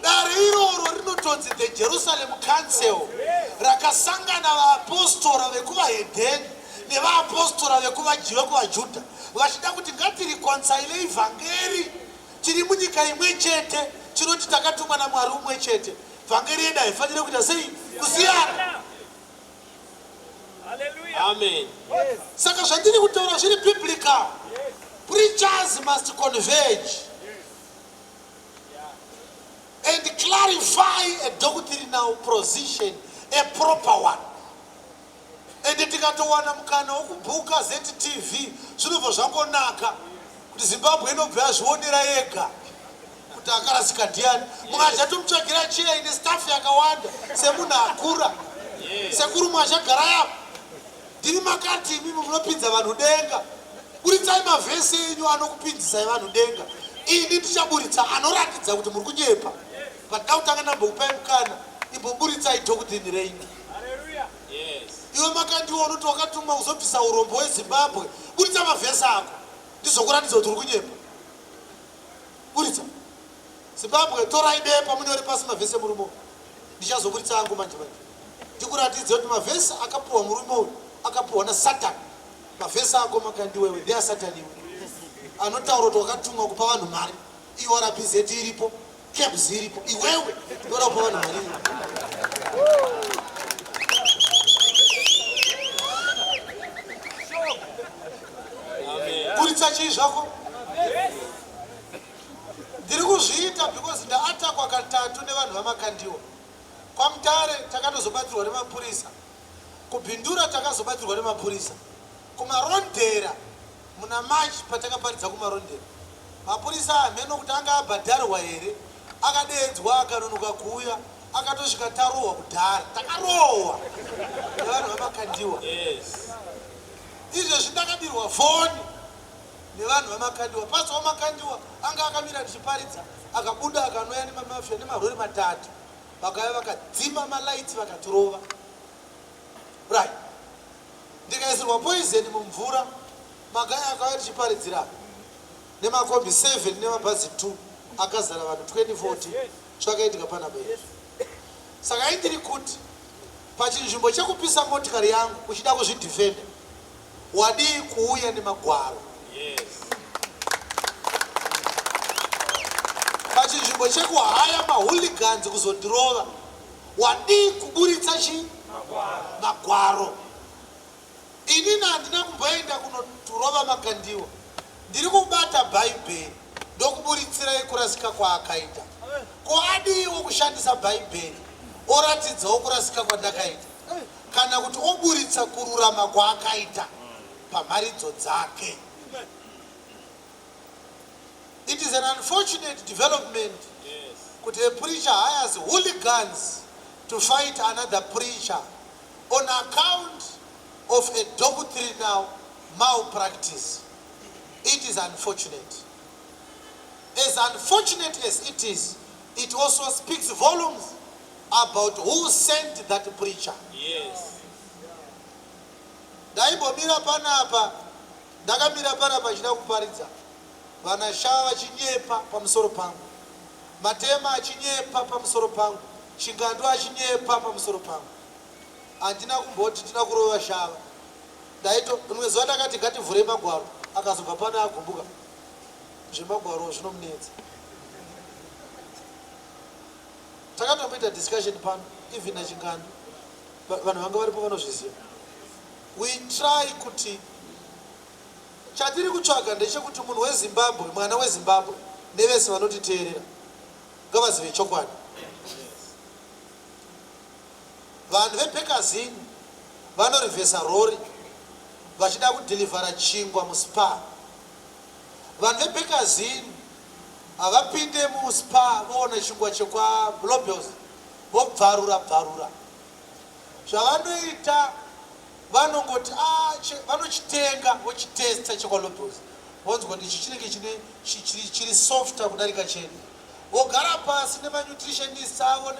Dare iroro rinotonzi the Jerusalem Council rakasangana vaapostora vekuvahedheni nevaapostora vekuvaJudha vachida kuti ngatireconcilei vhangeri. Tiri munyika imwe chete, tinoti takatumwa naMwari umwe chete. Vhangeri yedu haifanire kuita sei? Kusiyana. Amen. Saka zvandiri kutaura zviri biblical. Preachers must converge and clarify a doctrinal position, a proper one. Ende tikatowana mukana wokubhuka ZTV zvinobva zvangonaka kuti Zimbabwe inobva yazvionera yega kuti akarasika ndiani. Mwazha tomutsvagira cheya ine staff yakawanda semunhu akura. Sekuru Mwazha garai apo. Ndimi makati imimi munopinza vanhu denga. Buritsai mavhesi enyu anokupinzisai vanhu denga. Ini ndichaburitsa anoratidza kuti muri kunyepa. But da kutanga ndambokupai mukana imboburitsai doctrine renyu. Iwe Makandiwa unoti wakatumwa kuzobvisa urombo hweZimbabwe, buritsa mavhesi ako ndizokuratidza kuti uri kunyepa. Buritsa. Zimbabwe torai bepa munyore pasi mavhesi emurume uyu. Ndichazoburitsa angu manje manje. Ndikuratidze kuti mavhesi akapuwa murume uyu akapuwa naSatan. Mavhesi ako Makandiwa iwe ndeaSatan iwe. Anotaura kuti wakatumwa kupa vanhu mari. URPZ iripo. Cabs iripo iwewe ndoda kupa vanhu mari buritsa chii zvako ndiri kuzviita because ndaatakwa katatu nevanhu vamakandiwa kwamutare takatozobatsirwa nemapurisa kubhindura takazobatsirwa nemapurisa kumarondera Muna March patakaparidza kuMarondera, mapurisa hameno kuti anga abhadharwa here, akadeedzwa akanonoka kuuya, akatosvika tarohwa kudhara. Takarohwa nevanhu vaMakandiwa. Izvezvi ndakabirwa foni nevanhu vaMakandiwa. Pastor waMakandiwa anga akamira ndichiparidza, akabuda akanouya nemamafia nemarori matatu, vakauya vakadzima malights vakatirova. Right. Ndikaisirwa poison mumvura magaya akauya tichiparidzira apa nemakombi 7 nemabhazi 2 akazara vanhu 2014 zvakaitika panapa izvi. Saka indiri kuti pachinzvimbo chekupisa motikari yangu uchida kuzvidefender wadii kuuya nemagwaro? Pachinzvimbo chekuhaya mahooligans kuzondirova Wadii kuburitsa chii? Magwaro. Inini handina kumboenda kunoturova Makandiwa. Ndiri kubata Bhaibheri ndokuburitsirai kurasika kwaakaita. Ko adiiwo kushandisa Bhaibheri oratidzawo kurasika kwandakaita kana kuti oburitsa kururama kwaakaita pamharidzo dzake? It is an unfortunate development kuti a preacher hires hooligans to fight another preacher on account of a doctrinal malpractice. It is unfortunate. As unfortunate as it is, it also speaks volumes about who sent that preacher. Yes. Ndaimbomira panapa, ndakamira panapa chida kuparidza. VanaShava vachinyepa pamusoro pangu, Matema achinyepa pamusoro pangu, Chingandu achinyepa pamusoro pangu. Handina kumboti ndina kurova Shava. Ndaito rimwe zuva ndakati ngativhurei magwaro akazobva pano agumbuka. Zvemagwaro zvinomunetsa. Takatomboita discussion pano even naChingandu. Vanhu vanga varipo vanozviziva. We try kuti Chatiri kutsvaga ndechekuti munhu weZimbabwe, mwana weZimbabwe nevese vanotiteerera ngavazive chokwadi. Vanhu veBakersinn vanorivhesa rori vachida kudhilivhara chingwa muSpar. Vanhu veBakersinn havapinde muSpar voona chingwa chekwaLobels vobvarura bvarura. Zvavanoita vanongoti ah, vanochitenga vochitesta chekwalobels vonzwa kuti ichi chinenge chine chiri softer kudarika chedu vogara pasi nemanutritionists avo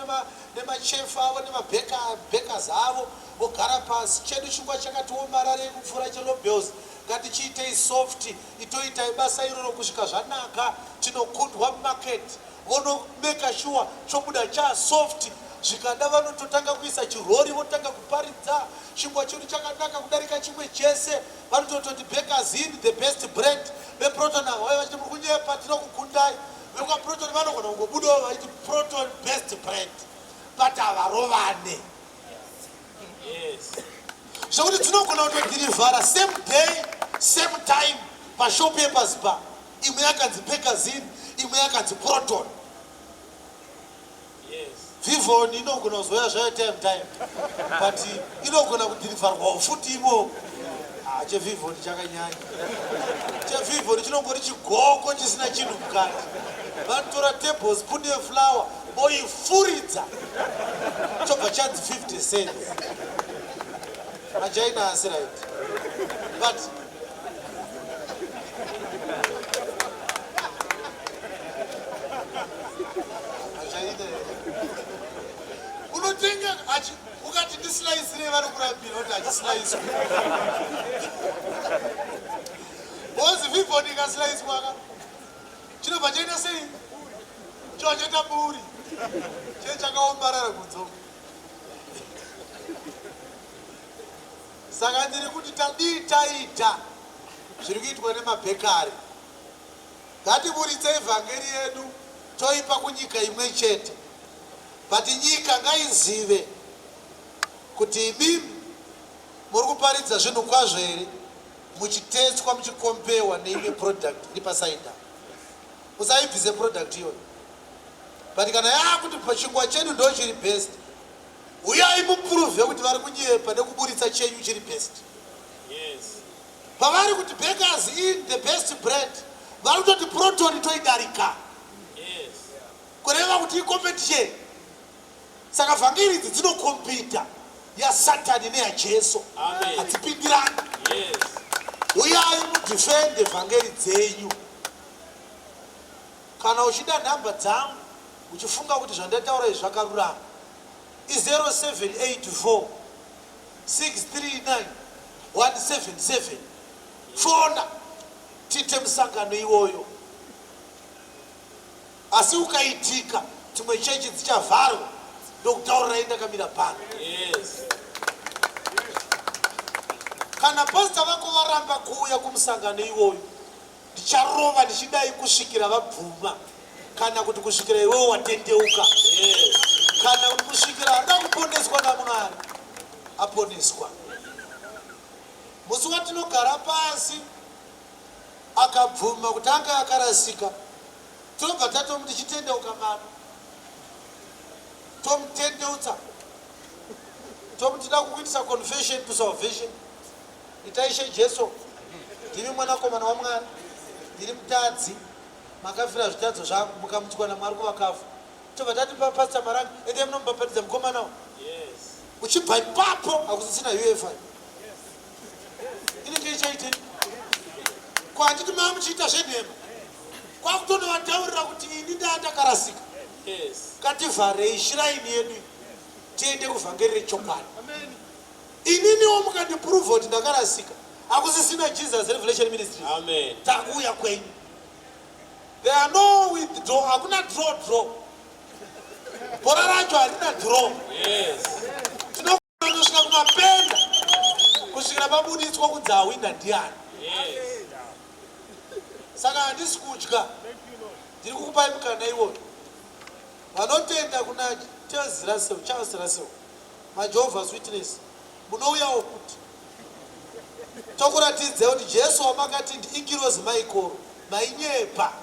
nemachef avo nemabakers avo vogara pasi chedu chingwa chakatiomararei kupfuura chelobels ngatichiitei soft itoitai basa iroro kusvika zvanaka tinokundwa mumarket Vonomeka shuwa chobuda cha soft zvikada vanototanga kuisa chirori votanga kuparidza chingwa chedu chakanaka kudarika chimwe chese vanotototi bakers inn the best bread veproton ava vaiva vachiti muri kunyepa tinokukundai vekwaproton vanogona kungobudawo vachiti proton best bread but havarovane zvekuti dzinogona kutodhirivhara same day same time pashopu yepazipa Imwe yakanzi Pekazin, imwe yakanzi Proton. Vivon inogona kuzouya zvayo time time but inogona kudhirivharwawo futi imomo. Ah, chevivon chakanyanya. Chevivon chinongori chigoko chisina chinhu mukati. Vanotora tablespoon yeflour voifuridza chobva chanzi 50 cents. Machaina asi right but unotenga ukati ndislaisire vanokurambira kuti achislaiswa bozi vivon ikaslaiswa ka chinobva chaita sei chobva chaita buri chee chakaombarara kunzo Saka ndiri kuti tadii taita zviri kuitwa nemabhekari. Ngatiburitsei vhangeri yedu toipa kunyika imwe chete. But nyika ngaizive kuti imimi muri kuparidza zvinhu kwazvo here muchitestwa muchikompewa neimwe product iri paside apa. Musaibvise product iyoyo. But kana yaakuti chingwa chedu ndochiri best Huyai muprove kuti vari kunyepa nekuburitsa chenyu chiri best. Yes. Pavari kuti bakers in the best bread, vari kutoti proton toidarika. Yes. Kureva kuti icompetition. Saka vhangeri idzi dzinokompita yasatani neyaJesu. Amen. Hadzipindirani. Yes. Huyai mudefende vhangeri dzenyu. Kana uchida nhamba dzangu uchifunga kuti zvandataura izvi zvakarurama i 0784 639 177 fona tiite musangano iwoyo asi ukaitika dzimwe chechi dzichavharwa ndokutaurirai ndakamira pano Yes. kana pasta vako varamba kuuya kumusangano iwoyo Ndicharova ndichidai kusvikira vabvuma kana kuti kusvikira iwewe watendeuka kana kuti kusvikira anoda kuponeswa naMwari aponeswa. Musi watinogara pasi akabvuma kuti anga akarasika, tinobva tatomuti chitendeuka mano, tomutendeutsa, tomuti tida kukuitisa confession to salvation. Itai Ishe Jesu, ndimi Mwanakomana waMwari, ndiri mutadzi, makafira zvitadzo zvangu, mukamutswa naMwari kuvakafa. Tobva tati Pastor Maranga, endai munomubhabhatidza mukomana uyu. Yes. Uchibva ipapo hakusisina UFI. Inenge ichaitei? Ko handiti mava muchiita zvenhema? Kwakutonovataurira kuti ini ndaa ndakarasika. Yes. Ngativharei shiraini yedu tiende kuvhangeri rechokwadi. Ininiwo mukandiprova kuti ndakarasika hakusisina Jesus Revelation Ministries. Amen. Takuuya kwenyu. There are no withdraw, hakuna draw draw. Bhora racho harina draw. Yes. Tinokona kumapenda kusvikira pabuditswa kunzi awina ndiani. Yes. Saka handisi kutya. Ndiri kukupai mukana iwoyo. Vanotenda kuna Charles Russell, Charles Russell, maJehovah's Witness, munouyawo kuti tokuratidzai kuti Jesu wamakati ndi ingirozi maikoro, mainyepa.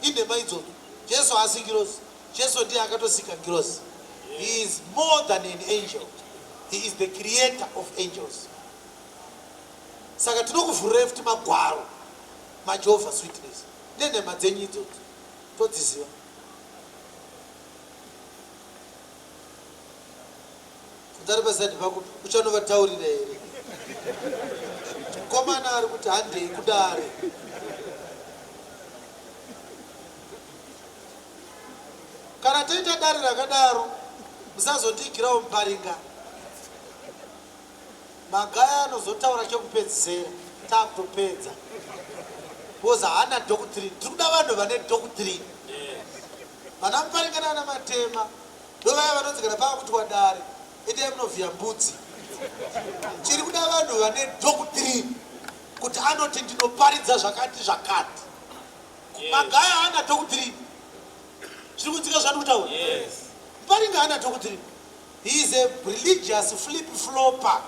Inhema idzodzo. Jesu haasi ngirozi. Jesu ndiye akatosika ngirozi. He is more than an angel. He is the creator of angels. Saka tinokuvhurirai futi magwaro maJehovah's Witness. Nenhema dzenyu idzodzo todziziva. Bvunza ari paside pako uchanovataurira here? Mukomana ari kuti handei kudare. Kana toita dare rakadaro musazondiigirawo muparinga. Magaya anozotaura chekupedzisera takutopedza because haana doctrine. Tiri kuda vanhu vane doctrine. Vana Muparinga nana Matema ndovaya vanonzi kana paakutwa dare endai munovhiya mbudzi. Tiri kuda vanhu vane doctrine kuti anoti ndinoparidza zvakati zvakati. Magaya haana doctrine. Zviri kunzika zvandiri kutaura? Yes. Muparinga haana doctrine. He is a religious flip flopper.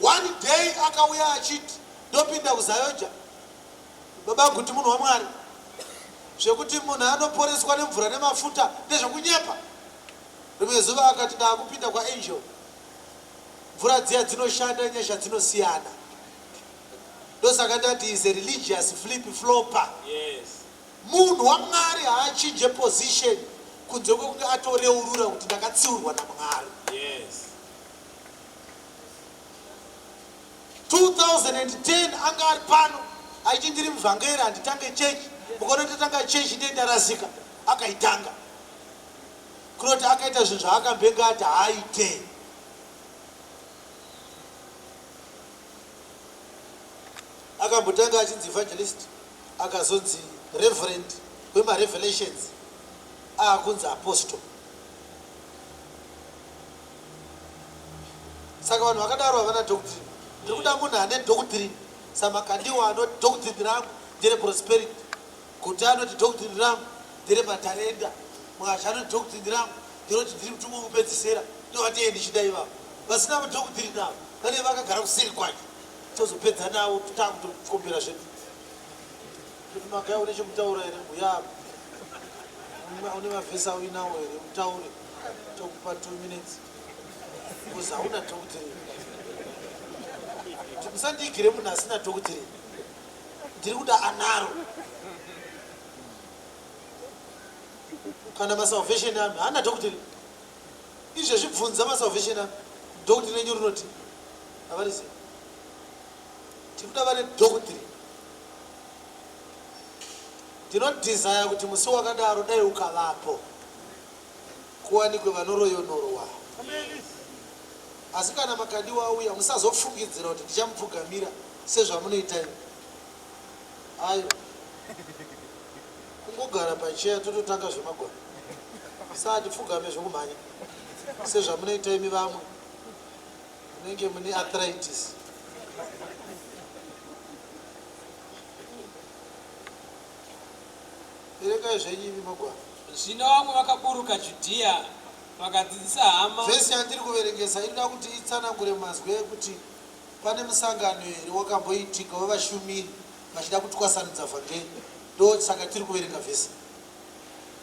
One day akauya achiti ndopinda kuZayoja. Baba Guti munhu waMwari. Zvekuti munhu anoporeswa nemvura nemafuta ndezvekunyepa. Rimwe zuva akati ndakupinda kwaAngel. Mvura dziya dzinoshanda nyasha dzinosiyana. Ndosaka ndati he is a religious flip flopper. Yes. Munhu waMwari haachinje position kunze kwekunge atoreurura kuti ndakatsiurwa naMwari. Yes. 2010 anga ari pano achiti ndiri muvhangeri handitange chechi mukaona tatanga chechi ndiye ndarasika akaitanga kunoti akaita zvinhu zvaakambenge ati haaite akambotanga achinzi evangelist akazonzi reverend wemaRevelations aakunzi apostle. Saka vanhu vakadaro havana doctrine. Ndiri kuda munhu ane doctrine saMakandiwa anoti doctrine rangu ndere prosperity, Guti anoti doctrine rangu ndere matarenda, Mwazha anoti doctrine rangu nderoti ndiri mutumwa wekupedzisera. Ndovatiye ndichida ivavo. Vasina doctrine ava vanenge vakagara kuseri kwacho. Tozopedza navo takutokombera zvedu. Kuti Magaya une chekutaura here mbuya apa? Une mavhesi auinawo here utaure tokupa 2 minutes because hauna doctrine. Kuti musandiigire munhu asina doctrine. Ndiri kuda anaro. Kana masalvation army haana doctrine. Izvezvi bvunza masalvation army doctrine renyu rinoti havarizivi. Tikuda vane doctrine. Ndinodesire kuti musi wakadaro dai ukavapo kuwanikwe vanoroyonorwa. Asi kana Makandiwa auya musazofungidzira kuti ndichamupfugamira sezvamunoita imi. Aiwa. Kungogara pacheya tototanga zvemagwaro. Sati pfugame zvokumhanya sezvamunoita imi vamwe. Munenge mune arthritis. Verengai zvenyu imi magwaro. Zvino vamwe vakaburuka Judhiya vakadzidzisa hama. Vhesi yandiri kuverengesa inoda kuti itsanangure mazwi ekuti pane musangano here wakamboitika wevashumiri vachida kutwasanudza vhangeri. Ndosaka tiri kuverenga vhesi.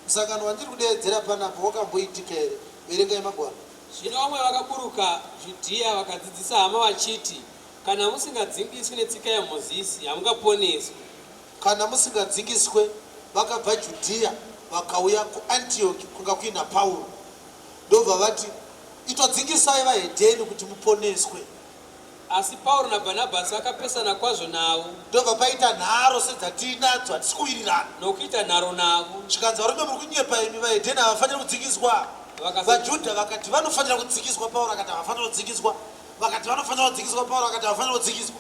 Musangano wandiri kudeedzera panapa wakamboitika here? Verengai magwaro. Zvino vamwe vakaburuka Judhiya vakadzidzisa hama vachiti, Kana musingadzingiswi netsika yaMozisi, hamungaponeswi. Kana musingadzingiswe, vakabva Judhiya vakauya kuAntioki kwanga kuina Pauro, ndobva vati, Itodzingisai vahedheni kuti muponeswe. Asi Pauro naBhanabhasi vakapesana kwazvo navo. Ndobva paita nharo sedzatiinadzo, hatisi kuwirirana. Nokuita nharo navo. Zvikanzi, Varume muri kunyepa imi, vahedheni havafaniri kudzingiswa. VaJudha vakati vanofanira kudzingiswa, Pauro akati havafaniri kudzingiswa. Vakati vanofanira kudzingiswa, Pauro akati havafaniri kudzingiswa.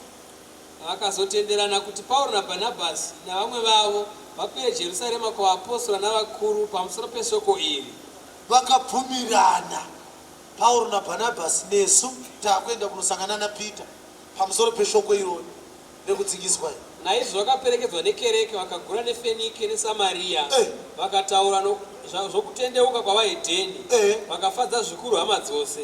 Vakazotenderana kuti Pauro naBhanabhasi navamwe vavo vakwire Jerusarema kuvaapostora navakuru pamusoro peshoko iri. Vakabvumirana, Pauro naBhanabhasi nesu takuenda kunosangana naPita pamusoro peshoko irori rekudzingiswa iri. Naizvozvo vakaperekedzwa nekereke, vakagura neFenike neSamaria, vakataura zvokutendeuka kwavahedheni, vakafadza zvikuru hama dzose.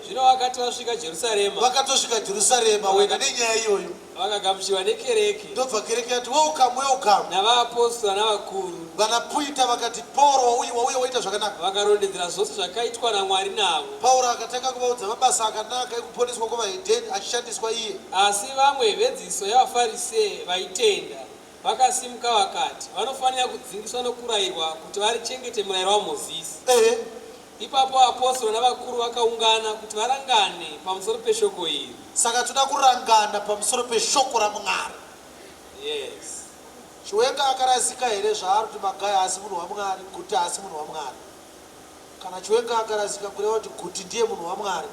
Zvino vakati vasvika Jerusarema, Vakatosvika Jerusarema wena nenyaya iyoyo. Vakagamuchirwa nekereke. Ndobva kereke yati, Welcome, welcome. Navaapostora navakuru. Vana Peter vakati, Pauro wauya, wauya waita zvakanaka. Vakarondedzera zvose zvakaitwa naMwari navo. Pauro akatanga kuvaudza mabasa akanaka ekuponeswa kwavahedheni achishandiswa iye. Asi vamwe vedzidziso yavaFarise vaitenda vakasimuka vakati, Vanofanira kudzingiswa nokurayirwa kuti varichengete murayiro waMozisi. Ipapo vaapostora navakuru vakaungana kuti varangane pamusoro peshoko iri. Saka toda kurangana pamusoro peshoko raMwari. Yes. Chiwenga akarasika here zvaari kuti Magaya haasi munhu waMwari, Guti haasi munhu waMwari. Kana Chiwenga akarasika kureva kuti Guti ndiye munhu waMwari,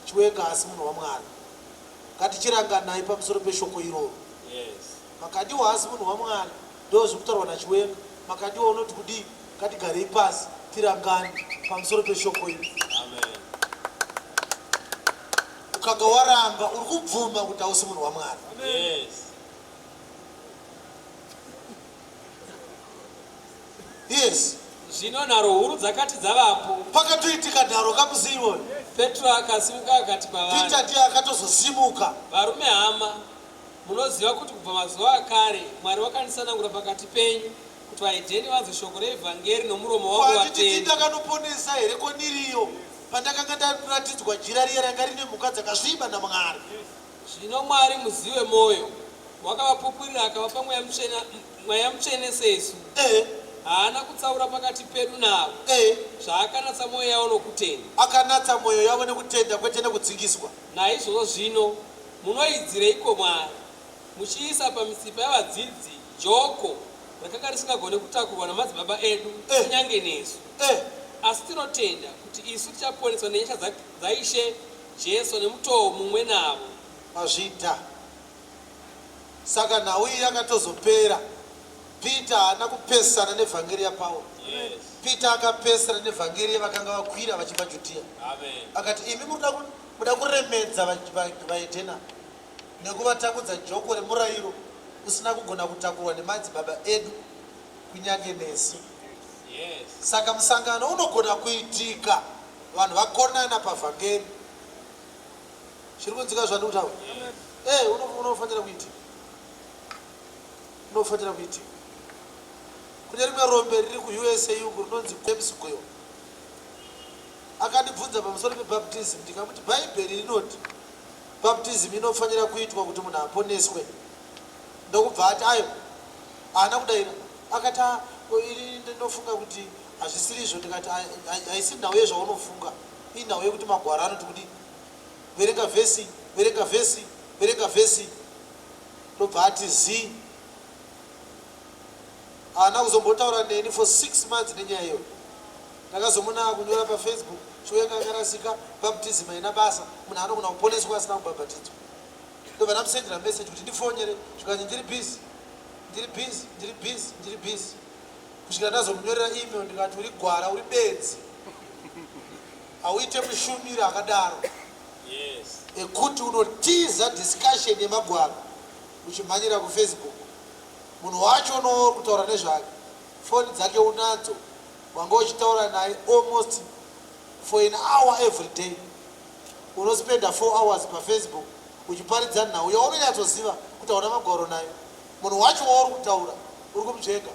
Chiwenga haasi munhu waMwari. Ngatichiranganai pamusoro peshoko iroro. Yes. Makandiwa haasi munhu waMwari ndozviri kutaurwa naChiwenga. Makandiwa unoti kudii? Ngatigarei pasi tirangane pamusoro peshoko iri. Amen. Ukanga waramba uri kubvuma kuti hausi munhu waMwari. Yes. Yes. Zvino nharo huru dzakati dzavapo. Pakatoitika nharo kamusi iwoyo. Petro akasimuka akati kwavari. Peter ndiye akatozosimuka. Varume hama, munoziva kuti kubva mazuva akare Mwari wakandisanangura pakati penyu kuti vahedheni vanzwe shoko reevhangeri nomuromo Ko wangu handiti ndini vatende. ndakanoponesa here Koniriyo pandakanga ndaratidzwa jira riya ranga rine mhuka dzakasviba naMwari? Zvino Mwari muzivi wemwoyo wakavapupurira akavapa Mweya Mutsvene, Mweya Mutsvene sesu. Haana kutsaura pakati pedu navo, zvaakanatsa mwoyo yavo nokutenda. Akanatsa mwoyo yavo nekutenda kwete nekudzingiswa. Naizvozvo zvino munoidzireiko Mwari, muchiisa pamitsipa yavadzidzi joko rakanga risingagone kutakurwa namadzibaba edu, kunyange nesu? Asi tinotenda kuti isu tichaponeswa nenyasha dzaIshe Jesu nemutoo mumwe navo. Mazvita. Saka nhau iyi yakatozopera. Peter haana kupesana nevhangeri yaPauro. Peter akapesana nevhangeri yevakanga vakwira vachibva Judea. Akati, imi munoda muda kuremedza vahedhena nekuvatakudza joko remurayiro usina kugona kutakurwa nemadzibaba edu kunyange nesu. Saka musangano unogona kuitika vanhu vakonana pavhangeri. Zviri kunzwika zvandiri kutaura? Eh, unofanira kuitika. Unofanira kuitika. Kune rimwe rombe riri kuUSA uku rinonzi James Goyo. Akandibvunza pamusoro pebaptism ndikamuti Bhaibheri rinoti baptism inofanira kuitwa kuti munhu aponeswe. Ndokubva ati ayo haana kudaira. Akati ah, ini ndinofunga kuti hazvisiri izvo ndikati haisi nhau yezvaunofunga inhau yekuti magwaro anoti kudii. Verenga vhesi, verenga vhesi, verenga vhesi. Ndobva ati zii. Haana kuzombotaura neni for 6 months nenyaya iyoyo. Ndakazomuona akunyora paFacebook, Chiwenga akarasika, baptism haina basa, munhu anogona kuponeswa asina kubhabhatidzwa. Ndobva ndamusendera message kuti ndifonyere, zvikanzi ndiri busy, ndiri busy, ndiri busy, ndiri busy. Kusvikira ndazomunyorera email ndikati uri gwara, uri benzi. Hauite mushumiri akadaro. Ekuti unotiza discussion yemagwaro uchimhanyira kuFacebook. Munhu wacho unouri kutaura nezvake foni dzake unadzo wanga uchitaura naye almost for an hour every day. Unospenda 4 hours paFacebook uchiparidza nhau yaunonyatsoziva kuti hauna magwaro nayo. Munhu wacho wauri kutaura uri kumutsvenga.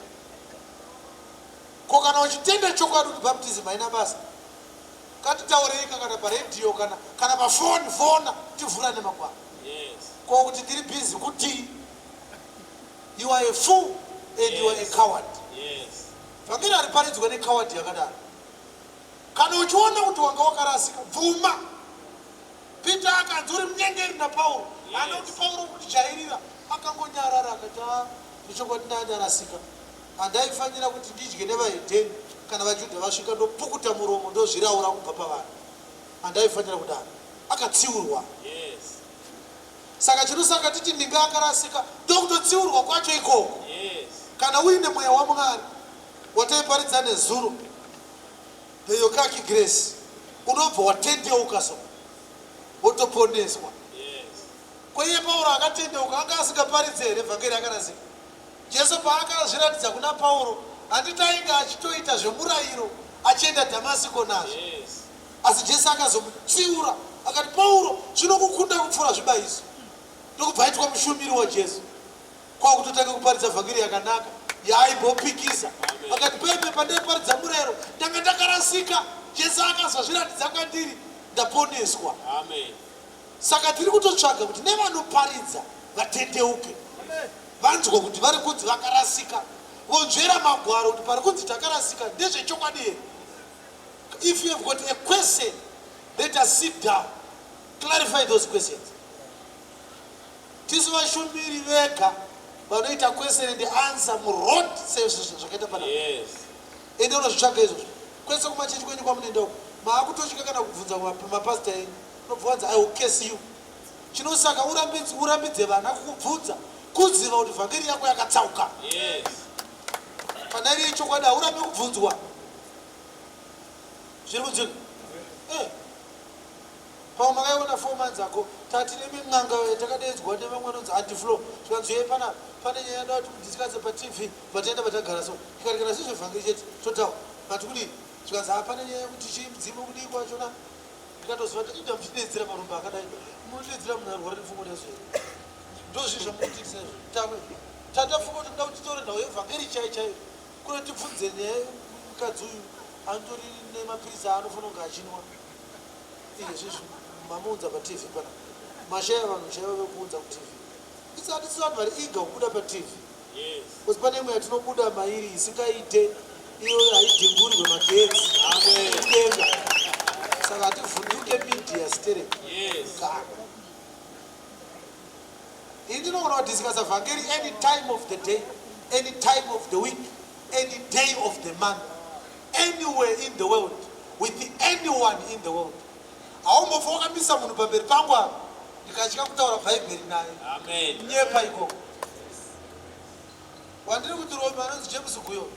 Ko kana uchitenda chokwadi kuti baptism haina basa ngatitaureika kana paradio kana kana pafoni fona tivhurane magwaro. Ko kuti ndiri busy kutii? You are a fool and you are a coward. Vhangeri hariparidzwe necoward yakadaro. Kana uchiona kuti wanga wakarasika bvuma. Peter akanzi uri munyengeri naPauro. Haana kuti Pauro uri kutijairira. Akangonyarara akati ah, nechokwadi ndandarasika. Handaifanira kuti ndidye nevahedheni kana vaJudha vasvika ndopukuta muromo ndozviraura kubva pavanhu. Handaifanira kudaro. Akatsiurwa. Saka chinosaka titi ndinga akarasika ndokutotsiurwa kwacho ikoko. Kana uine mweya waMwari wataiparidza nezuro, the Yokaki Grace, unobva watendeuka so wotoponeswa. Ko iye Pauro akatendeuka anga asingaparidze here vhangeri akarasika? Jesu paakazviratidza kuna Pauro, handiti ainge achitoita zvemurayiro achienda Dhamasiko nazvo? Asi Jesu akazomutsiura akati, Pauro, zvinokukunda kupfuura zvibayiso. Ndokubva aitwa mushumiri waJesu kwakutotanga kuparidza vhangeri yakanaka yaaimbopikisa. Akati, Paipe pandaiparidza murayiro ndanga ndakarasika, Jesu akazozviratidza kwandiri, ndaponeswa. Amen. Saka tiri kutotsvaga kuti nevanoparidza vatendeuke, vanzwe kuti vari kunzi vakarasika, vonzvera magwaro kuti pari kunzi takarasika ndezvechokwadi here. If you have got a question, let us sit down, clarify those questions. Tisu vashumiri vega vanoita question and answer muroad sezvakaita panapa. Ende unozvitsvaga izvozvo kwese kumachechi kwenyu kwamunoenda uko, maakutotya kana kubvunza mapastor enyu. Unobva wanzi I will curse you. Chinosaka urambidze, urambidze vana kukubvunza kuziva kuti vhangeri yako yakatsauka. Kana iri yechokwadi haurambi kubvunzwa. Zviri kunzwika? Eh. Pamwe makaiona 4 months ago tati nemin'anga yatakadeedzwa nevamwe vanonzi antiflow zvikanzi uyai panapa pane nyaya yada kuti mudiscusse paTV vataenda vatagara so tikati kana zviri zvevhangeri chete totaura but kudii zvikanzi ha pane nyaya yekuti chii mudzimu kudii kwachona. Ndikatoziva kuti inga muchideedzera marombe akadai munodeedzera munhu arwara nepfungwa nazo here? Ndozvii zvamukutiitisa izvo? Tamwe tatafunga kuti muda kuti titore nhau yevhangeri chaiyo chaiyo kune tibvunze nyaya yemukadzi uyu anotori nemapiritsi aanofanira kunge achinwa izvezvi mamuunza patv pana mashaya vanhu chaivo vekuunza kutv. It's hatisi vanhu vari eager kubuda patv. Because pane imwe yatinobuda mairi isingaite iyoyo haidhingurwe magetsi kudenga saka hativhunduke media sterek. Kana ini ndinogona kudiscussa vhangeri any time of the day, any time of the week, any day of the month, anywhere in the world, with anyone in the world. Haumbofa wakamisa munhu pamberi pangu apa ndikatya kutaura bhaibheri naye. Amen. Nyepa ikoko. Wandiri kuti Rome anonzi James Guyo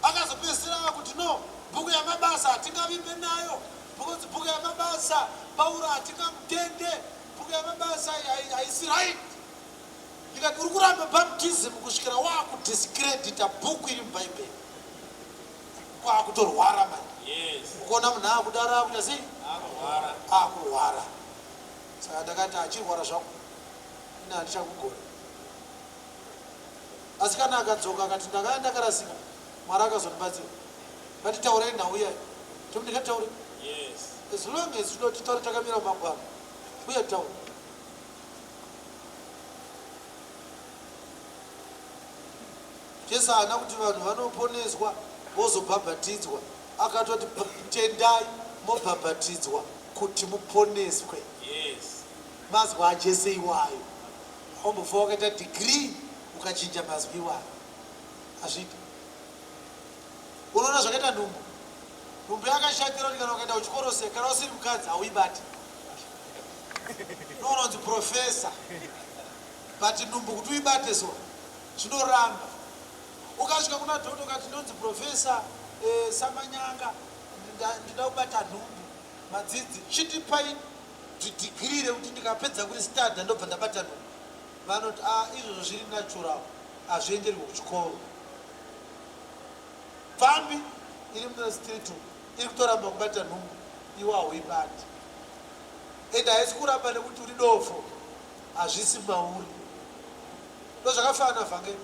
akazopedzisira ava kuti no, bhuku yaMabasa hatingavimbe nayo because bhuku yaMabasa Pauro hatingamutende, bhuku yaMabasa haisi right. Ndikati uri kuramba baptism kusvikira waakudiscredita bhuku iri muBhaibheri. Kwakutorwara manje. Ukaona munhu akudaro akuita sei? Akurwara. Akurwara. Saka ndakati achirwara zvako ini handichakugona. Asi kana akadzoka akati ndakanga ndakarasika, Mwari akazondibatsira. Ngatitaurai nhau iyayo. Tomuti ngatitaure. As long as tinoda kuti titaure takamira mumagwaro, uye titaure. Jesu haana kuti vanhu vanoponeswa vozobhabhatidzwa. Akatoti tendai mobhabhatidzwa kuti muponeswe. Mazwi aJesu iwayo. Haumbofa wakaita degree ukachinja mazwi iwayo. Hazviite. Unoona zvakaita nhumbu. Nhumbu yakashatira kuti kana ukaenda kuchikoro se kana usiri mukadzi hauibati. Unonzi professor. But nhumbu kuti uibate so zvinoramba. Ukasvika kuna doctor ukati ndinonzi professor eh, Samanyanga ndinoda kubata nhumbu madzidzi chitipai degree rekuti ndikapedza kuri stada ndobva ndabata nhumbu. Vanoti ah izvozvo zviri natural hazvienderwi kuchikoro. Pfambi iri mustreet umu iri kutoramba kubata nhumbu iwe hauibati. And haisi kuramba nekuti uri dofo hazvisi mauri. Ndozvakafanana vhangeri.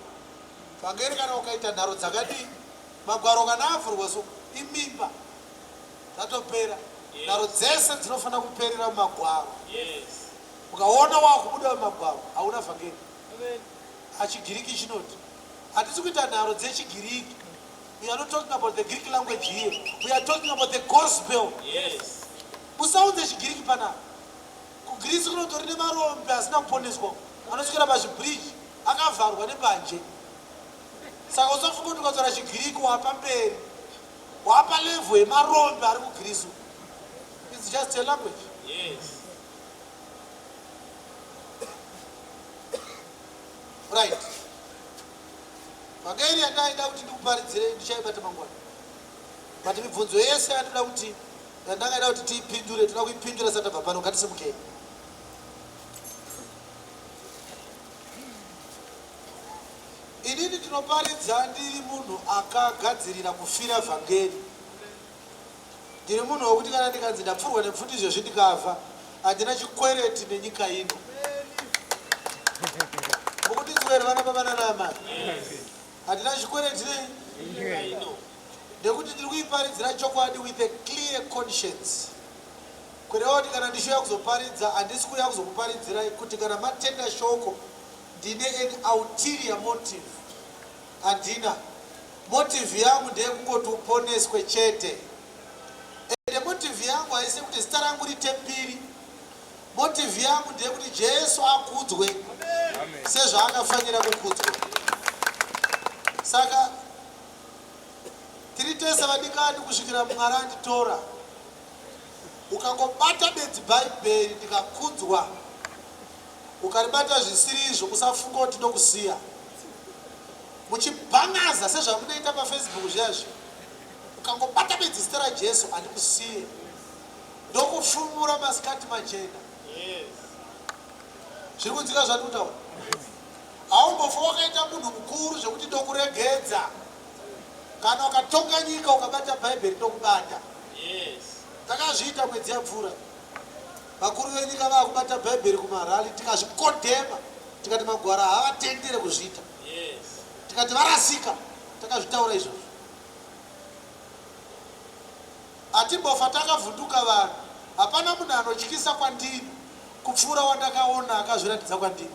Vhangeri kana ukaita nharo dzakadii magwaro kana avhurwa so imimba zvatopera. Nharo dzese dzinofanira kuperera mumagwaro. Ukaona wakubuda mumagwaro hauna vhangeri. AchiGiriki chinoti hatisi kuita nharo dzechiGiriki. We are not talking about the Greek language here. We are talking about the gospel. Usaunze chiGiriki panapa. KuGreece kunotori nemarombe asina kuponeswa anoswera pazvibridge akavharwa nembanje. Saka usafunga kuti ukataura chiGiriki wapa mberi. Wapa level yemarombe ari kuGreece. It's just a language. Right. Vhangeri yandaida kuti ndikuparidzirei ndichaibata mangwana. But mibvunzo yese yandinoda kuti yandangaida kuti tiipindure toda kuipindura tisati tabva pano ngatisimukei. Inini ndinoparidza ndiri munhu akagadzirira kufira vhangeri. Ndiri munhu wekuti kana ndikanzi ndapfurwa nepfuti izvezvi ndikafa, handina chikwereti nenyika ino. Mukundinzwa here vana baba nana amai? Handina chikwereti nei? Nekuti ndiri kuiparidzira chokwadi with a clear conscience. Kureva kuti kana ndichiuya kuzoparidza, handisi kuuya kuzokuparidzirai kuti kana matenda shoko ndine an ulterior motive. Handina. Motive yangu ndeyekungoti uponeswe chete. Ende motive yangu haisi yekuti zita rangu riite mbiri. Motive yangu ndeyekuti Jesu akudzwe sezvaakafanira kukudzwa. Saka tiri tese vadikani kusvikira Mwari anditora. Ukangobata bedzi Bhaibheri ndikakudzwa, ukaribata zvisiri izvo usafunga kuti ndokusiya. Muchibhangaza sezvamunoita paFacebook zviya zviya. Ukangobata bedzi zita raJesu handikusiye. Ndokufumura masikati machena. Zviri kunzwika zvandiri kutaura? Haumbofa wakaita munhu mukuru zvekuti ndokuregedza. Kana ukatonga nyika ukabata Bhaibheri ndokubata. Takazviita mwedzi yapfuura. Vakuru venyika vakubata Bhaibheri kumarally tikazvikodhema tikati magwara haavatendere kuzviita. Tikati varasika takazvitaura izvozvo. Hatimbofa takavhunduka vanhu. Hapana munhu anotyisa kwandiri kupfuura wandakaona akazviratidza kwandiri.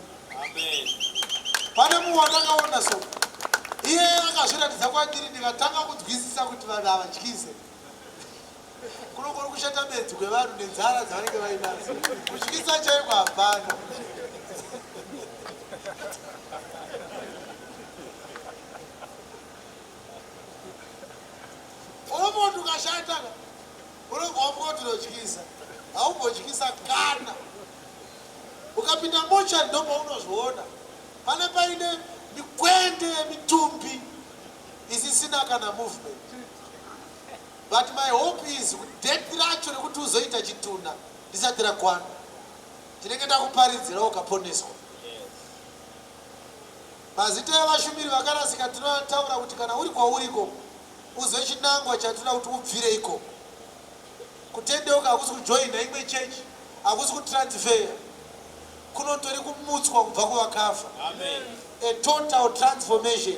Amen. Pane mumwe wandakaona so iye akazviratidza kwandiri ndikatanga kunzwisisa kuti vanhu havatyise. Kunongori kushata bedzi kwevanhu nenzara dzavanenge vainadzo. Kutyisa chaiko hapana. Unomboti ukashata ka unobva wafunga kuti unotyisa. Haumbotyisa kana. Ukapinda mochari ndopaunozviona. Pane paine mikwende yemitumbi isisina kana movement. But my hope is kuti date racho rekuti uzoita chitunha risati rakwana tinenge takuparidzira ukaponeswa. Mazita evashumiri vakarasika tinoataura kuti kana uri kwauri ikoko uzive chinangwa chatinoda kuti ubvire ikoko. Kutendeuka hakusi kujoinha imwe chechi, hakusi kutransfer, kunotori kumutswa kubva kuvakafa. A total transformation.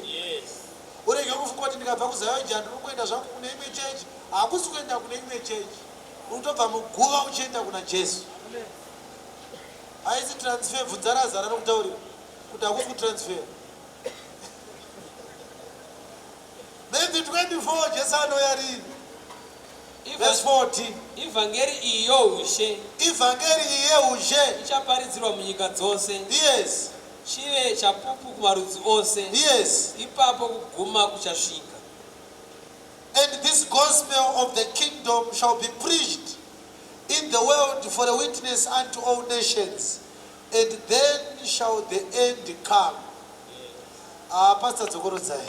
Urege kufunga kuti ndikabva kuZAOGA ndiri kuenda zvangu kune imwe chechi. Hakusi kuenda kune imwe chechi. Uri kutobva muguva uchienda kuna Jesu. Haisi transfer, bvunza Razaro anokutaurira kuti hakusi kutransfer. Matthew 24 Jesu anouya rini? Verse 14. Ivhangeri iyi youshe. Ivhangeri iyi yeushe. Ichaparidzirwa munyika dzose. Yes. Chive chapupu kumarudzi ose. Yes. Ipapo kuguma kuchasvika. And this gospel of the kingdom shall be preached in the world for a witness unto all nations, and then shall the end come. Ah, Pastor dzokorodzai.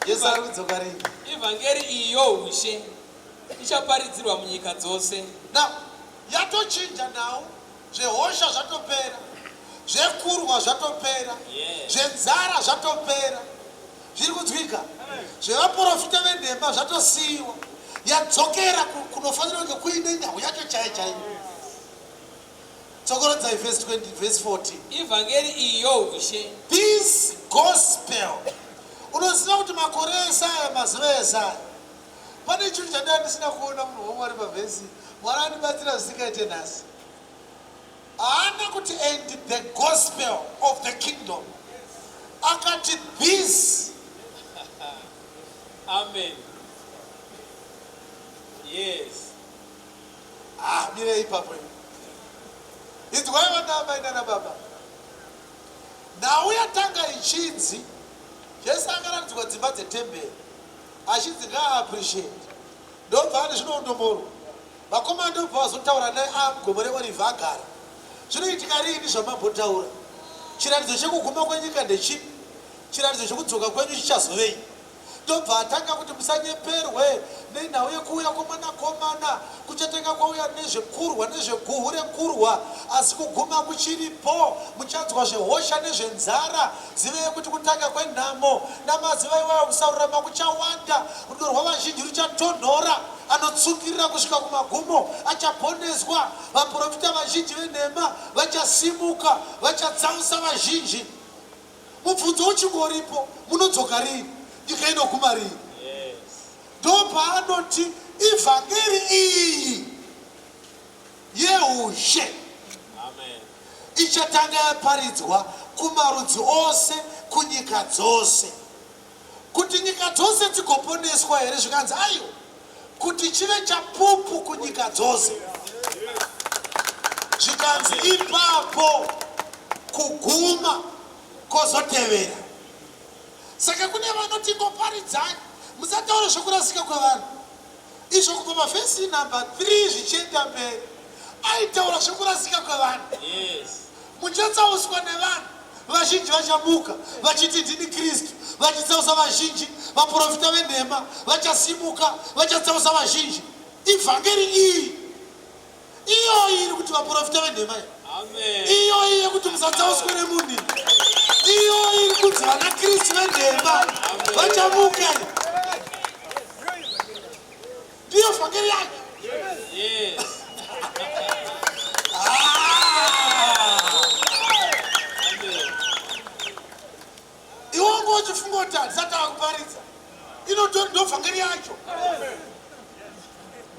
Jesu ari kudzoka rini? Ivhangeri iyi youshe ichaparidzirwa munyika dzose. Now, yatochinja nhau, zvehosha zvatopera, zvekurwa zvatopera, zvenzara zvatopera. Zviri kunzwika? Zvevaporofita venhema zvatosiyiwa. Yadzokera kunofanira kunge kuine nhau yacho chaiyo chaiyo. Tsokorodzai verse 20, verse 14. Ivhangeri iyi youshe. This gospel. Unoziva kuti makore ese aya, mazuva ese aya, pane chinhu chandanga ndisina kuona munhu waMwari pavhesi. Mwari andibatsira zvisingaite nhasi. Haana kuti and the gospel of the kingdom. Akati this. Amen. Yes. Ah, mire ipapo iwe. Inzwai vana amai nana baba. Nhau yatanga ichinzi Jesu akaratidzwa dzimba dzetemberi achinzi ngaaappreciate ndobva ati zvinoondomorwa. Vakomana ndobva vazotaura naye aamugomo reOrivhi agara. Zvinoitika riini zvamambotaura? Chiratidzo chekuguma kwenyika ndechipi? Chiratidzo chekudzoka kwenyu chichazovei? Ndobva atanga kuti musanyeperwe nenhau yekuuya kwomwanakomana kuchatanga kwauya nezvekurwa nezveguhu rekurwa asi kuguma kuchiripo muchanzwa zvehosha nezvenzara zivei kuti kutanga kwenhamo namazuva iwayo kusarurama kuchawanda rudo rwavazhinji ruchatonhora anotsungirira kusvika kumagumo achaponeswa vaprofita vazhinji venhema vachasimuka vachatsausa vazhinji Mubvunzo uchingoripo, munodzoka rini? Nyika inoguma rini? Ndopaanoti ivhangeri iyi yeushe ichatanga yaparidzwa kumarudzi ose kunyika dzose. Kuti nyika dzose dzigoponeswa here? Zvikanzi aiwa, kuti chive chapupu kunyika dzose. Zvikanzi ipapo kuguma kozotevera. Saka kune vanoti ngoparidzai, musataure zvekurasika kwevanhu. Izvo kubva pavhesi number 3 zvichienda mberi aitaura zvekurasika kwevanhu. Yes. Muchatsauswa nevanhu vazhinji vachamuka vachiti ndini Kristu, vachitsausa vazhinji. Vaprofita venhema vachasimuka vachatsausa vazhinji. Ivhangeri iyi iyoyi iri kuti vaprofita venhema iyi Amen. iyoyi yekuti musatsauswe nemunhu iyi iyoyi iri kunzi vana Kristu venhema vachamuka iyi ndiyo vhangeri yacho. Yes. Ah! Amen. Iwe wanga uchifunga kuti handisati akuparidza inotori ndo vhangeri yacho.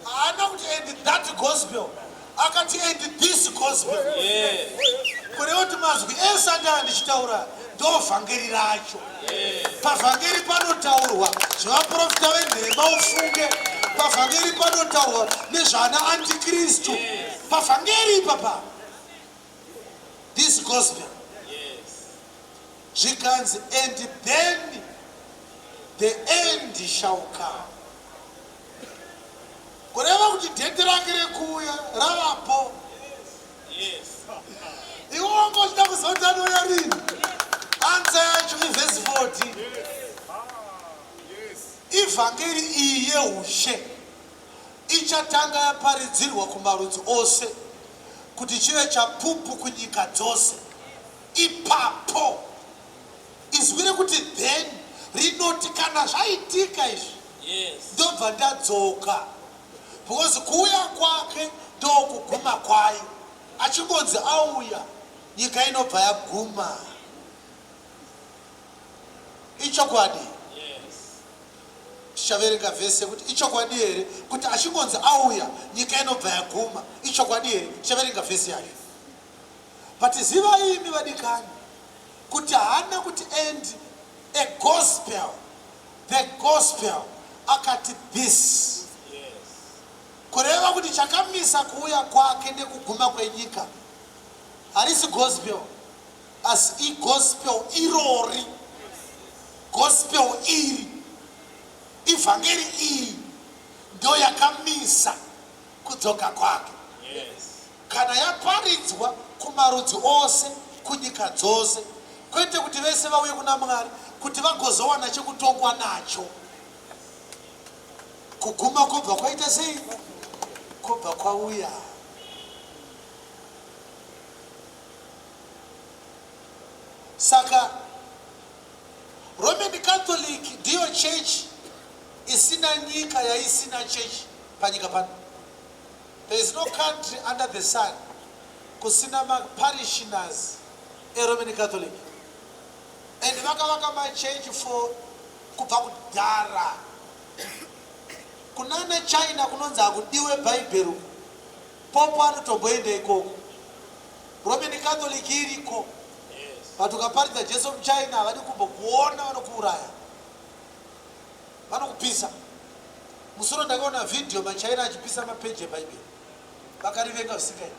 Haana kuti and that gospel, akati and this gospel. Yes. Kureva kuti mazwi ese andava ndichitaura ndo vhangeri racho. Pavhangeri panotaurwa zvevaprofita venhema ufunge. Pavhangeri panotaurwa nezvaana antikristu. Pavhangeri ipapa. This gospel. Yes. Zvikanzi and then the end shall come. Kureva kuti date rake rekuuya ravapo. Yes. Iwe wanga uchida kuziva kuti anouya rini? Answer yacho ivhesi 40. Ivhangeri iyi yeushe ichatanga yaparidzirwa kumarudzi ose kuti chive chapupu kunyika dzose. Ipapo izwi rekuti then rinoti kana zvaitika izvi Yes. ndobva ndadzoka because kuuya kwake ndokuguma kwayo. Achingonzi auya nyika inobva yaguma. Ichokwadi. Yes. Tichaverenga vhesi yekuti ichokwadi here kuti achingonzi auya nyika inobva yaguma. Ichokwadi here? Tichaverenga vhesi yacho. But zivai imi vadikani kuti haana kuti and a gospel, the gospel, akati this. Yes. Kureva kuti chakamisa kuuya kwake nekuguma kwenyika harisi gospel asi igospel irori. Gospel iri, ivhangeri iyi ndo yakamisa kudzoka kwake. Yes. Kana yaparidzwa kumarudzi ose kunyika dzose, kwete kuti vese vauye kuna Mwari kuti vagozowana chekutongwa nacho. Kuguma kwobva kwaita sei? Kwobva kwauya. Saka Roman Catholic ndiyo chechi isina nyika yaisina chechi panyika pano. There is no country under the sun kusina maparishioners eRoman Catholic and vakavaka machechi for kubva kudhara. Kunana China kunonzi hakudiwe bhaibheri uko. Pope anotomboenda ikoko. Roman Catholic iriko. But ukaparidza Jesu muChina havadi kumbokuona, vanokuuraya. Vanokupisa. Musoro ndakaona video maChina achipisa mapeji eBhaibheri. Vakarivenga zvisingaiti.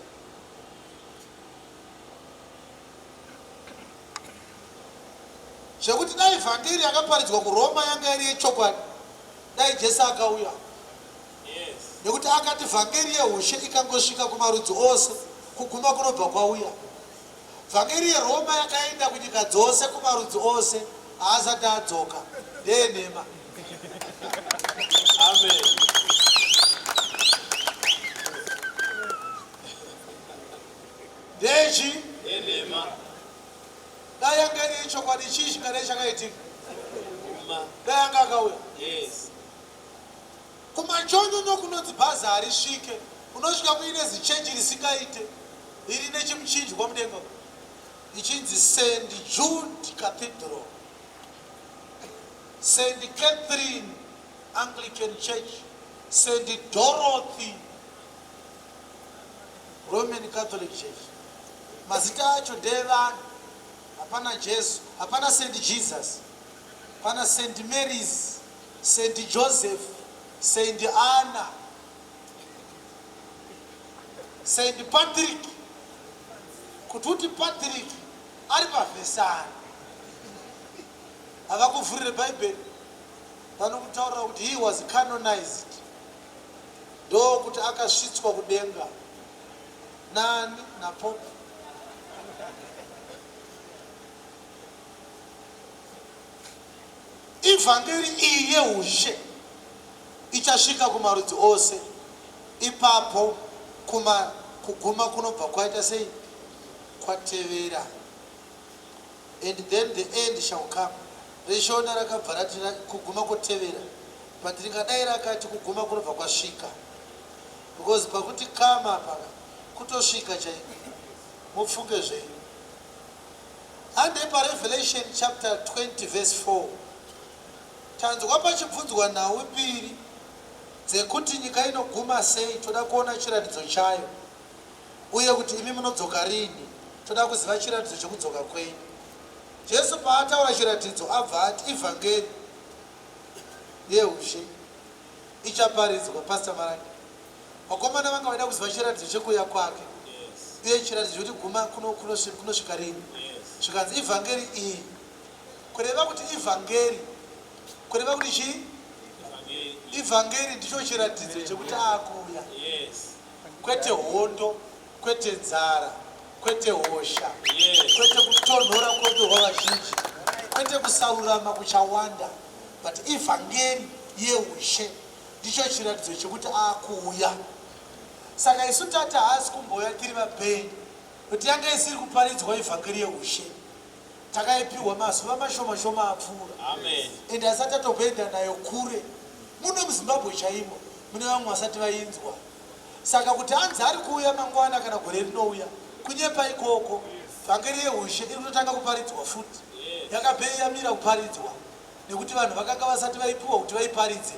Zvekuti dai vhangeri yakaparidzwa kuRoma yanga iri yechokwadi, dai Jesu akauya. Yes. Nekuti akati vhangeri yehushe ikangosvika kumarudzi ose, kuguma kunobva kwauya. Vhangeri yeRoma yakaenda kunyika dzose kumarudzi ose haasati adzoka. Ndeyenhema. Amen. Ndechi? Ndenhema. Dai yanga iri yechokwadi chii chingadai chakaitika? Guma. Dai anga akauya. Yes. Kumachonyonyo kunonzi bhazi harisvike, unosvika kuine zichenji risingaite riri nechimuchinjwa mudenga umu, ichinzi St Jude Cathedral, St Catherine Anglican Church, St Dorothy Roman Catholic Church. Mazita acho ndeevanhu, hapana Jesu, hapana St Jesus, pana St Mary's. Saint Joseph, Saint Anna, Saint Patrick. Kuti uti Patrick ari pavhesani havakuvhurire Bhaibheri, vanokutaurira kuti he was canonized, ndokuti akasvitswa kudenga nani? NaPope. Ivhangeri iyi yehushe ichasvika kumarudzi ose, ipapo kuma kuguma kunobva kwaita sei? Kwatevera. And then the end shall come. ReShona rakabva rati kuguma kwotevera, but ringadai rakati kuguma kunobva kwasvika. Because pakuti come apa kutosvika chaiko. Mufunge zvenyu. Handei paRevelation chapter 20 verse 4. Tanzwa pachibvunzwa nhau mbiri dzekuti nyika inoguma sei toda kuona chiratidzo chayo uye kuti imi munodzoka rini toda kuziva chiratidzo chekudzoka kwenyu. Jesu paataura chiratidzo abva ati ivhangeri yehushe ichaparidzwa. Pastor Marange Vakomana vanga vaida kuziva chiratidzo chekuuya kwake uye chiratidzo chekuti guma kunosvika rini. Zvikanzi ivhangeri iyi, kureva kuti ivhangeri, kureva kuti chii? Ivhangeri ndicho chiratidzo chekuti akuuya, kwete hondo, kwete nzara, kwete hosha, kwete kutonhora kwodohwa vazhinji, kwete kusarurama kuchawanda, but ivhangeri yeushe. Ndicho chiratidzo chekuti akuuya. Saka isu tati haasi kumbouya tiri vapenyu nokuti yanga isiri kuparidzwa ivhangeri yeushe. Takaipiwa mazuva mashoma shoma apfuura. Ende asati atomboenda nayo kure. Muno muZimbabwe chaimo mune vamwe vasati vainzwa. Saka kuti anzi ari kuuya mangwana kana gore rinouya kunyepa ikoko. Vhangeri yeushe iri kutotanga kuparidzwa futi. Yakabve yamira kuparidzwa. nekuti vanhu vakanga vasati vaipiwa kuti vaiparidze,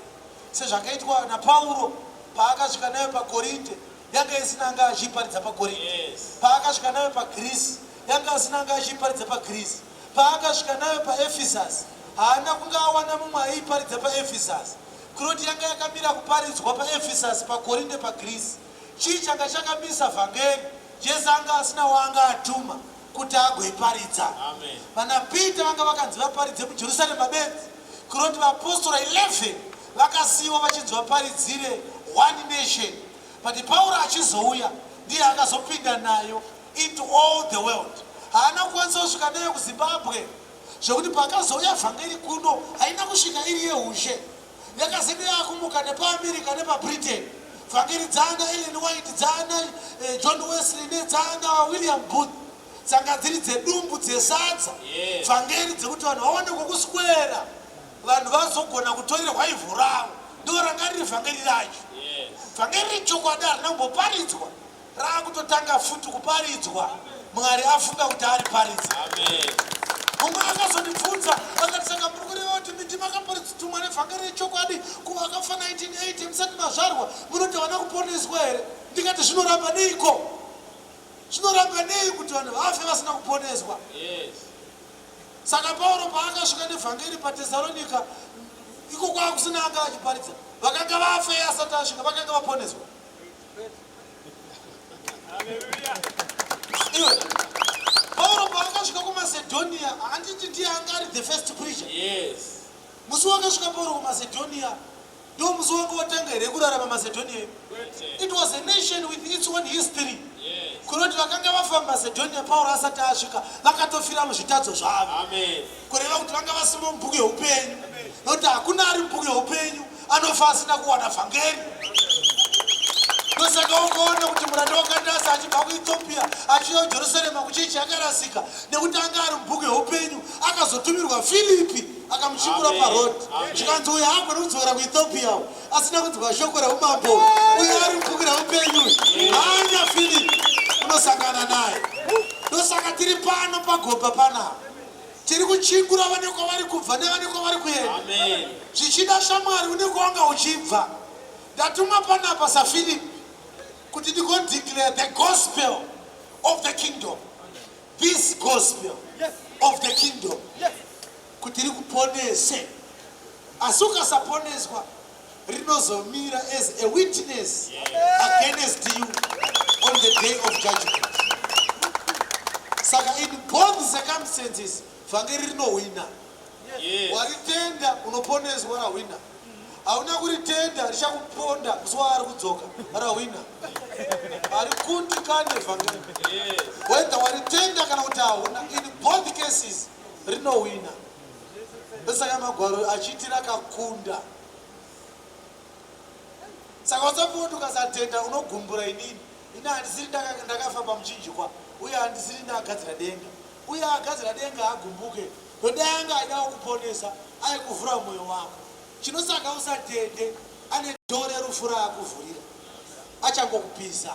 sezvakaitwa naPauro paakasvika nayo paKorinte, yanga isina anga achiiparidza paKorinte. Paakasvika nayo paGirisi, yanga asina anga achiiparidza paGirisi. Paakasvika nayo paEfisasi, haana kunge awana mumwe aiiparidza paEfisasi. Kuroti yanga yakamira kuparidzwa paEfisasi, paKorinte, paGirisi. Chii changa chakamisa vhangeri? Jesu anga asina waanga atuma kuti agoiparidza. Vana Peter vanga vakanzi vaparidze muJerusarema bedzi, kuroti vaapostora 11 vakasiiwa vachinzi vaparidzire one nation. But Pauro achizouya ndiye akazopinda nayo into all the world. Haana kukwanisa kusvika nayo kuZimbabwe zvekuti pakazouya vhangeri kuno haina kusvika iri yehushe. Yakazenge yakumuka nepaAmerica nepaBritain. Vhangeri dzaana Ellen White, dzaana eh, John Wesley nedzaana William Booth dzanga dziri dzedumbu dzesadza vhangeri dzekuti vanhu vawane kwokuswera vanhu vazogona kutorerwa ivhu ravo ndo ranga riri vhangeri racho vhangeri rechokwadi harina kumboparidzwa Raakutotanga futi kuparidzwa Mwari afunga kuti ariparidze. Mumwe akazondibvunza akati saka muri kureva kuti miti makatumwa nevhangeri rechokwadi kuvakafa 1980 musati mazvarwa munoti havana kuponeswa here? Ndikati zvinoramba neiko? Zvinoramba nei kuti vanhu vafe vasina kuponeswa? Yes. Saka Pauro paakasvika nevhangeri paTesaronika iko kwakusina anga achiparidza vakanga vafa iye asati asvika vakanga vaponeswa. Iwe Pauro paakasvika kuMacedonia handiti ndiye anga ari the first preacher? Yes. Musi wakasvika Pauro kuMacedonia Ndo musi wanga watanga here kurarama Macedonia? It was a nation with its own history. Kunoti vakanga vafa muMacedonia Pauro asati asvika vakatofira muzvitadzo zvavo. Kureva kuti vanga vasimo mubhuku yeupenyu. Nokuti hakuna ari mubhuku yeupenyu anofa asina kuwana vhangeri. Ndosaka ukaona kuti muranda waKandasi achibva kuEthiopia achiuya kuJerusarema kuchechi yakarasika nekuti anga ari mubhuku yeupenyu akazotumirwa Filipi akamuchingura paroad zvikanzi uyo haagoni kudzokera kuEthiopia asina kunzwa shoko reumambo uyo ari mubhuku reupenyu mhanya Filipi unosangana naye. Ndosaka tiri pano pagopa panapa tiri kuchingura vane kwavari kubva nevane kwavari kuenda. Zvichida shamwari une kwawanga uchibva. Ndatumwa panapa saFilipi kuti ndigodeclare the gospel of the kingdom. This gospel of the kingdom kuti rikuponese. Asi ukasaponeswa rinozomira as a witness against you on the day of judgment. Saka in both circumstances vhangeri rinohwina. Waritenda unoponeswa rahwina. Hauna kuritenda richakuponda musi waari kudzoka rahwina. Harikundikane vhangeri. Whether waritenda kana kuti hauna, in both cases rinohwina. Ndosaka magwaro achiti rakakunda. Saka usafunga kuti ukasatenda unogumbura inini. Ini handisiri ndakafa pamuchinjikwa uye handisiri ndakagadzira denga. Uye agadzira denga haagumbuke. Nodai anga aidawo kuponesa aikuvhura moyo wako. Chinosaka usatende ane door rerufu raakuvhurira. Achangokupisa.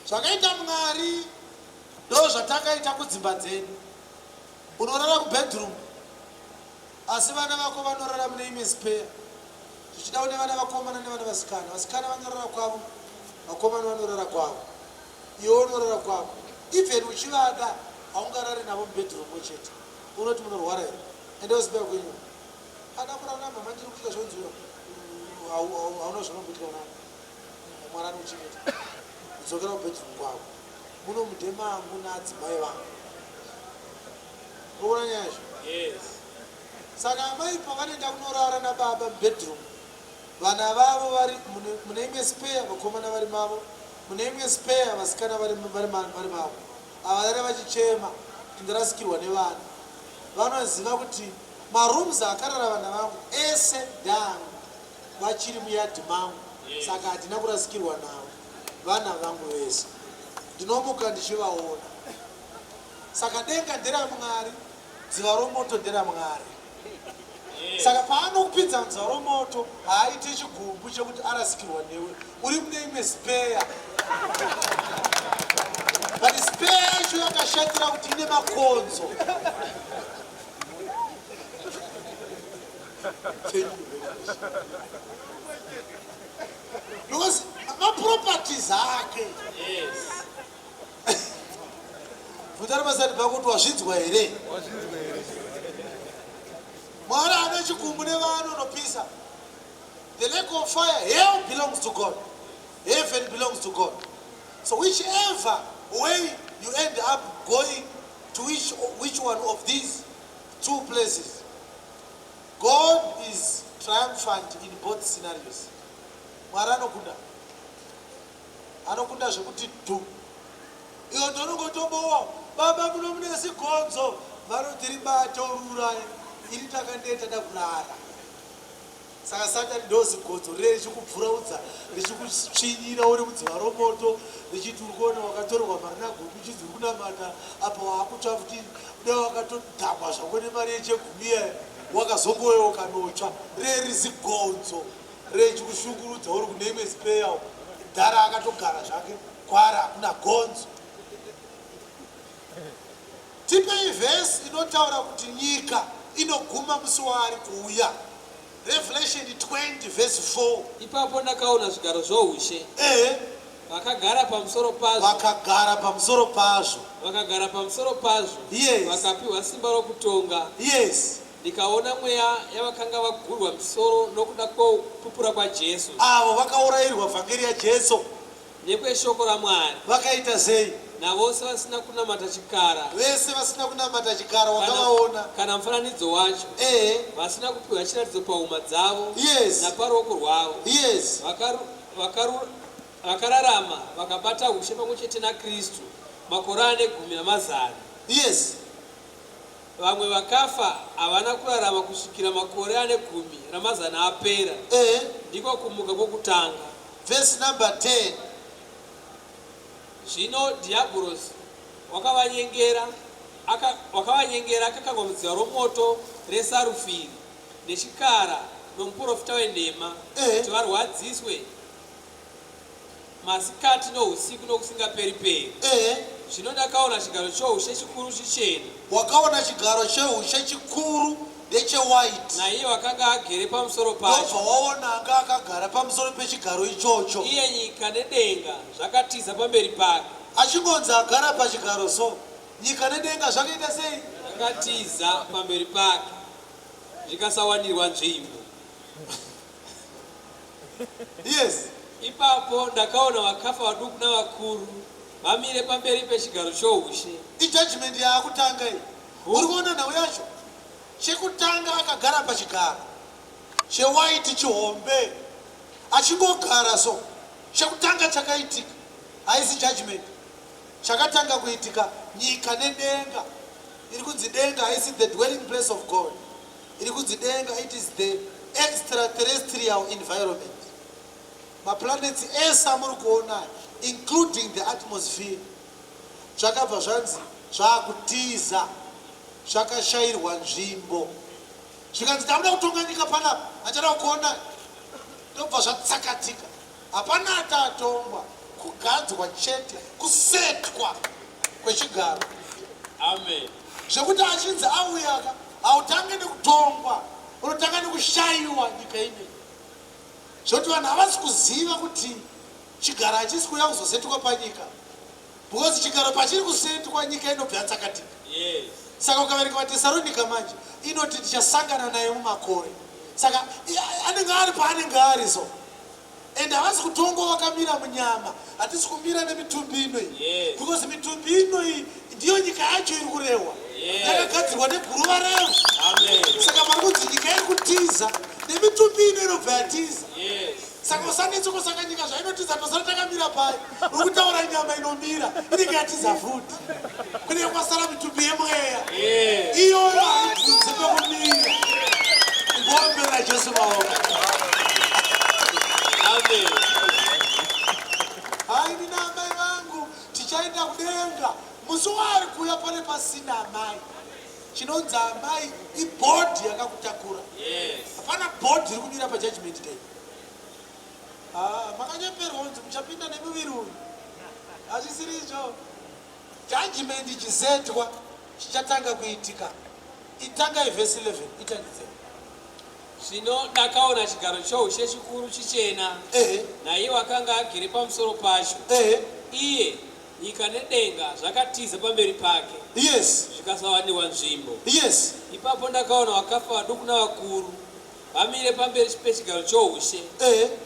Zvakaita Mwari ndozvatakaita kudzimba dzedu. Unorara kubedroom asi vana vako vanorara mune imwe spare. Zvichida une vana vakomana nevana vasikana. Vasikana vanorara kwavo, vakomana vanorara kwavo. Iwe unorara kwako. Even uchivada haungarari navo mubedroom mumwe chete. Unoti munorwara here? Enda kuspare kwenyu. Ada kurara namama ndiri kuita zvonzwira. Hauna zvaunomboitika unavo. Mwari anokuchengeta. Dzokera kubedroom kwako. Muno mudemangu naadzimai vangu. Unoona nyaya yacho? Yes. Saka amai pavanoenda kunorara nababa mubedroom, vana vavo vari mune imwe spare, vakomana vari mavo, mune imwe spare, vasikana vari vari vari mavo. Havarare vachichema kuti ndarasikirwa nevana. Vanoziva kuti marooms akarara vana vangu ese ndeangu, vachiri muyard mangu, saka handina kurasikirwa navo. Vana vangu vese ndinomuka ndichivaona. Saka denga nderaMwari, dziva romoto nderaMwari. Saka paanokupinza mudziva romoto haaite chigumbu chekuti arasikirwa newe. Uri mune imwe spare. But spare yacho yakashatira kuti ine makonzo. Thank you very much. Because maproperties ake. Yes. Bvunzani masati pako kuti wazvinzwa here? Mwari ane chikumbu nevanhu unopisa. The lake of fire, hell belongs to God. Heaven belongs to God. So whichever way you end up going to which one of these two places, God is triumphant in both scenarios. Mwari anokunda. Anokunda zvekuti dhu. Iwe ndonongotobowa baba muno mune zigonzo vanoti ribate uriuraye ini takandee tada kurara. Saka satani ndozigonzo riye richikubvuraudza richikutsvinyira uri mudziva romoto richiti uri kuona wakatorerwa mari nagumi uchinzi uri kunamata apa waakutsva futi dai wakatodhakwa zvako nemari yechegumi iyayo wakazongouya ukanotsva riye rizigonzo rechikushungurudza uri kune imwe speya dhara akatogara zvake kwara hakuna gonzo. Tipei vhesi inotaura kuti nyika inoguma musi waari kuuya. Revelation 20 vhesi 4. Ipapo ndakaona zvigaro zvoushe. Ehe. Vakagara pamusoro pazvo. Vakagara pamusoro pazvo. Vakagara pamusoro pazvo. Yes. Vakapiwa simba rokutonga. Yes. Ndikaona mweya yavakanga vagurwa misoro nokuda kwokupupura kwaJesu. Avo vakaurayirwa vhangeri yaJesu. Nekweshoko raMwari. Vakaita sei? Navose vasina kunamata chikara. Vese vasina kunamata chikara wakavaona. Kana mufananidzo wacho. Ehe. Vasina kupiwa chiratidzo pahuma dzavo. Yes. Naparuoko rwavo. Yes. Vakararama vakabata ushe pamwe chete naKristu makore ane gumi namazana. Yes. Vamwe vakafa havana kurarama kusvikira makore ane gumi ramazana apera. Ehe. Ndiko kumuka kwokutanga. Verse number 10. Zvino Dhiabhorosi wakavanyengera, aka, wakavanyengera akakangwa mudziva romoto resarufiri, nechikara nomuporofita wenhema, kuti varwadziswe masikati nousiku nokusingaperi-peri. Zvino ndakaona chigaro choushe chikuru chichena. Wakaona chigaro cheushe chikuru ndechewhite. Naiye wakanga agere pamusoro pacho. Ndobva waona anga akagara pamusoro pechigaro ichocho. Iye nyika nedenga zvakatiza pamberi pake. Achingonzi agara pachigaro so, nyika nedenga zvakaita sei? Zvakatiza pamberi pake, zvikasawanirwa nzvimbo. Yes. Ipapo ndakaona vakafa vaduku navakuru vamire pamberi pechigaro choushe. Ijudgment yaakutanga iyi. Uri kuona nhau yacho? Chekutanga akagara pachigaro chewaiti chihombe achingogara so chekutanga chakaitika haisi judgment chakatanga kuitika nyika nedenga iri kunzi denga haisi the dwelling place of God iri kunzi denga it is the extraterrestrial environment maplanets ese amuri kuona including the atmosphere zvakabva zvanzi zvakutiza zvakashairwa nzvimbo zvikanzi takuda kutonga nyika panapa achada kukuona ndobva zvatsakatika hapana ati atongwa kugadzwa chete kusetwa kwechigaro Amen. Zvekuti achinzi auyaka hautange nekutongwa unotanga nekushaiwa nyika inei zvekuti vanhu havasi kuziva kuti chigaro hachisi kuuya kuzosetwa panyika Because chigaro pachiri kusetwa nyika inobva yatsakatika. Yes. Saka ukaverenga vaTesaronika manje inoti tichasangana naye mumakore. Saka anenge ari paanenge ari so. And havasi kutongwa vakamira munyama. Hatisi kumira nemitumbi ino iyi. Yes. Because mitumbi ino iyi ndiyo nyika yacho iri kurehwa. Yes. Yakagadzirwa neguruva revo. Amen. Saka pari kunzi nyika iri kutiza nemitumbi ino inobva yatiza. Yes. Saka usanetse ko saka nyika zvainotiza tosara takamira pai uri kutaura nyama inomira inenge yatiza futi kunenge kwasara mitumbi yemweya iyoyo haibvunze pekumira ngoombera Jesu maoko. Amen. Hai nina amai vangu tichaenda kudenga musi waari kuuya pane pasina amai chinonzi amai ibhodhi yakakutakura hapana bhodhi iri kumira pajudgment day. Ah, makanyeperwa kunzi muchapinda nemuviri uyu. Hazvisiri izvo. Judgment ichisetwa chichatanga kuitika. Itangai verse 11 itangidzei. Zvino ndakaona chigaro choushe chikuru chichena, Ehe, naiye wakanga agere pamusoro pacho. Ehe. Iye, nyika nedenga zvakatiza pamberi pake, zvikasawanirwa nzvimbo. Ipapo ndakaona vakafa vaduku navakuru, Vamire pamberi pechigaro choushe,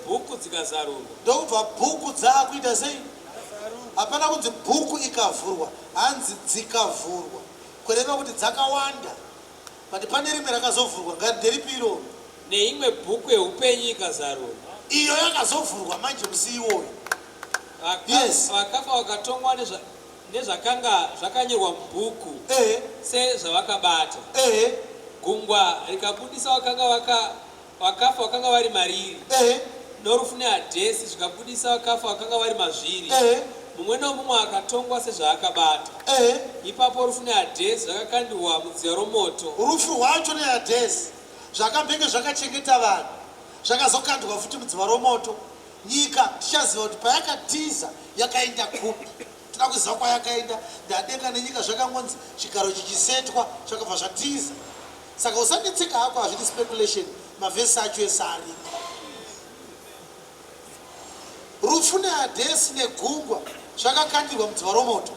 bhuku dzikazarurwa. Ndokubva bhuku dzaakuita sei? Hapana kunzi bhuku ikavhurwa, hanzi dzikavhurwa. Kureva kuti dzakawanda. But pane rimwe rakazovhurwa, ngati nderipi iroro? Neimwe bhuku yeupenyu ikazarurwa. Iyo yakazovhurwa manje musi iwoyo. Yes. Vakafa vakatongwa nezvakanga zvakanyorwa mubhuku sezvavakabata. Gungwa rikabudisa vakanga vaka, vakafa vakanga vari mariri, norufu neHadhesi zvikabudisa vakafa vakanga vari mazviri, mumwe nomumwe akatongwa sezvaakabata. Ipapo rufu neHadhesi zvakakandirwa mudziva romoto. Rufu rwacho neHadhesi zvakambenge zvakachengeta vanhu zvakazokandwa futi mudziva romoto. Nyika tichaziva kuti payakatiza yakaenda kupi. Toda kuziva kwayakaenda. Ndadenga nenyika zvakangonzi chigaro chichisetwa zvakabva zvatiza. Saka usanetseka hako hazvidi speculation mavhesi acho ese ariko. Rufu neHadhesi negungwa zvakakandirwa mudziva romoto.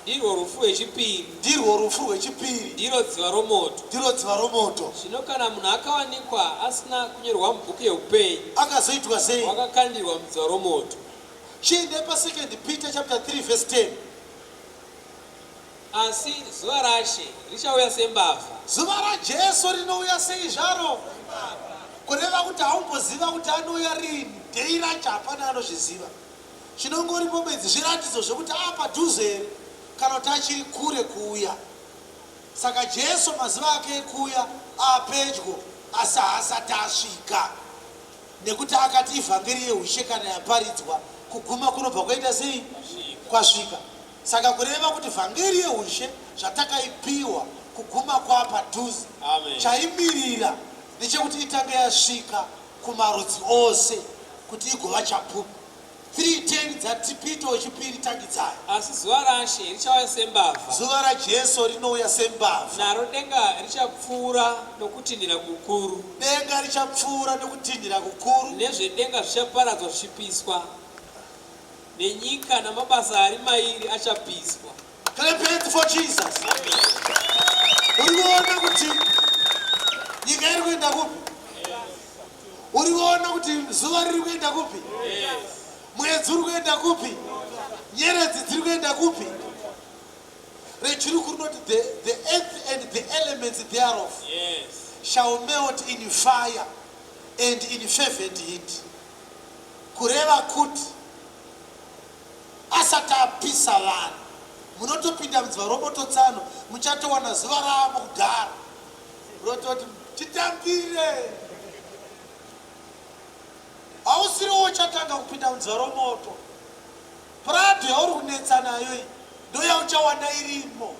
Ndirwo rufu rwechipiri. Ndirwo rufu rwechipiri. Ndiro dziva romoto. Ndiro dziva romoto. Zvino kana munhu akawanikwa asina kunyorwa mubhuku yeupenyu. Akazoitwa sei? Wakakandirwa mudziva romoto. Chiendai paSecond Peter chapter 3 verse 10. Asi zuva raShe richauya sembavha. Zuva raJesu rinouya sei zvaro? Kureva kuti haumboziva kuti anouya riini, day racho hapana anozviziva. Chinongoripo bedzi zviratidzo zvekuti aapadhuze here kana kuti achiri kure kuuya. Saka Jesu mazuva ake ekuuya aapedyo asi haasati asvika. Nekuti akati ivhangeri yehushe kana yaparidzwa, kuguma kunobva kwaita sei? Kwasvika. Saka kureva kuti vhangeri yehushe zvatakaipiwa kuguma kwaapadhuze. Chaimirira ndechekuti itange yasvika kumarudzi ose kuti igova chapupu. 3:10 dzaTipito wechipiri tangidzai. Asi zuva raShe richauya sembavha. Zuva raJesu rinouya sembavha. Naro denga richapfuura nokutinhira kukuru. Denga richapfuura nokutinhira kukuru. Nezvedenga zvichaparadzwa zvichipiswa, nenyika namabasa ari mairi achapiswa. Clap hands for Jesus. Uri kuona kuti nyika iri kuenda kupi? Uri kuona kuti zuva riri kuenda kupi? Mwedzi uri kuenda kupi? Nyeredzi dziri kuenda kupi? Rechirungu rinoti the earth and the elements thereof shall melt in fire and in fervent heat. Kureva kuti asati apisa vanhu munotopinda mudziva romoto tsano muchatowana zuva ramo kudhara rototi titambire hausiriwo uchatanga kupinda mudziva romoto. Prado yauri kunetsa nayo iyi ndoyauchawana irimo.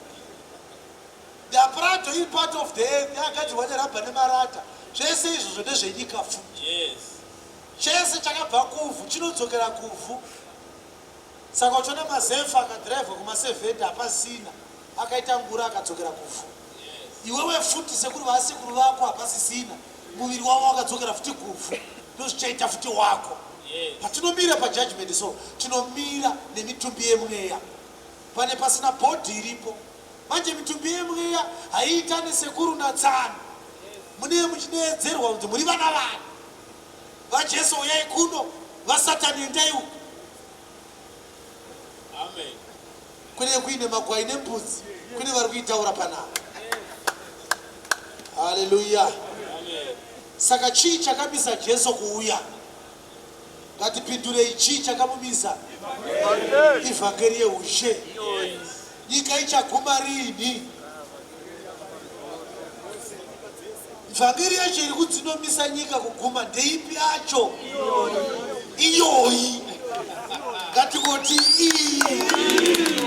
The Prado iri part of the earth, yakagadzirwa nerabha nemarata. Zvese izvozvo ndezvenyika futi. Chese chakabva kuvhu chinodzokera kuvhu. Saka uchiona mazefa akadhiraivhwa kuma70 hapasina, akaita ngura akadzokera kuvhu. Iwewe futi sekuru vaasekuru vako hapasisina, muviri wavo wakadzokera futi kuvhu. Ndozvichaita futi wako. Patinomira pajudgment so tinomira nemitumbi yemweya. Pane pasina body iripo. Manje mitumbi yemweya haiitane sekuru natsano. Munee muchideedzerwa kunzi muri vana vani. VaJesu uyai kuno, vaSatani endai uko. Amen. Kune kuine makwai nembudzi, kune vari kuitaura panapa. Haleluya. Amen. Saka chii chakamisa Jesu kuuya? Ngatipindurei, chii chakamumisa? Ivhangeri yeushe. Nyika ichaguma riini? Vhangeri yacho iri kunzi inomisa nyika kuguma ndeipi yacho? Iyoyi. Ngatingoti iyi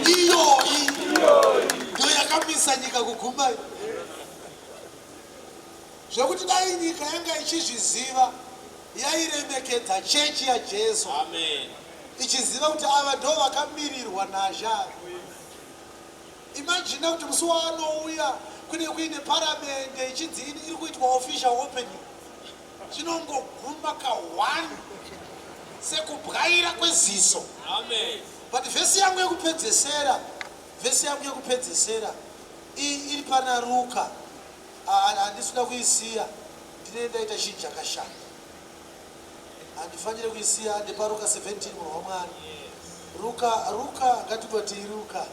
iyoyi ndiyo yakamisa nyika kuguma. Zvekuti dai nyika yanga ichizviziva yairemekedza chechi yaJesu. Amen. Ichiziva kuti ava ndo vakamirirwa naShe. Imagine kuti musi waanouya kune kuine paramende ichinzi iri kuitwa official opening, zvinongoguma ka1 sekubwaira kweziso. Amen. But vhesi yangu yekupedzesera, vhesi yangu yekupedzesera iri pana Ruka. Handisi kuda kuisiya, ndinee ndaita chinhu chakashata, handifaniri kuisiya. NdepaRuka 17, munhu waMwari. Ruka, Ruka, ngatingoti Ruka.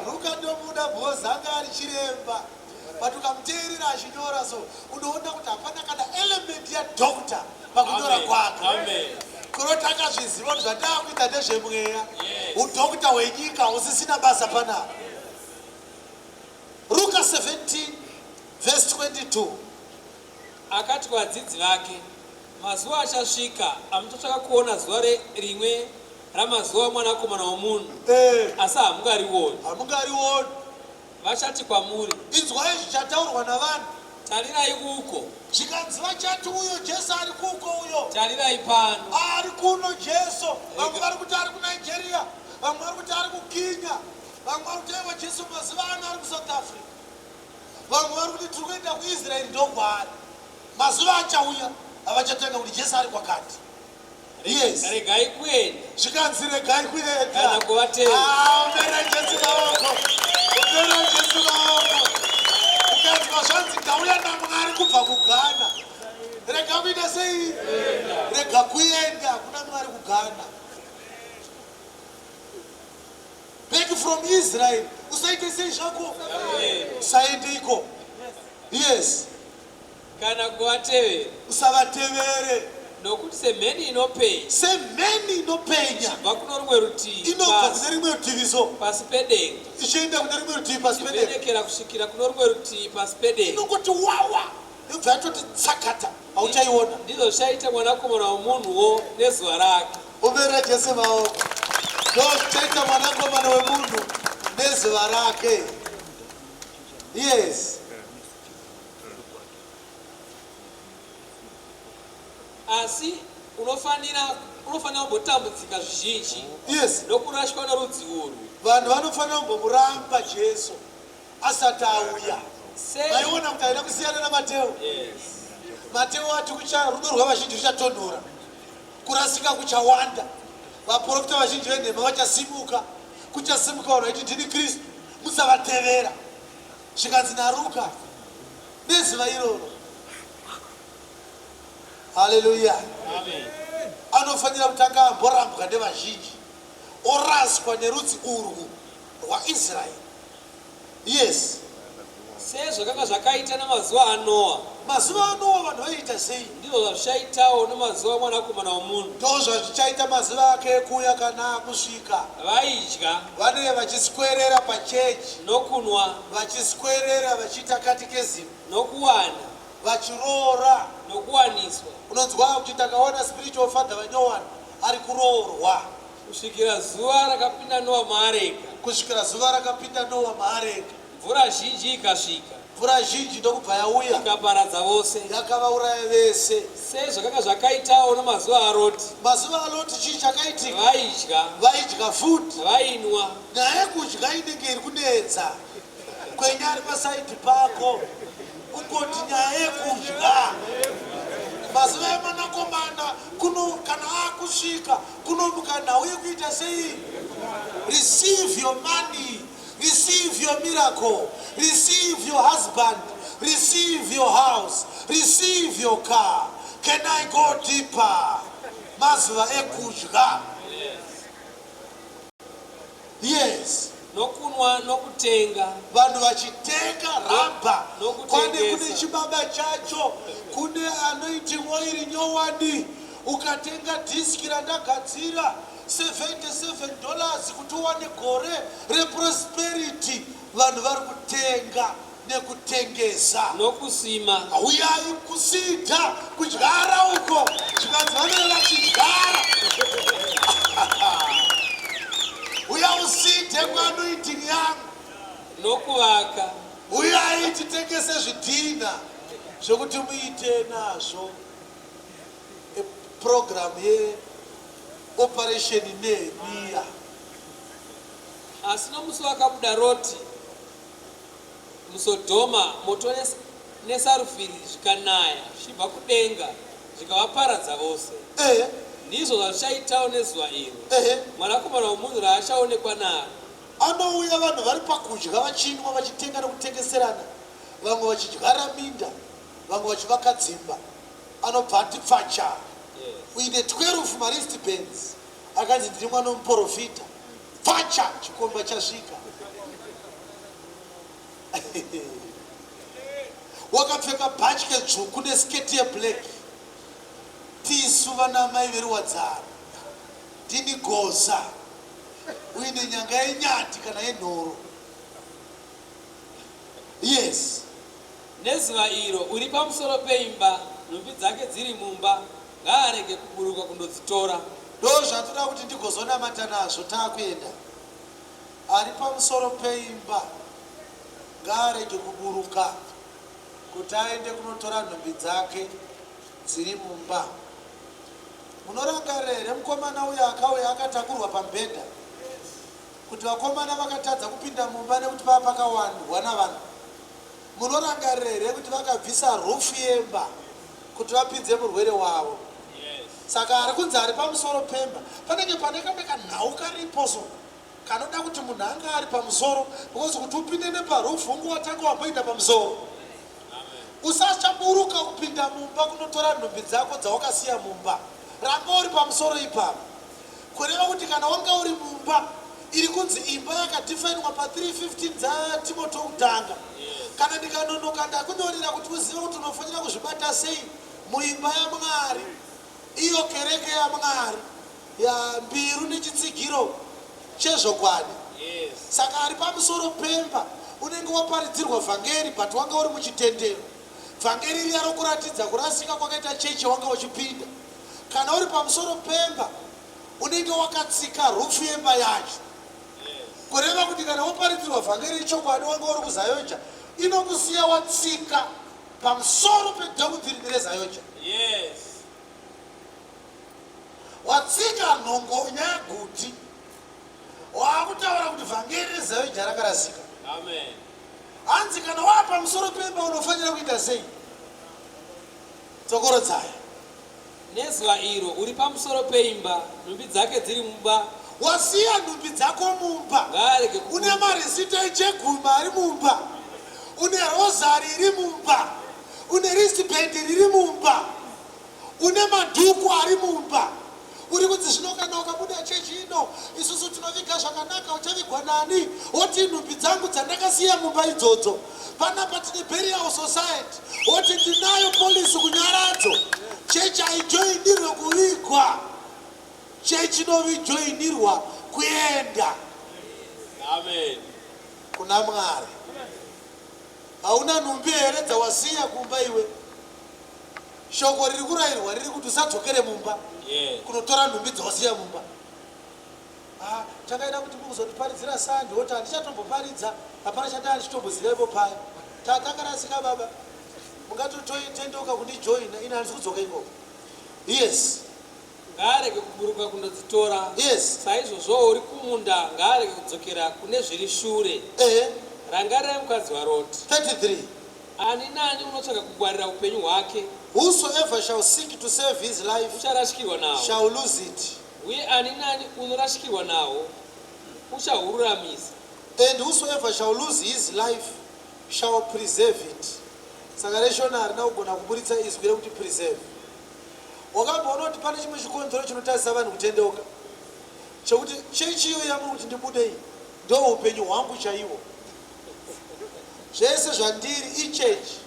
Ruka ndomuda because anga ari chiremba, but ukamuteerera achinyora so unoona kuti hapana kana element yadoctor pakunyora kwake. Amen. Kuroti akazviziva kuti zvandakuita ndezvemweya, udoctor hwenyika husisina basa panapa. Ruka 17 verse 22. Akati kuvadzidzi vake, Mazuva achasvika amuchatsvaka kuona zuva rimwe ramazuva omwanakomana womunhu, asi hamungarioni. Hamungarioni. Vachati kwamuri, Inzwai zvichataurwa navanhu. Tarirai uko! Zvikanzi vachati uyo Jesu ari kuko uyo. Tarirai pano! Ari kuno Jesu. Vamwe vari kuti ari kuNigeria, vamwe vari kuti ari kuKenya, vamwe vari kuti aiwa, Jesu mazuva ano ari kuSouth Africa, vamwe vari kuti tiri kuenda kuIsraeri ndokwaari. Mazuva achauya avachatanga kuti Jesu ari kwakati. Yes. Regai kuenda. Zvikanzi regai kuenda. Kana kuvatevera. Ah, ombera Jesu maoko, ombera Jesu maoko. Ukanzwa zvanzi ndauya naMwari kubva kuGhana, rega kuita sei? Rega kuenda kuna Mwari kuGhana. Back from muIsraeri usaite sei zvako? Usaende iko. Yes. Kana kuvatevera. Usavatevere. Nokuti semheni inopenya. Semheni inopenya. Ichibva kuno rumwe rutivi. Inobva kune rimwe rutivi so. Pasi pedenga. Ichienda kune rimwe rutivi pasi pedenga. Ichivhenekera kusvikira kuno rumwe rutivi pasi pedenga. Inongoti wawa. Yobva yatoti tsakata. Hauchaiona. Ndizvo zvichaita mwanakomana womunhuwo nezuva rake. Ombera Jesu maoko. Ndozvichaita mwanakomana wemunhu nezuva rake. Yes. Asi unofanira unofanira kumbotambudzika zvizhinji. Yes. Nokurashwa norudzi urwu. Vanhu vanofanira kumbomuramba Jesu asati auya. Maiona kuti haina kusiyana naMateo. Yes. Mateo ati kucha rudo rwavazhinji ruchatonhora. Kurasika kuchawanda. Vaprofita vazhinji venhema vachasimuka. Kuchasimuka vanhu vaiti ndini Kristu. Musavatevera. Zvikanzi naRuka nezuva iroro. Haleluya. Anofanira kutanga amborambwa nevazhinji, oraswa nerudzi urwu rwaIsraeri. Yes. Sezvakanga zvakaita namazuva aNoa. Mazuva aNoa vanhu vaiita sei? Ndizvo zvazvichaitawo nemazuva omwanakomana womunhu. Ndozvazvichaita mazuva ake ekuuya kana akusvika. Vaidya. Vanenge vachiswerera pachechi. Nokunwa. Vachiswerera vachiita katekezimu. Nokuwana. Vachiroora. Nokuwaniswa. Unonzwa kuti takaona spiritual father vanyowani ari kuroorwa. Kusvikira zuva rakapinda Noa muareka. Kusvikira zuva rakapinda Noa muareka. Mvura zhinji ikasvika. Mvura zhinji ndokubva yauya. Ikaparadza vose. Yakavauraya vese. Sezvakanga zvakaitawo namazuva aRoti. Mazuva aRoti chii chakaitika? Vaidya. Vaidya futi. Vainwa. Nyaya yekudya inenge iri kunetsa. Kwenya ari pasaidhi pako. Kungoti nyaya yekudya. Mazuva emwanakomana kuno kana akusvika kunomuka nhau yekuita sei? Receive your money. Receive your miracle, receive your husband, receive your house, receive your car. Can I go deeper? Mazuva ekudya. Yes. Nokunwa nokutenga. Vanhu vachitenga rabha. Kwane kune chibaba chacho, kune anoiti oiri nyowani. Ukatenga dhiski randagadzira 77 dollars kuti uwane gore reprosperity vanhu vari kutenga nekutengesa. Nokusima. Huyai kusidha kudyara uko zvikanzi vanenge vachidyara. Huya uside kuanointing yangu. Nokuvaka. Huyai titengese zvidhina zvekuti muite nazvo program ye Operation Nehemia. Asi nomusi wakabuda Roti muSodhoma, moto nesarufiri zvikanaya zvichibva kudenga zvikavaparadza vose. Ehe. Ndizvo zvazvichaitawo nezuva iro Ehe. Mwanakomana womunhu raachaonekwa naro. Anouya vanhu vari pakudya vachinwa vachitenga nekutengeserana, vamwe vachidyara minda, vamwe vachivaka dzimba. Anobva ati pfacha uine 12 mawristbands akanzi ndiri mwana wemuporofita. Pfacha chikomba chasvika. Wakapfeka bhatye dzvuku nesiketi yeblack. Tisu vana mai veruwadzano. Ndini goza. Uine nyanga yenyati kana yenhoro. Yes. Nezuva iro uri pamusoro peimba, nhumbi dzake dziri mumba, ngaarege kuburuka kundodzitora. Ndozvatoda kuti ndigozonamata nazvo takuenda. Ari pamusoro peimba ngaarege kuburuka kuti aende kunotora nhumbi dzake dziri mumba. Munorangarira here mukomana uya akauya akatakurwa pamubhedha? Kuti vakomana vakatadza kupinda mumba nekuti pava pakawandwa navanhu. Munorangarira here kuti vakabvisa roof yemba kuti vapinze murwere wavo? Saka ari kunzi ari pamusoro pemba panenge pane kamwe kanhau karipo so kanoda kuti munhu ange ari pamusoro because kuti upinde neparoof unge watanga wamboenda pamusoro. Usachaburuka kupinda mumba kunotora nhumbi dzako dzawakasiya mumba. Ramba uri pamusoro ipapo. Kureva kuti kana wanga uri mumba, Iri kunzi imba yakadhifainwa pa 3:15 dzaTimoti wokutanga. Kana ndikanonoka ndakunyorera kuti uzive kuti unofanira kuzvibata sei muimba yaMwari, iyo kereke yaMwari, ya mbiru nechitsigiro chezvokwadi. Saka ari pamusoro pemba unenge waparidzirwa vhangeri but wanga uri muchitendero. Vhangeri riya rokuratidza kurasika kwakaita chechi yawanga uchipinda. Kana uri pamusoro pemba unenge wakatsika roof yemba yacho. Kureva kuti kana waparidzirwa vhangeri rechokwadi wanga uri kuZayoja inokusiya watsika pamusoro pedoctrine reZayoja. Yes. Watsika nhongonya yaguti. Waakutaura kuti vhangeri reZayoja rakarasika. Amen. Hanzi kana waa pamusoro pemba unofanira kuita sei? Dzokorodzai. Nezuva iro uri pamusoro peimba, nhumbi dzake dziri mumba. Wasiya nhumbi dzako mumba. Ngaarege Une kuburuka. marisiti echegumi ari mumba. Une rozari iri mumba. Une wristband riri mumba. Une madhuku ari mumba. Uri kunzi zvino kana ukabuda chechi ino, isusu tinoviga zvakanaka, uchavigwa nani? Woti nhumbi dzangu dzandakasiya mumba idzodzo. Panapa tine burial society. Woti ndinayo policy kunyaradzo. Chechi haijoinirwe kuvigwa. Chechi inojoinirwa kuenda. Amen. Kuna Mwari. Hauna nhumbi here dzawasiya kumba iwe? Shoko riri kurairwa riri kuti usadzokere mumba kunotora nhumbi dzawasiya mumba. Ah, takaida kuti mukuzondiparidzira Sunday woti handichatomboparidza, hapana chandanga ndichitomboziva ipo paya. Takarasika baba. Mungatotendeuka kundijoina, ini handisi kudzoka ikoko. Yes. Ngaarege kuburuka kundodzitora. Yes. Saizvozvowo uri kumunda ngaarege kudzokera kune zviri shure. Ehe. Rangarirai mukadzi waRoti. 33. Ani naani unotsvaka kungwarira upenyu hwake. Whosoever shall seek to save his life. Ucharashikirwa nahwo. Shall lose it. Uye ani naani unorashikirwa nahwo uchahururamisa. And whosoever shall lose his life shall preserve it. Saka reShona harina kugona kuburitsa izwi rekuti preserve. Wakamboona kuti pane chimwe chikonzero chinotadzisa vanhu kutendeuka? Chekuti chechi iyoyi yamuri kuti ndibude iyi ndohupenyu hwangu chaihwo. Zvese zvandiri ichechi.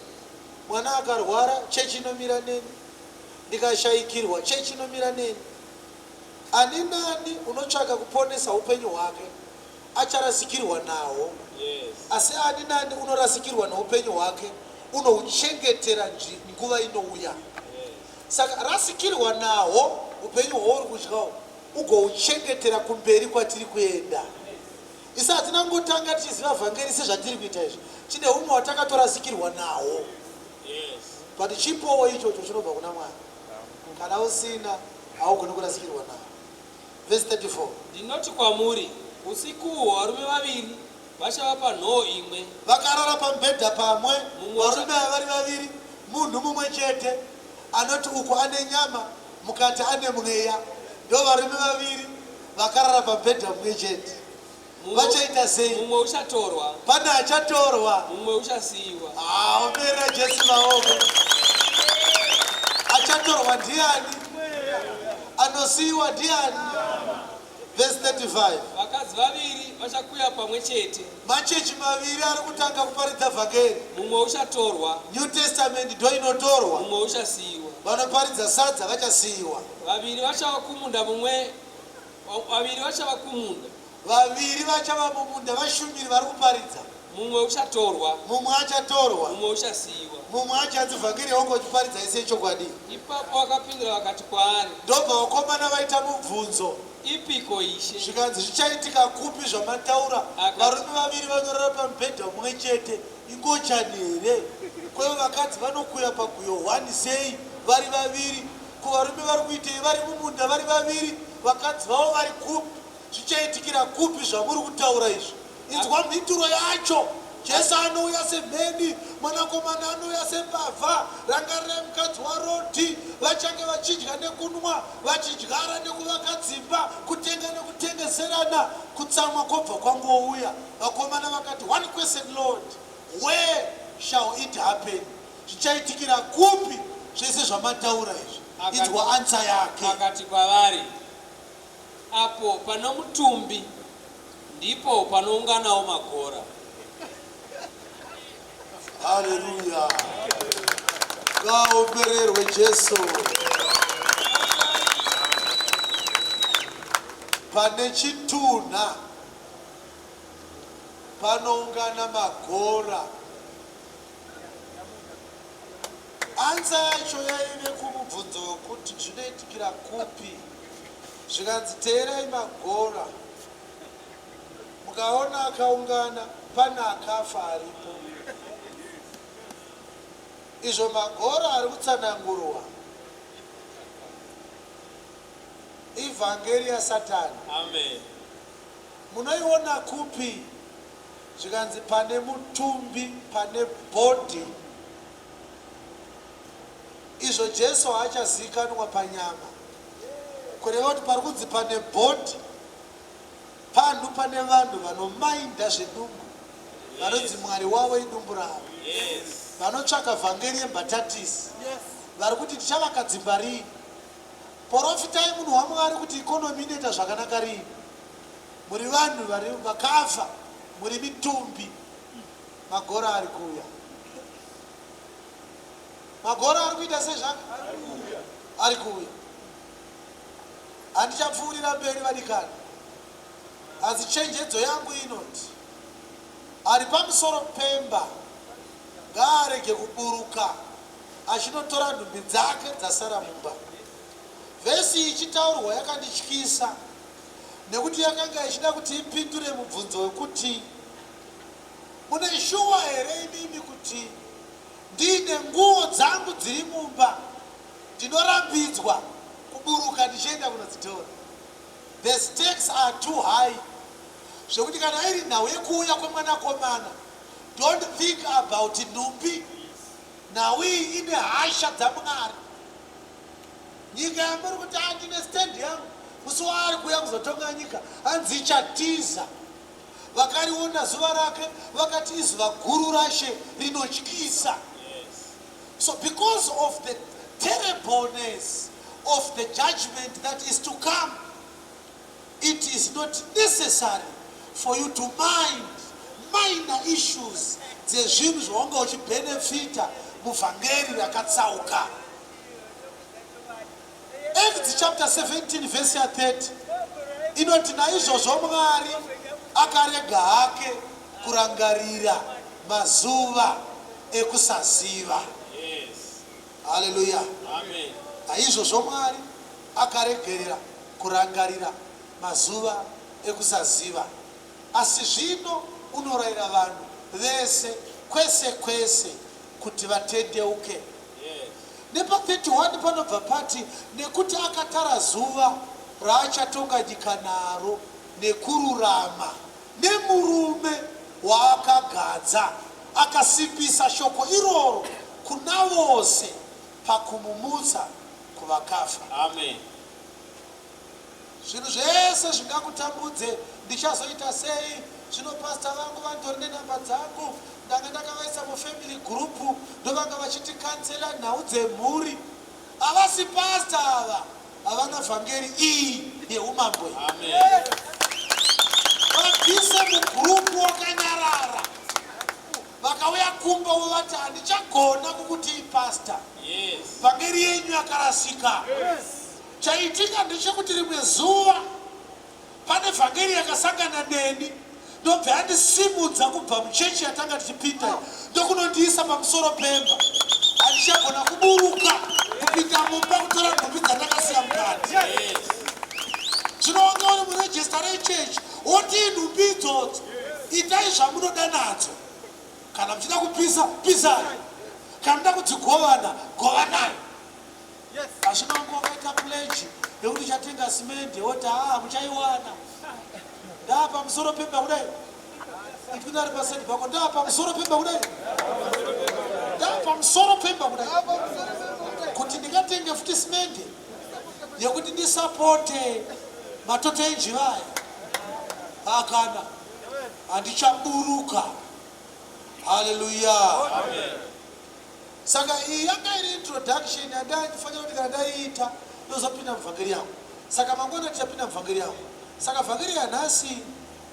Mwana akarwara chechi inomira neni. Ndikashaikirwa chechi inomira neni. Ani nani unotsvaka kuponesa upenyu hwake acharasikirwa nahwo, asi ani nani unorasikirwa noupenyu hwake unohuchengetera nguva inouya. Saka rasikirwa nahwo upenyu hwauri kudya uhwu ugohuchengetera kumberi kwatiri kuenda. Isu hatina kungotanga tichiziva vhangeri sezvatiri kuita izvi. Tine humwe hwatakatorasikirwa nahwo. But chipowo ichocho chinobva kuna Mwari. Kana usina haugoni kurasikirwa nahwo. Verse 34. Ndinoti kwamuri, usiku uhwo varume vaviri vachava panhoo imwe. Vakarara pamubhedha pamwe, Mumwe varume ava vari vaviri, munhu mumwe chete, anoti uku ane nyama, mukati ane mweya. Ndovarume vaviri vakarara pamubhedha mumwe chete. Vachaita sei? Mumwe uchatorwa. Pane achatorwa. Mumwe uchasiyiwa. Ah, omerera Jesu maoko. Achatorwa ndiani? Anosiyiwa ndiani? Verse 35. Vakadzi vaviri vachakuya pamwe chete. Machechi maviri ari kutanga kuparidza vhangeri. Mumwe uchatorwa. New Testament ndo inotorwa. Mumwe uchasiyiwa. Vanoparidza sadza vachasiyiwa. Vaviri vachava kumunda mumwe vaviri vachava kumunda. Vaviri vachava mumunda vashumiri vari kuparidza. Mumwe uchatorwa. Mumwe achatorwa. Mumwe uchasiyiwa. Mumwe achanzi vhangeri yaunga uchiparidza ise chokwadi. Ipapo vakapindura vakati kwaari. Ndobva vakomana vaita mubvunzo. Ipiko Ishe? Zvikanzi zvichaitika kupi zvamataura? Varume vaviri vanorara pamubhedha mumwe chete ingochani here? Kwevo vakadzi vanokuya paguyo hwani sei vari vaviri? Ko varume vari kuitei vari mumunda vari vaviri? Vakadzi vavo vari kupi? Zvichaitikira kupi zvamuri kutaura izvi? Inzwa mhinduro yacho. Jesu anouya semheni, mwanakomana anouya sembavha. Rangarirai mukadzi waRoti. Vachange vachidya nekunwa, vachidyara nekuvaka dzimba, kutenga nekutengeserana. Kutsamwa kwobva kwangouya. Vakomana vakati, One question Lord, where shall it happen? Zvichaitikira kupi zvese zvamataura izvi? Inzwa answer yake. Akati kwavari, Apo panomutumbi. Ndipo panounganawo magora. Haleluya! Ngaaombererwe Jesu. Pane chitunha panoungana magora. Ansa yacho yaive kumubvunzo wekuti zvinoitikira kupi, zvikanzi teerai magora. Mukaona akaungana pane akafa aripo. Izvo magora ari kutsanangurwa ivhangeri yaSatani. Amen. Munoiona kupi? Zvikanzi pane mutumbi, pane body. Izvo Jesu haachaziikanwa panyama. Kureva kuti pari kunzi pane body Panhu pane vanhu vanomainda zvedumbu vanonzi Mwari wavo idumbu ravo. Vanotsvaka vhangeri yembatatisi. Vari kuti tichavaka dzimba riini? Porofitai munhu waMwari kuti economy inoita zvakanaka riini? Muri vanhu vari vakafa, muri mitumbi. Magora ari kuuya. Magora ari kuita sezvaka? Ari kuuya. Handichapfuurira mberi vadikani, asi chenjedzo yangu inoti, Ari pamusoro pemba ngaarege kuburuka achinotora nhumbi dzake dzasara mumba. Vhesi iyi ichitaurwa yakandityisa nekuti yakanga ichida kuti ipindure mubvunzo wekuti, Mune shuwa here imimi kuti ndiine nguo dzangu dziri mumba Ndinorambidzwa kuburuka ndichienda kunodzitora. The stakes are too high zvekuti kana iri nhau yekuuya kwemwanakomana don't think about nhumbi. Nhau iyi ine hasha dzaMwari. Nyika yamuri kuti ah ndine stand yangu musi waari kuuya kuzotonga nyika hanzi ichatiza. Vakariona zuva rake vakati izuva guru raShe rinotyisa. So because of the terribleness of the judgment that is to come, it is not necessary for you to mind minor issues dzezvinhu zvawanga uchibenefita muvhangeri rakatsauka. Acts chapter 17 verse ya 30 inoti naizvozvo Mwari akarega hake kurangarira mazuva ekusaziva. Haleluya. Naizvozvo Mwari akaregerera kurangarira mazuva ekusaziva. Asi zvino unorayira vanhu vese kwese kwese kuti vatendeuke. Nepa 31 panobva pati, Nekuti akatara zuva raachatonga nyika naro nekururama, nemurume waakagadza, akasimbisa shoko iroro kuna vose pakumumutsa kuvakafa. Amen. Zvinhu zvese zvingakutambudze ndichazoita sei zvino pastor vangu vanditori nenumber dzangu ndanga ndakavaisa mufamily group ndovanga vachitikansela nhau dzemhuri havasi pastor ava havana vhangeri iyi yeumambo iyi vabvise mugroup wakanyarara vakauya kumba vovati handichagona kukutii pastor vhangeri yenyu yakarasika Chaitika ndechekuti rimwe zuva pane vhangeri yakasangana neni ndobva yandisimudza kubva muchechi yatanga tichipinda ndokunondiisa pamusoro pemba. Handichagona kuburuka kupinda mumba kutora nhumbi dzandakasiya mukati. Zvino wanga uri murejista rechechi woti nhumbi idzodzo itai zvamunoda nadzo. Kana muchida kupisa pisai, kana muchida kudzigovana govanai. Asi mangu wakaita pledge yekuti uchatenga simende woti haa muchaiwana. Ndaa pamusoro pemba kudai. Itwina ari paside pako ndaa pamusoro pemba kudai. Ndaa pamusoro pemba kudai. Kuti ndingatenge futi simende yekuti ndisapote matoto enjiva aya. Akana handichaburuka. Hallelujah. Amen. Saka iyi yanga iri introduction yandandifanira kuti kana ndaiita ndozopinda muvhangeri yangu. Saka mangwana tichapinda muvhangeri yangu. Saka vhangeri yanhasi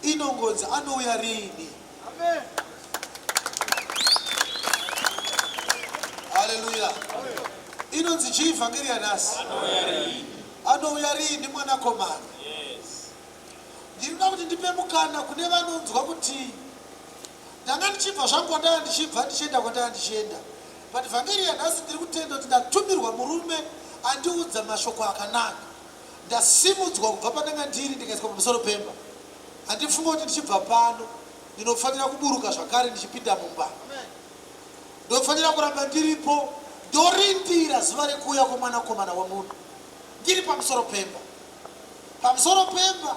Inongonzi anouya riini? Haleluya! Inonzi chii vhangeri yanhasi? Anouya riini mwanakomana? Ndinoda kuti ndipe mukana kune vanonzwa kuti ndanga ndichibva zvangu kwandanga ndichibva ndichienda kwandanga ndichienda, but vhangeri yanhasi ndiri kutenda kuti ndatumirwa murume andiudza mashoko akanaka. Ndasimudzwa kubva pandanga ndiri ndikaiswa pamusoro pemba. Handifunge kuti ndichibva pano ndinofanira kuburuka zvakare ndichipinda mumba. Ndofanira kuramba ndiripo ndorindira zuva rekuuya kwomwanakomana wemunhu ndiri pamusoro pemba. Pamusoro pemba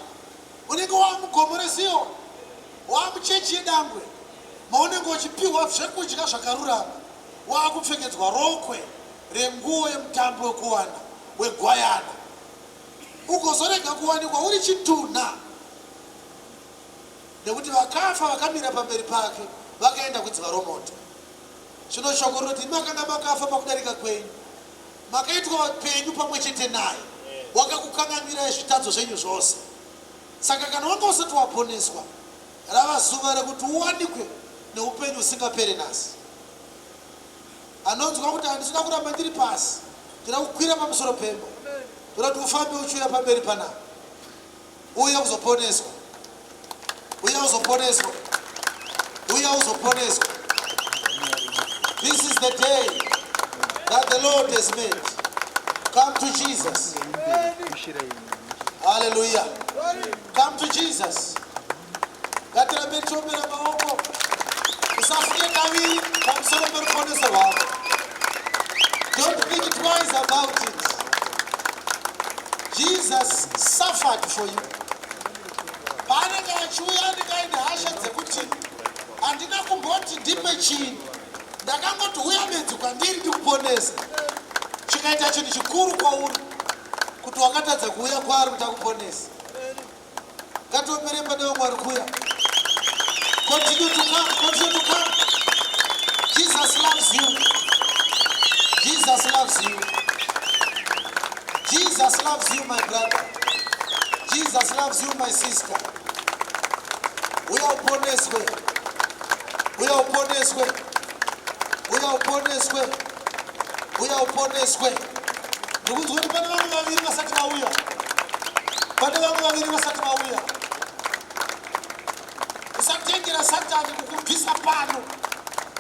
unenge wava mugomo reZiyoni, wava muchechi yedangwe maunenge uchipiwa zvekudya zvakarurama, wava kupfekedzwa rokwe renguo yemutambo wekuwana wegwayana, ugozorega kuwanikwa uri chitunha, nekuti vakafa vakamira pamberi pake vakaenda kudziva romoto. Zvino shoko rinoti, Imi makanga makafa pakudarika kwenyu, makaitwa vapenyu pamwe chete naye, wakakukanganwirai zvitadzo zvenyu zvose. Saka kana wanga usati waponeswa, rava zuva rekuti uwanikwe neupenyu husingapere nhasi. Anonzwa kuti handisida kuramba ndiri pasi, ndinoda kukwira pamusoro pemba. Ndoda kuti ufambe uchiuya pamberi panapa. Uya uzoponeswa. Uya uzoponeswa. Uya uzoponeswa. This is the day that the Lord has made. Come to Jesus. Hallelujah. Come to Jesus. Ngatirambe tichiombera maoko. Usafunge kaviri pamusoro peruponeso rwako. Don't think twice about it. Jesus suffered for you. Paanenge achiuya anenge aine hasha dzekuti handina kumboti ndipe chinhu, ndakangoti uya bedzi kwandiri ndikuponese. Chikaita chinhu chikuru kwauri kuti wakatadza kuuya kwaari kuti akuponese. Ngatiomberei pane vamwe vari kuuya. Continue to come, continue to come. Jesus loves you. Jesus loves you. Jesus loves you, my brother. Jesus loves you, my sister. Uya uponeswe. Uya uponeswe. Uya uponeswe. Uya uponeswe. Ndikunzwa kuti pane vamwe vaviri vasati vauya. Pane vamwe vaviri vasati vauya. Usatendera Satani kukubvisa pano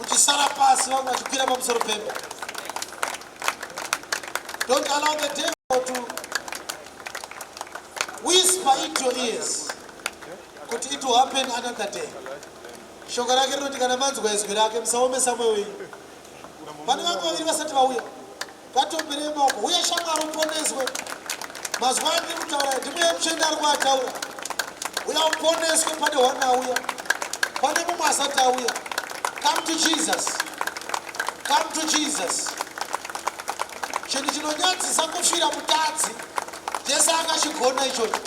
uchisara pasi vamwe vachikwira pamusoro pemba. Don't allow the devil to whisper into your ears kuti it will happen another day. Shoko rake rinoti kana manzwa izwi rake musaomesa mwoyo wenyu. Pane vamwe vaviri vasati vauya. Ngatiomberei maoko. Uye shamwari uponeswe. Mazwi andiri kutaura ndimweya mutsvene ari kuataura. Uya uponeswe pane one auya. Pane mumwe asati auya. Come to Jesus. Come to Jesus. Chinhu chinonyadzisa kufira mutadzi. Jesu akachigona ichocho.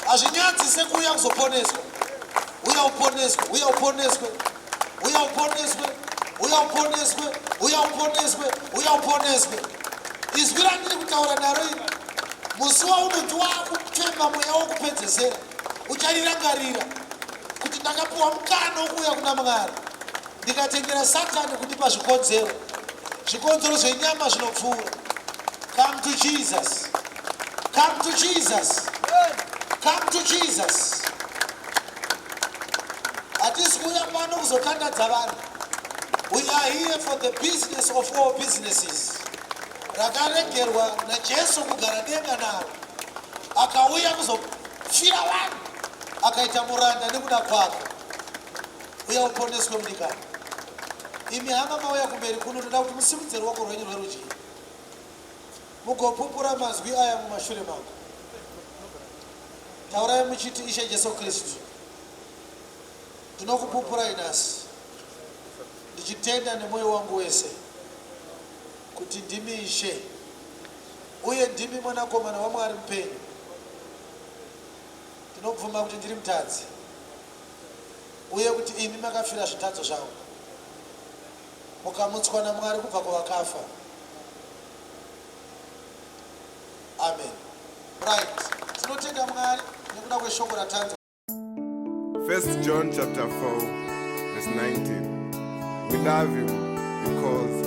Hazvinyadzise kuuya kuzoponeswa. Uya uponeswe, uya uponeswe. Uya uponeswe, uya uponeswe, uya uponeswe, uya uponeswe. Izwi randiri kutaura naro iri, musi waunonzi wakufemba mweya wokupedzesera, ucharirangarira kuti ndakapiwa mukana wokuuya kuna Mwari, ndikatendera Satani kundipa zvikonzero, zvikonzero zvenyama zvinopfuura. Come to Jesus. Come to Jesus. Come to Jesus. Hatisi kuuya pano kuzotandadza vanhu. We are here for the business of all businesses. Rakaregerwa naJesu kugara denga naro. Akauya kuzofira vanhu. Akaita muranda nekuda kwako. Uya uponeswe mudikani. Imi hama mauya kumberi kuno toda kuti musimudze ruoko rwenyu rwerudyi. Mugopupura mazwi aya mumashure mangu. Taurai muchiti, Ishe Jesu Kristu, ndinokupupurai nhasi, ndichitenda nemwoyo wangu wese kuti ndimi Ishe uye ndimi Mwanakomana waMwari mupenyu. Ndinobvuma kuti ndiri mutadzi uye kuti imi makafira zvitadzo zvangu mukamutswa naMwari kubva kuvakafa. Amen. Right. Tinotenda Mwari nekuda kweshoko ratanzwa. 1 John chapter 4 verse 19. We love him because